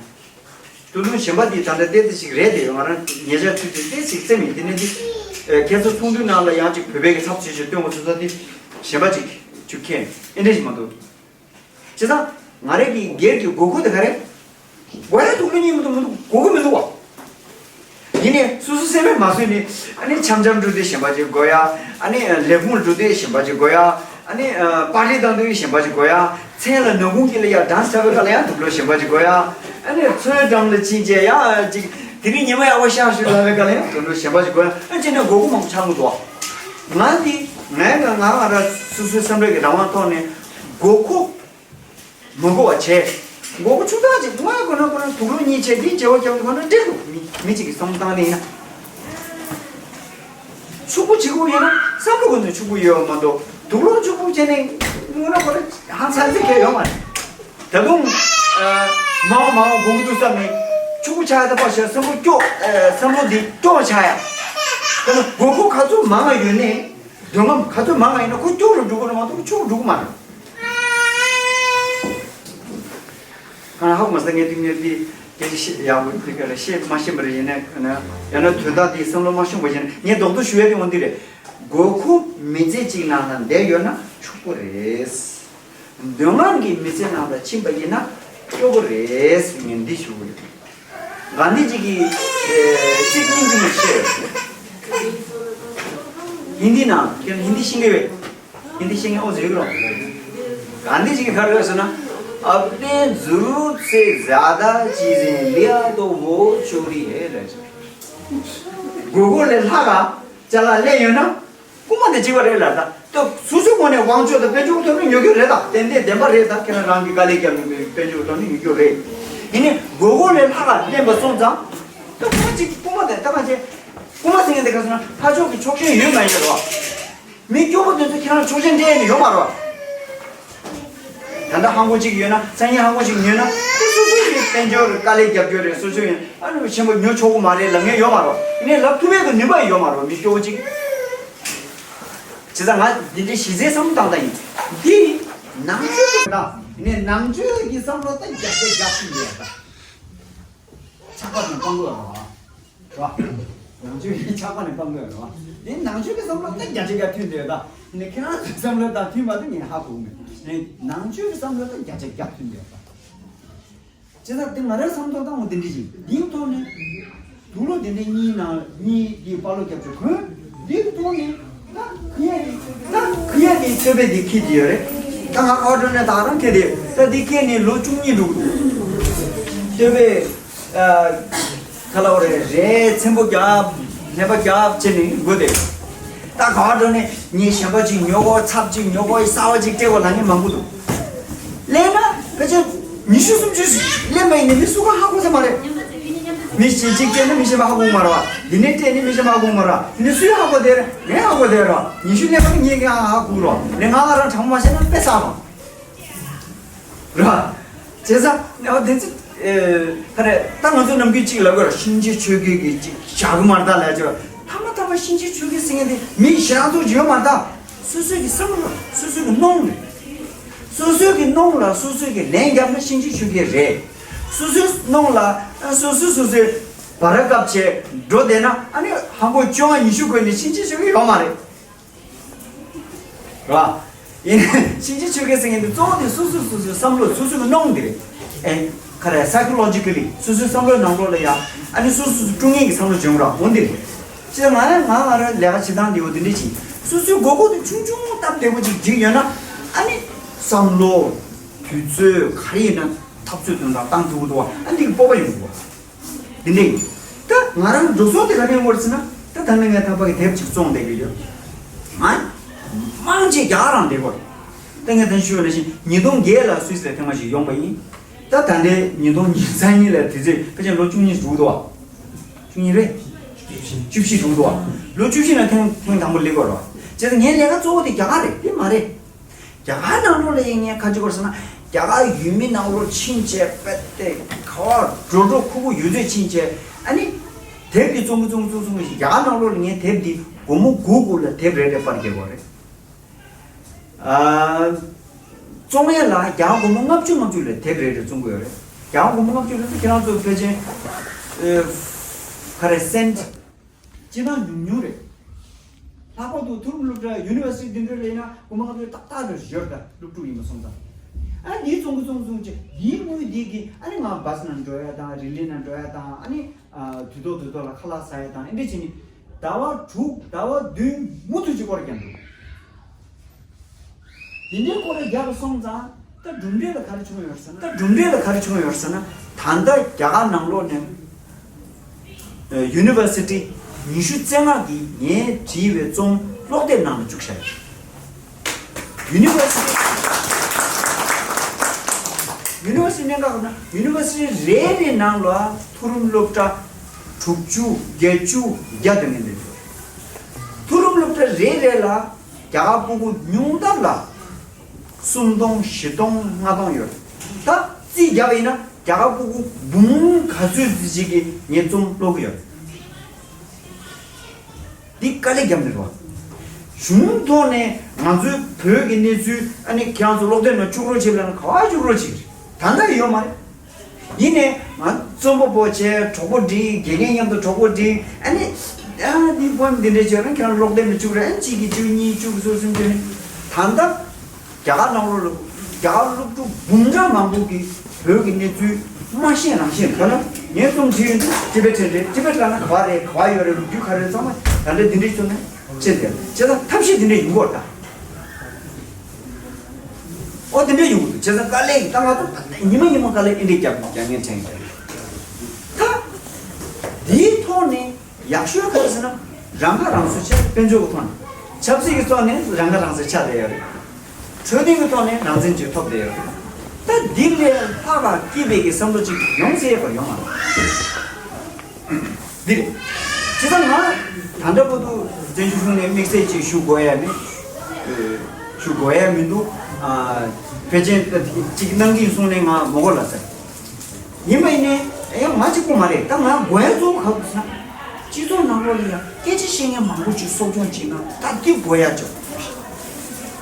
སྟོད་ཐུང་གཞན་པ་འདི་ད་ལྟ་ཏོག་ཙམ་ཞིག་རལ་བསྡད་ཡོད། ང་རང་ཉེ་ཆར་ཚུད་དུས་ཏོག་ཙམ་ཞིག་རྩེད་མོ་ཡིན། དེ་ནས་འདི་ཁ་སང་ཚོགས་འདུའི་ནང་ལ་ཡང་ཅིག་བོད་པའི་གི་ཚབ་བྱེད་ཞེས་སྟོན་པ་ཚོ་ས་འདི་གཞན་པ་ཅིག་ཅིག་ཁེ་ཨེ་འདྲ་ཞིག་མ་འདུག་བྱས་ཙང་ང་རང་གི་སྒེར་གྱི་དགོས་མཁོ་དེ་ག་རེ། དགོས་ཡ་དུག་ལོག་གཉིས་མི་འདུག་མི་འདུག་དགོས་མཁོ་མི་འདུག་བ། ཡིན་ནའི་སོ་སོ་སེམས་པས་མ་བཟོད་ནས་ཨ་ནི་འཆམ་འཆམ་འགྲོ་དུས་གཞན་པ་ཅིག་དགོས་ཡ། ཨ་ནི་ལས་ཁུངས་འགྲོ་དུས་གཞན་པ་ཅིག་དགོས་ཡ། ཨ་ནི་པར་ཊི་བཏང་དུས་གཞན་པ་ཅིག་དགོས་ཡ། མཚན་ལ་ནག་ཁུང་དཀྱིལ་ལ་ཡ་ཌན་སི་བྱ་བའི་སྐབས་ལ་ཡང་དུག་ལོག་གཞན་པ་ཅིག་དགོས་ཡ། ཨ་ནི་མཚོའི་འགྲམ་ལ་ཕྱིན་བྱས་ཡང་ཅིག་དེ་རིང་ཉི་མ་ཡག་པོ་ཤར་ཞུ་ལབ་པའི་སྐབས་ལ་ཡང་དུག་ལོག་གཞན་པ་ཅིག་དགོས་ཡ། ཨ་ཅེ་ནས་དགོས་མཁོ་མང་པོ་ཆགས་མི་འདུག་བ། ང་འདི་ངའི་ང་ང་ང་རང་སོ་སོའི་སེམས་ཁྲལ་གྱི་རང་དབང་ཐོག་ནས་དགོས་མཁོ་མི་དགོས་པ་བྱས། མགོ་སྐོར་ཆུང་ཙག་ཅིག་དངོས་ཁོ་ན་ཁོ་ན་དུག་ལོག་གཉིས་བྱས་འདི་བྱེ་བ་རྒྱབ་ཁོ་ན་འགྲིག་འདུག་མི་མི་གཅིག་གི་བསམ་བློ་བཏང་ནས་ཡིན་ན། ཕྱུག་པོ་བྱེད་དགོས་ཡོད་ན་བསམ་བློ་ཁོ་ཚོས་ཕྱུག་པོ་ཡོད་མ་གཏོགས་དུག་ལོག་ཕྱུག་པོ་བྱས་ནས་དངོས་གནས་ཁོ་རང་ཧང་སང་ཟེར་མཁན་ཡོད་མ་རེད། ད་དུང་མང་བ་མང་བ་དགོས་ཀྱི་འདུག་བསམ་ནས་ཕྱུག་པོ་ཆགས་ཡ་ད་ཕར་བཞག་བསམ་བློ་སྐྱོ་བསམ་བློ་འདི་སྐྱོ་བ་ཆགས་ཡ། ད་ནི་དགོས་མཁོ་ག་ཚོད་མང་བ་ཡོད་ནའི། འདོད་རྔམ་ག་ཚོད་མང་བ་ཡིན་ན་ཁོ་སྐྱོ་རུ་འགྲོ་གི་རེད་མ་གཏོགས་ཆུང་རུ་འགྲོ་གི་མ་རེད། ཁ་ན་ཧ་གོ་མ་སོང་། ངས་དེ་ངས་དེ་སྐད་ཆ་བཤད་ཡག་པོ་དེ་ག་ལ་བཤད་མ་ཤེས་པ་རེད། ཡིན་ན་ཡང་ན་དོན་དག་དེ་བསམ་བློ་མ་ཤོང་བ་ཡིན་ན་ངས་རྡོག་རྡོག་ཞུ་ཡ་དེ་འོ་འདི་རེད། དགོས་མཁོ་མི་ཚེ་གཅིག་ནང་ལ་བསྡད་ཡོད་ན་ཕྱུག་པོ་རེད། འདོད་རྔམ་གྱི་མི་ཚེ་ནང་ལ་ཕྱིན་པ་ཡིན་ན་སྐྱོ་པོ་རེད། ངས་འདི་ཞུ་གི་ཡོད། གྷན་དྷི་ཇི་གིས་ཚིག་སྙིང་རྗེ་མོ་བཤད་ཡོད། ཧིན་དི་ནང་ཁྱེད་ཧིན་དི་ཤེས་ཀྱི་ཡོད། ཧིན་དི་ཤེས་མཁན་ཨོ་ཟེར་གི་རོ། གྷན་དྷི་ཇི་གིས་ག་རེ་ཟེར་ན། अपने जरूरत से ज्यादा चीजें लिया तो वो चोरी है ལབ་སོང་། དགོས་མཁོ་ལས་ལྷག་ག་ཅ་ལག་ལེན་ཡོད་ན། རྐུན་མ་དེ་གཅིག་པ་རེད་ལ་ད། ད་སོ་སོའི་ངོས་ནས་དབང་ཆོག་དང་དཔལ་འབྱོར་ཐོབ་ནི་ཉོ་རྒྱུ་རེད་ད། ཏན་ཏན་བདེན་པ་རེད་ད། ཁྱེད་རང་རང་གི་དཀའ་ལས་བརྒྱབ་ནས་དཔལ་འབྱོར་ཐོབ་ནི་ཉོ་རྒྱུ་རེད། ཡིན་ནའི་དགོས་མཁོ་ལས་ལྷག་ལ་ལེན་པ་སོང་ཙང་། ད་རྐུན་མ་གཅིག་རྐུན་མ་དེ་ད་གང་བྱེད། རྐུན་མ་ཟེར་མཁན་དེ་ག་ཟེར་ན་ལྷ་ཕྱོགས་ཀྱི་ཕྱོགས་ཞེན་ཡོད་མ་ཡོད་རེད་བ། མི་སྐྱོ་པོ་དེ་ཚོ་ཁྱེད་རང་ཕྱོགས་ཞེན་སྤྲད་ནས་ཡོད་མ་རེད་བ། ད་ལྟ་ཧང་གོ་གཅིག་ཡོད་ན་སང་ཉིན་ཧང་གོ་གཅིག་ཉོས་ན་དེ་སོ་སོའི་གི་དཔལ་འབྱོར་དཀའ་ལས་རྒྱབ་རྒྱུ་རེད། སོ་སོའི་ཨ་ནུ་ཆེན་པོ་ཉོ་ཆོག་གི་མ་རེད་ལབ་མཁན་ཡོད་མ་རེད་བ། ཡིན་ནའི་ལབ་ཐུབ་པའི་གི་ནུས་པ་ཡོད་མ་རེད་བ། མི་སྐྱོ་བོ་གཅིག་བྱས་ཙང་ང་འདི་འདྲའི་གཞི་རྩའི་བསམ་བློ་བཏང་སྟངས་ཡིན། འདི་ནང་ཆོས་ཀྱི་དང་ནས་ནང་ཆོས་ཀྱི་བསམ་བློ་ད་རྒྱབ་ཆ་རྒྱག་ཐུབ་ཡོད་ད། ཆགས་པ་དང་སྤང་དགོས་རེད་བ། རེད་བ། ནང་ཆོས་ཀྱི་ཆགས་པ་ནས་སྤང་དགོས་རེད་བ། འདི་ནང་ཆོས་ཀྱི་བསམ་བློ་ད་རྒྱ་ཆེ་རྒྱ་མཐུན་དེ་ད་ནས་ཁྱེད་རང་ཚོའི་བསམ་བློ་དང་མཐུན་པ་དེ་ངས་ཧ་གོ་མེད། ནས་ནང་ཆོས་ཀྱི་བསམ་བློ་ད་རྒྱ་ཆེ་རྒྱ་མཐུན་དེ་ད། བྱས་ཙང་དེ་ང་རའི་བསམ་ཚུལ་དང་འོ་དེ་འདྲ་ཞིག་འདིའི་ཐོག་ནས་ དུག་ལོག་དེ་འདྲའི་གཉིས་ནང་གཉིས་ཀྱི་དཔའ་ལོ་རྒྱབ་ཆོག་གོ། འདི་གི་ཐོག་ནས་ད་ཁུ་ཡ་གི་ད་ཁུ་ཡ་གི་ཆོས་པའི་དེ་ཁྱེར་གྱི་ཡོད་རེད། ད་ང་ཁ་བ་འགྲོ་ནས་ད་རང་ཁྱེར་དེ་ད་འདི་ཁྱེར་ནས་ལོ་བཅུ་གཉིས་འགྲོ་གི་འདུག་ཆོས་པའི་ཨ་ག་ལ་བ་རེད་རེད་ཚེམ་པོ་རྒྱབ་ལྷན་པ་རྒྱབ་བྱས་ནས་དགོས་དེ། ད་ག་བ་འགྲོ་ནས་ངས་གཞན་པ་ཅིག་ཉོ་གོ་ཚབ་ཅིག་ཉོ་གོ་གསར་བ་ཅིག་སྤྲད་གོ་ལབ་མཁན་མང་པོ་འདུག་ལས་ན་ཕལ་ཆེར་ཉི་ཤུ་སུམ་ཅུ་ལས་མ་ཡིན་ནས་མི་སུ་ག་ཧ་གོ་ས་མ་རེད། མི་གཅིག་གཅིག་སྤྲད་ན་མི་གཞན་པ་ཧ་གོ་མ་རེད་བ། འདི་ནས་སྤྲད་ནས་མི་གཞན་པ་ཧ་གོ་མ་རེད་བ། འདི་ནས་སུས་ཧ་གོ་བསྡད་རེད། ངས་ཧ་གོ་བསྡད་རེད་བ། ཉི་ཤུ་ལས་མ་ངས་ཀྱང་ཧ་གོ་རེད་བ། ལས་ང་ང་རང་དྲང་མོ་མ་བཤད་ན་དཔེ་བསགས་མ་རེད་བ། བྱས་ཙང་ངས་བ་དེ་ཚོ་ཨེ་ག་རེ་ད་ང་ཚོ་ནམ་རྒྱུན་གཅིག་ལབ་དགོས་རེད། གཤིན་རྗེ་ཆོས་རྒྱལ་གྱིས་གཅིག་བཞག་གི་མ་རེད་ད་ལབ་ཅེས་པ། ཐ་མ་ཐ་མ་གཤིན་རྗེ་ཆོས་རྒྱལ་ཟེར་མཁན་དེ་མི་ཞེ་དྲག་ཚོ་ཅིག་ཡོད་མ་རེད་ད། སོ་སོའི་གི་བསམ་བློ་སོ་སོའི་གི་གནོང་རེད། སོ་སོའི་གི་གནོང་ལ་སོ་སོའི་གི་ལན་རྒྱབ་ན་གཤིན་རྗེ་ཆོས་རྒྱལ་རེད། སོ་སོའི་གནོང་ལ་ཨ་སོ་སོས་སོ་སོའི་བར་སྐབས་བྱས་འགྲོ་བསྡད་ན་ཨ་ནི་ཧང་གོ་བཅོ་ལྔ་ཉི་ཤུ་འགོར་ནས་གཤིན་རྗེ་ཆོས་རྒྱལ་ཡོད་མ་རེད། རེད་བ། ཡིན་ནའི་གཤིན་རྗེ་ཆོས་རྒྱལ་ཟེར་མཁན་དེ་གཙོ་བོ་དེ་སོ་སོས་སོ་སོའི་བསམ་བློ་སོ་སོའི་གི་གནོང་དེ་རེད། ཨེ་ག་རེ་psychologically་སོ་སོའི་བསམ་བློའི་ནང་ལོགས་ལ་ཡ་ཨ་ནི་སོ་སོ་སོ་དཀྲུག་མཁན་གྱི་བསམ་བློ་བྱུང་ར་འོ་འདི་རེད། ཅེས་ང་ལ་ང་ང་རང་ལས་ཀ་བྱེད་སྟངས་དེ་འོ་དེ་འདྲས་བྱེད། སོ་སོའི་མགོ་སྐོར་དེ་ཆུང་ཆུང་སྟབས་བདེ་པོ་ཅིག་བསྒྲིགས་ཡོད་ན་ཨ་ནི་བསམ་བློ་དུས་ཚོད་ག་རེ་ཡིན་ན་འཐབ་རྩོད་དོན་དག་བཏང་ཐུབ་ཀྱི་འདུག་བ། ཨ་འདི་གི་སྤོབས་པ་ཡོང་གི་འདུག་བ། འདི་འདྲས་ཡིན། ད་ང་རང་འགྲོ་སོང་དེ་ག་རེ་ཡོང་གི་རེད་ཟེར་ན་ད་ད་ནི་ངས་ཐག་པ་གི་དེབ་ཅིག་བཙོང་བསྡད་ཀྱི་ཡོད། ང་མང་ཆེ་རྒྱ་གར་རང་བསྡད་ཀྱི་ཡོད། ད་ངས་ད་ཞུས་པ་ནང་བཞིན་ཉིས་སྟོང་བརྒྱད་ལ་སུད་སི་ལ་ཐེངས་མ་ཞིག་ཡོང་པ་ཡིན། ད་ད་ལྟའི་ཉིས་སྟོང་ཉི་ཤུ་རྩ་གཉིས་ལ་དུས་ཚོད་ཕལ་ཆེར་ལོ་བཅུ་གཉིས་འགྲོ་གི་འདུག་བ། བཅུ་གཉིས་རེད། བཅུ་བཞི་འགྲོ་གི་འདུག་བ། ལོ་བཅུ་བཞི་ལ་ཐེངས་ཐེངས་དང་པོ་སླེབས་ཀྱི་ཡོད་རེད་བ། བྱས་ཙང་ངའི་ལས་ཀ་གཙོ་བོ་དེ་རྒྱ་གར་རེད་དེ་མ་རེད། རྒྱ་གར་ནང་ལོགས་ལ་ཡིན་ངས་ཁ་ཅིག་སྐོར་ཟེར་ན་རྒྱ་གར་ཡུལ་མི་ནང་ལོགས་ཕྱིན་བྱས་པད་དེ་ག་བ་འགྲོ་འགྲོ་ཁུག་ཁུག་ཡོད་ཚད་ཕྱིན་བྱས་ཨ་ནི་དེབ་འདི་བཙོང་གི་བཙོང་གི་བཙོང་གི་བཙོང་གི་རྒྱ་གར་ནང་ལོགས་ལ་ངས་དེབ་འདི་སྒོར་མོ་དགུ་དགུ་ལ་དེབ་རེ་རེ་པར་རྒྱག་གི་ཡོད་རེད། ཨ་བཙོང་ཡས་ལ་རྒྱ་གར་སྒོར་མོ་ལྔ་བཅུ་ལྔ་བཅུ་ལ་དེབ་རེ་རེ་བཙོང་གི་ཡོད་རེད། རྒྱ་གར་སྒོར་མོ་ལྔ་བཅུ་ལ་ཁྱེད་རང་ཚོ་ཕལ་ཆེར་ཨ་ག་རེ་སེན་ཊི་སྤྱིར་བཏང་ཉུང་ཉུང་རེད། ལྷག་པར་དུ་མཐོ་རིམ་སློབ་གྲྭ་ཡུ་ནི་ཝར་སི་ཊི་འདི་འདྲ་ལས་ན་སྒོར་མོ་ལྔ་བཅུ་ཏག་ཏག་རེ་ཡོད་ད། སློབ་ཕྲུག་ཡིན་པ་སོང་ཙང་ཨ་འདིའི་བཙོང་གི་བཙོང་བཙོང་ཅིག་འདིའི་དངུལ་འདི་གི་ཨ་ནི་ང་བྷ་སི་ནང་འགྲོ་ཡ་དང་རི་ལི་ནང་འགྲོ་ཡ་དང་ཨ་ནི་དུས་ཐོག་དུས་ཐོག་ལ་ཁ་ལག་ཟ་ཡ་དང་ཨ་འདྲ་བྱས་ནས་ཟླ་བ་དྲུག་ཟླ་བ་བདུན་མུ་མཐུད་ཅིག་སྐོར་རྒྱག་འདུག་དེ་འདྲའི་སྐོར་ར་རྒྱག་སོང་ཙང་ད་གྲུབ་འབྲས་ལ་ག་རེ་བྱུང་ཡོད་ཟེར་ན་ད་གྲུབ་འབྲས་ལ་ག་རེ་བྱུང་ཡོད་ཟེར་ན་ད་ལྟ་རྒྱ་གར་ནང་ལོགས་ནས་ཡུ་ནི་ཝར་སི་ཊི་ཉི་ཤུ་རྩ་ལྔ་གིས་ངས་བྲིས་པའི་རྩོམ་ཀློག་དེབ་ནང་ལ་བཅུག་བཞག་ཡོད། ཡུ་ནི་ཝར་སི་ཊི་ཡུ་ནི་ཝར་སི་ཊི་གནད་འགག་ན་ཡུ་ནི་ཝར་སི་ཊི་རེ་རེ་ནང་ལ་མཐོ་རིམ་སློབ་གྲྭ་དྲུག་ཅུ་བརྒྱད་ཅུ་བརྒྱ་དེ་ངས་འདེབས་ཡོད། མཐོ་རིམ་སློབ་གྲྭ་རེ་རེ་ལ་རྒྱ་གར་སྤུ་གུ་ཉུང་མཐའ་ལ་སུམ་སྟོང་བཞི་སྟོང་ལྔ་སྟོང་ཡོད། ད་རྩིས་བརྒྱབ་པ་ཡིན་ན་རྒྱ་གར་སྤུ་གུ་འབུམ་ག་ཚོད་ཙམ་ཞིག་གིས་ངའི་རྩོམ་ཀློག་གི་ཡོད། འདི་དཀའ་ལས་བརྒྱབ་ནས་རེད་བ། གཞུང་ཐོག་ནས་ང་ཚོའི་བོད་ཀྱི་གནས་ཚུལ་ཨ་ནི་ཁྱེད་རང་ཚོ་ཀློག་དེབ་ནང་བཅུག་རོགས་བྱེད་ལབ་ན་ག་བ་བཅུག་རོགས་བྱེད་ཀྱི་རེད། ད་ལྟ་ཡོད་མ་རེད། ཡིན་ནའི་ང་རྩོམ་པ་པོ་བྱས་གྲོགས་པོ་འགྲིག་དགེ་རྒན་མཉམ་དུ་གྲོགས་པོ་འགྲིག་ཨ་ནི་ཨ་འདི་པོ་འདི་འདྲས་བྱས་ན་ཁྱེད་རང་ཀློག་དེབ་ནང་བཅུག་རེད། ཨ་ནི་གཅིག་གིས་བཅུ་གཉིས་བཅུ་གསུམ་བཅུ་ནི་ད་ལྟ་རྒྱ་གར་ནང་ལོགས་ལ་རྒྱ་གར་སློབ་ཕྲུག་འབུམ་ཕྲག་མང་པོ་གིས་བོད་ཀྱི་གནས་ཚུལ་མ་ཤེས་རང་ཤེས་ལབ་ན་ངས་རྩོམ་བྲིས་ཡོང་དུས་ཊི་བེ་ཊན་རེད། ཊི་བེ་ཊ་ལབ་ན་ག་བ་རེད། ག་བ་ཡོད་རེད། ལོ་རྒྱུས་ག་རེ་རེད། ཚང་མ་ད་ལྟ་འདི་འདྲས་བྱུང་ན་ཅི་འདྲ་བྱས་ཙང་ཐབས་ཤེས་འདི་འདྲས་ཡོང་གི་ཡོད་ད། ཨོ་དེ་འདྲ་ཡོང་གི་འདུག་བྱས་ཙང་དཀའ་ལས་ཀྱི་ད་ང་ཚོ་ཉི་མ་ཉི་མ་དཀའ་ལས་ཨེ་འདྲས་རྒྱབ་རྒྱབ་ངན་དྲན་གྱི་རེད། ད་འདིའི་ཐོག་ནས་ཡག་ཤོས་ག་རེ་ཟེར་ན་རང་ཁ་རང་གསོ་བྱས། དཔལ་འབྱོར་གྱི་ཐོག་ནས་ཆབ་སྲིད་ཀྱི་ཐོག་ནས་རང་ཁ་རང་གསོ་ཆགས་བསྡད་ཡོད་རེད། འཕྲོད་བསྟེན་གྱི་ཐོག་ནས་རང་བཙན་ཅིག་ཐོབ་བསྡད་ཡོད་རེད། ད་འདི་ལས་ལྷག་པ་སྐྱིད་པའི་གི་བསམ་བློ་ཅིག་ཡོང་ཟེར་བ་ཡོང་མ་རེད། འདི་རེད། བྱས་ཙང་ང་ད་ལྟ་བར་དུ་བཙན་བྱོལ་གཞུང་ནས་དམིགས་བསལ་ཅིག་ཞུ་དགོས་ཡ་མེད། ཨེ་ཞུ་དགོས་ཡ་མི་འདུག་ཨ་ཕལ་ཆེར་ཅིག་གནང་གི་ཡིན་གསུངས་ནས་ང་མ་གོ་ལ་ཟེར། ཡིན་པ་ཡིན་ནའི་ཨེ་ང་གཅིག་པོ་མ་རེད། ད་ང་དགོས་ཡ་གཙོ་བོ་ག་རེ་ཟེར་ན་སྤྱི་ཚོགས་ནང་ལོགས་ལ་ཡ་སྐད་ཆ་བཤད་མཁན་མང་པོ་ཅིག་གསོ་སྐྱོང་བྱེད་ན་ད་འདི་དགོས་ཡ་ཅིག་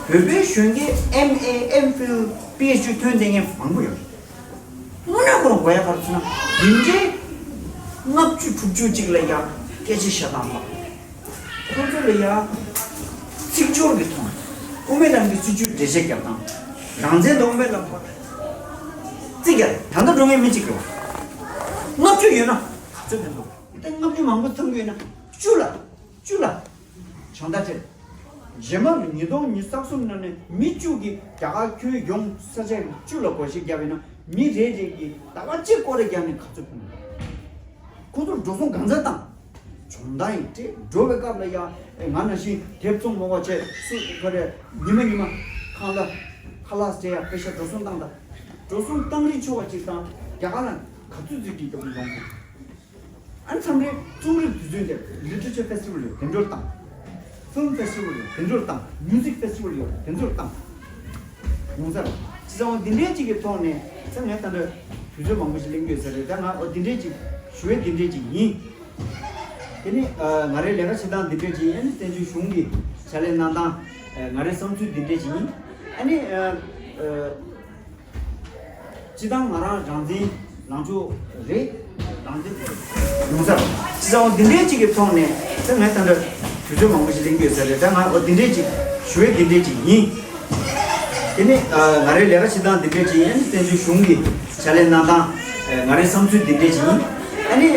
བོད་པའི་གཞོན་སྐྱེས་ཨེམ་ཨེ་ཨེམ་ཕིལ་པི་ཨེཆ་ཌི་ཐོན་བསྡད་མཁན་མང་པོ་ཡོད་རེད། དངོས་གནས་ཁོ་རང་དགོས་ཡ་ག་རེ་ཟེར་ན་འདི་འདྲའི་ལྔ་བཅུ་དྲུག་ཅུ་ཅིག་ལ་ཡ་སྐད་ཆ་བཤད་སྟངས་ལ་ཁོ་ཚོ་ལ་ཡ་ཚིག་སྦྱོར་གྱི་ཐོག་དབུ་མའི་ལམ་གྱི་སྲིད་བྱུས་འགྲེལ་བཤད་རྒྱབ་སྟངས་རང་བཙན་དང་དབུ་མའི་ལམ་བར་རྩིས་རྒྱག་ད་ལྟ་འགྲོ་མཁན་མི་གཅིག་རེད་བ། ལྔ་བཅུ་ཡོད་ན་ག་ཚོད་ཕན་ཐོགས། ཏེ་ལྔ་བཅུ་མང་པོ་ཐོན་གྱི་ཡོད་ན་བཅུ་ལ་བཅུ་ལ་བྱང་ད་ཆེ། རྗེས་མ་ཉིས་སྟོང་ཉི་ཤུ་རྩ་གསུམ་ནང་ནས་མི་བཅུ་གིས་རྒྱ་གར་ཁྱོན་ཡོངས་ས་ཆ་བཅུ་ལ་སྒོར་གཞས་བརྒྱབ་ཡོད་ན་མི་རེ་རེ་གིས་ཟླ་བ་གཅིག་སྐོར་རེ་བརྒྱབ་ནས་ག་ཚོད་ཕུལ། ཁོ་ཚོར་འགྲོ་སོང་གང་ཚད་བཏང་། བྱུང་ད་ཡིན་ཏེ་འགྲོ་བའི་སྐབས་ལ་ཡང་ང་ནང་བཞིན་དེབ་བཙོང་མོ་བ་བྱས་སུ་ཁ་རེ་ཉི་མ་ཉི་མ་ཁང་གླ་ཁ་ལག་སྤྲད་ཡ་པེ་ཤ་འགྲོ་སོང་བཏང་ད། འགྲོ་སོང་བཏང་རིན་ཆོག་པ་ཅིག་དང་རྒྱ་གར་ལ་ག་ཚོད་ཚོད་ཀྱི་རྒྱབ་ཡོང་དགོས། ཨ་ནི་མཚམས་རེ་རྩོམ་རིག་དུས་ཚོད་དེ་Literature Festival་ཡོད་དེ་འགྲོར་བཏང་། Film Festival་ཡོད་དེ་འགྲོར་བཏང་། Music Festival་ཡོད་དེ་འགྲོར་བཏང་། ཡོང་ས་རེད། ཅི་ཙང་འདི་འདྲའི་ཅིག་གི་ཐོག་ནས་ས་ངས་ད་ལྟ་དུས་ཚོད་མང་པོ་ཞིག་ལེན་དགོས་ས་རེད། ད་ང་འོ་འདི་འདྲའི་ཅིག་ཞུ་བའི་འདི་འདྲའི་ཅིག་ཡིན། དེ་ནི་ང་རའི་ལས་ཀ་བྱེད་སྟངས་འདི་འདྲའི་ཅིག་ཡིན། ཨ་ནི་བཙན་བྱོལ་གཞུང་གི་ཕྱག་ལས་གནང་སྟངས་ང་རའི་བསམ་ཚུལ་འདི་འདྲའི་ཅིག་ཡིན། ཨ་ནི། སྤྱི་བཏང་ང་རང་རང་བཙན་ལངས་ཕྱོགས་རེད། རང་བཙན་ཡོང་ས་རེད། སྤྱི་བཏང་འདི་འདྲའི་ཅིག་གི་ཐོག་ནས་ད་ངས་ད་ལྟ་དུས་ཚོད་མང་པོ་ཞིག་ལེན་གྱི་ཡོད་ས་རེད། ད་ང་འོ་འདི་འདྲའི་ཅིག་ཞུ་བའི་འདི་འདྲའི་ཅིག་ཡིན། དེ་ནི་ང་རའི་ལས་ཀ་བྱེད་སྟངས་འདི་འདྲའི་ཅིག་ཡིན། བཙན་བྱོལ་གཞུང་གི་ཕྱག་ལས་གནང་སྟངས་ང་རའི་བསམ་ཚུལ་འདི་འདྲའི་ཅིག་ཡིན། ཨ་ནི།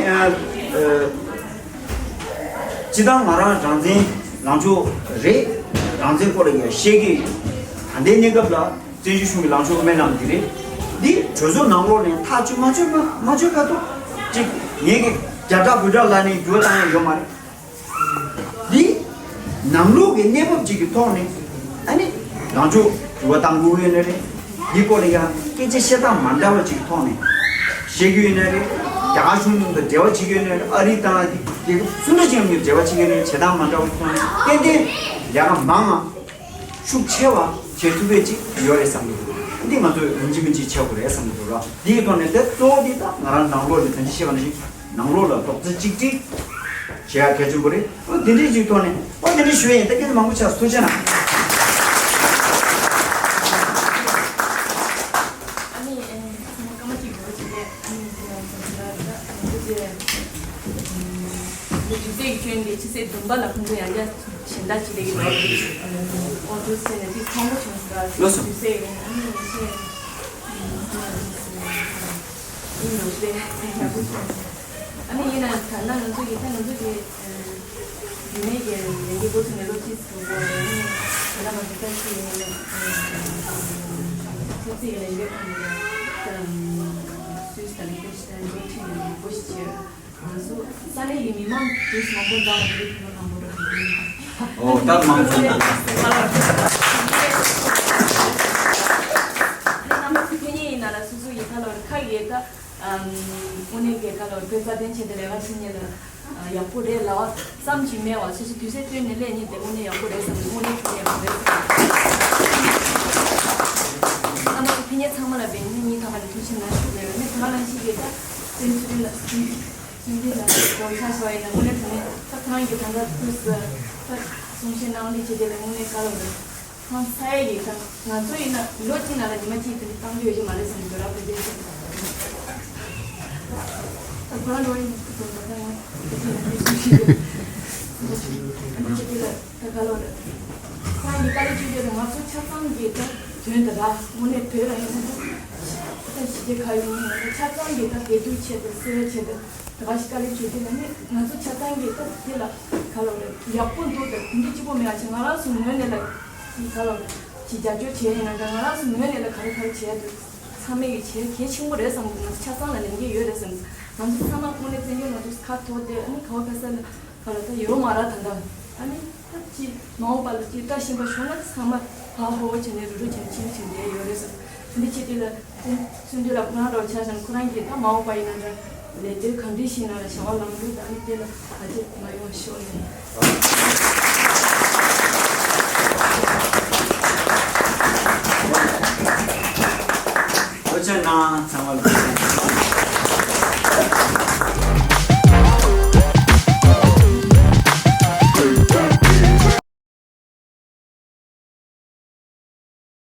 སྤྱི་བཏང་ང་རང་རང་བཙན་ལངས་ཕྱོགས་རེད། རང་བཙན་སྐོར་ལ་ཡང་བཤད་ཀྱི་ཡོད། ད་ལྟའི་གནས་སྐབས་ལ་བཙན་བྱོལ་གཞུང་གི་ལངས་ཕྱོགས་སྨོན་ལམ་འདི་རེད། འདི་གྲོས་ཚོགས་ནང་ལོགས་ནས་ཐག་གཅོད་མ་གཅོད་མ་མ་གཅོད་ཁ་ཐུག་ཅིག་ངེད་ཀྱི་རྒྱ་གྲགས་བོད་གྲགས་ལ་ནས་འགྱུར་བ་བཏང་ཡ་ཡོད་མ་རེད། འདི་ནང་ལོགས་ཀྱི་གནས་བབ་ཅིག་གི་ཐོག་ནས་ཨ་ནི་ལངས་ཕྱོགས་འགྱུར་བ་བཏང་དགོས་ཡོད་ནི་རེད། འདི་སྐོར་ལ་ཡང་སྐད་ཆ་བཤད་སྟངས་མ་འདྲ་བ་ཅིག་གི་ཐོག་ནས་བཤད་ཀྱི་ཡོད་ནི་རེད། རྒྱ་གར་གཞུང་ནང་དུ་འབྲེལ་བ་བྱེད་ཀྱི་ཡོད་ནི་རེད། ཨ་རི་དང་རྒྱལ་ཁབ་སུ་འདྲ་ཅིག་ནང་འབྲེལ་བ་བྱེད་ཀྱི་ཡོད་ནི་རེད། བྱེད་སྟངས་མ་འདྲ་བ་གི་ཐོག་ནས་ཏན་ཏན་ཡ་ག་མང་ང་ཤུགས་ཆེ་བ་བྱེད་ཐུབ་པའི་ཅིག་ཡོད་རེད་བསམ་གྱི་འདུག་འདི་ང་ཚོས་ཡིན་གཅིག་མིན་གཅིག་བྱེད་དགོས་རེད་བསམ་གྱི་འདུག་ར། འདི་གི་ཐོག་ནས་དེ་གཙོ་བོ་འདི་ད་ང་རང་ནང་ལོགས་ནས་ད་ཅི་བཤད་པ་ནང་བཞིན་ནང་ལོགས་ལ་རྡོག་རྩ་གཅིག་སྒྲིལ་བྱེད་ཡ་གལ་ཆེན་པོ་རེད། ཨོ་དེ་འདྲའི་ཅིག་ཐོག་ནས་ཨོ་དེ་འདྲའི་ཞུ་ཡ་ཡིན། ད་སྐད་ཆ་མང་པོ་ཆགས་སོང་། ཐུགས་རྗེ་གནང་། ཨ་ནི་ཨེ་ཚང་མ་སྐར་མ་གཅིག་འགོར་བྱས་ཏེ་ཨ་ནི་ཚང་མ་ཚང་མ་ལ་ཨ་ནི་ཐུགས་རྗེ་ཆེ། ཨ་ནི་དུས་ཚོད་ཀྱི་སྐྱོན་གྱིས་ཕྱི་ཚེས་བདུན་པ་ལ་ཁོང་ཚོ་ཡང་བསྐྱར་གཞན་དག་ཅིག་སླེབས་ཀྱི་འདུག་ཨ་ནི་ཨོ་དུས་ཚོད་ནས་དུས་ཐོག་མ་བྱུང་སོང་། ལགས་སོ། དུས་ཚོད་ཀྱི་ཨ་ནི་ཡིན་ཕྱིན་ཨ་ནི་ཚང་མ་ལ་ཡིན་ནོ་ཞེས་ཡག་པོ་བྱུང་སོང་། ཨ་ནི་ཡིན་ན་ད་ལྟ་ང་ཚོ་ཡིན་ད་ང་ཚོ་ཡིན། རྒྱུན་ལས་ཀྱི་ལས་འགན་འགོ་ཚུགས་ནས་ལོ་གཅིག་ཙམ་འགོར་ནས་ད་ལྟ་ང་ཚོ་ལྟ་ཞིབ་ཡིན་ན་ཆབ་སྲིད་ཀྱི་ལས་འགན་ཁང་ནས་སུད་སི་དང་ལི་ཁྲི་ཆན་ཊེན་འགྲོ་ཁྲིད་ནས་འགོ་ཞིག་བྱས། ང་ཚོ་ས་གནས་ཀྱི་མི་མང་གྲས་མང་པོ་འདུག་དེ་ཚོ་མང་པོ་འདུག་ཨོ་ད་མང་པོ་འདུག་ཨ་ནི་རྣམ་པ་ཚོ་ཕེབས་མཁན་ཡིན་ན་ལ་སོ་སོ་ཡི་ཁ་ལོ་ཁ་ཡི་ད། དངོས་གནས་ཀྱི་ཁ་ལོ་བོད་རྩ་དོན་ཆེད་དུ་ལས་ཀ་བྱེད་མཁན་ལ་ཡག་པོ་རེད་ལབ་བསམ་གྱི་མེད་པ། སོ་སོ་དུས་ཚོད་བཏོན་ནས་སླེབས་མཁན་དེ་དངོས་གནས་ཡག་པོ་རེད་བསམ། དངོས་གནས་དྲང་གནས་ཡག་པོ་རེད་བསམ། རྣམ་པ་ཚོ་ཕེབས་མཁན་ཚང་མ་ལ་བས་སྙིང་ཐག་པ་ནས་ཐུགས་རྗེ་ཆེ་གནང་ཞུ་དགོས་རེད། ཨ་ནི་ད་ག་ནང་བཞིན་གྱི་ད་བཙན་བྱོལ་ལ་བཙན་བྱོལ་ལ་སྒོ་ཆ་བཞག་ཡིན་ན་དངོས་གནས་དྲང་གནས་ད་ཁོ་རང་གི་ད་ལྟ་དུས་སུ་ད་གསུང་བཤད་གནང་ལེ་བྱེད་དེ་ལ་དངོས་གནས་དཀའ་ལས་རེད། ཁང་ས་ཡ་ཡི་ཁང་ང་ཚོ་ཡིན་ན་ལོ་གཅིག་ནང་ལ་ཉི་མ་གཅིག་དེ་འདྲ་བཏང་རྒྱུ་ཡོད་ཀྱི་མ་རེད་བསམ་གྱི་འདུག་ར། བོད་པའི་ཆེད་དུ་ད་ཁོ་རང་ལོ་ཡིན་ན་ཁོ་ཚོ་ད་ང་ཁོ་ཚོ་ཡིན་ན་ཁོ་ཚོ་ཞིག་ཡོད། ཁོ་ཚོ་ད་ག་ལོ་རེད། ཁོ་རང་གི་དཀའ་ལས་བརྒྱུད་དེ་ང་ཚོ་ཆ་ཚང་གི་ད་དོན་དུ་ར་དངོས་གནས་བོད་ལ་ཡིན་ན་ད་ད་ཞི་བདེ་ག་ཡོད་ན་ཆ་ཚང་གི་ད་བདེ་སྡུག་ཆེད་དུ་སེལ་བའི་ཆེད་དུ། ད་ག་ཞིག་དཀའ་ལས་བྱུང་དེ་ལ་ནི་ང་ཚོ་ཆ་ཚང་གིས་ད་དེ་ལ་ག་ལ་རེད་ཡག་པོ་འདུག་ད་དེ་འདྲ་གཅིག་པོ་མེད་ཨ་ཅེ་ང་རང་ཚོ་ངོས་ནས་ལ་ག་ལ་རེད་ཅིག་རྒྱབ་སྐྱོར་བྱས་ཡིན་ན་འདྲ། ང་རང་ཚོ་ངོས་ནས་ལ་ག་རེ་ག་རེ་བྱས་འདུག་ཚང་མས་ཀྱི་བྱས་གལ་ཆེན་པོ་རེད་བསམ་གི་འདུག་ང་ཚོ་ཆ་ཚང་ལ་ལས་འགན་ཡོད་རེད་བསམ་གི་ང་ཚོ་ཚང་མ་དངོས་གནས་བཙན་བྱོལ་ནང་དུ་ཁ་འཐོར་ཏེ་ཨ་ནི་ག་བ་ག་ས་ལ་ག་ལ་ད་ཡོད་མ་རེད་ད་ད་ཨ་ནི། ཅིག་མ་འོངས་པ་ལ་ཅིག་བཀྲ་ཤིས་པ་བྱུང་ན་ཚང་མ་ཧ་ཧོ་བྱས་ནས་རུ་རུ་བྱས་ནས་ཕྱིན་ཕྱིན་བསྡད་ཡོད་རེད་ཟེར། འདི་ཕྱི་དེ་ལ་བཙན་བཙན་བྱོལ་ལ་ཁོ་རང་རོགས་ཆ་བཞག་ན་ཁོ་རང་གིས་ད་མ་འོངས་པ་ཡིན་ན་འདྲ་ལས་དོན་གང་འདྲ་ཞིག་ན་ལ་བྱ་བ་ལམ་འགྲོ་ད་ནི་དེ་ལ་ང་ཚོ་མ་ཡོང་ཤོག་ནས། ལོ་ཆེན་ནང་ཚང་མ་ལ་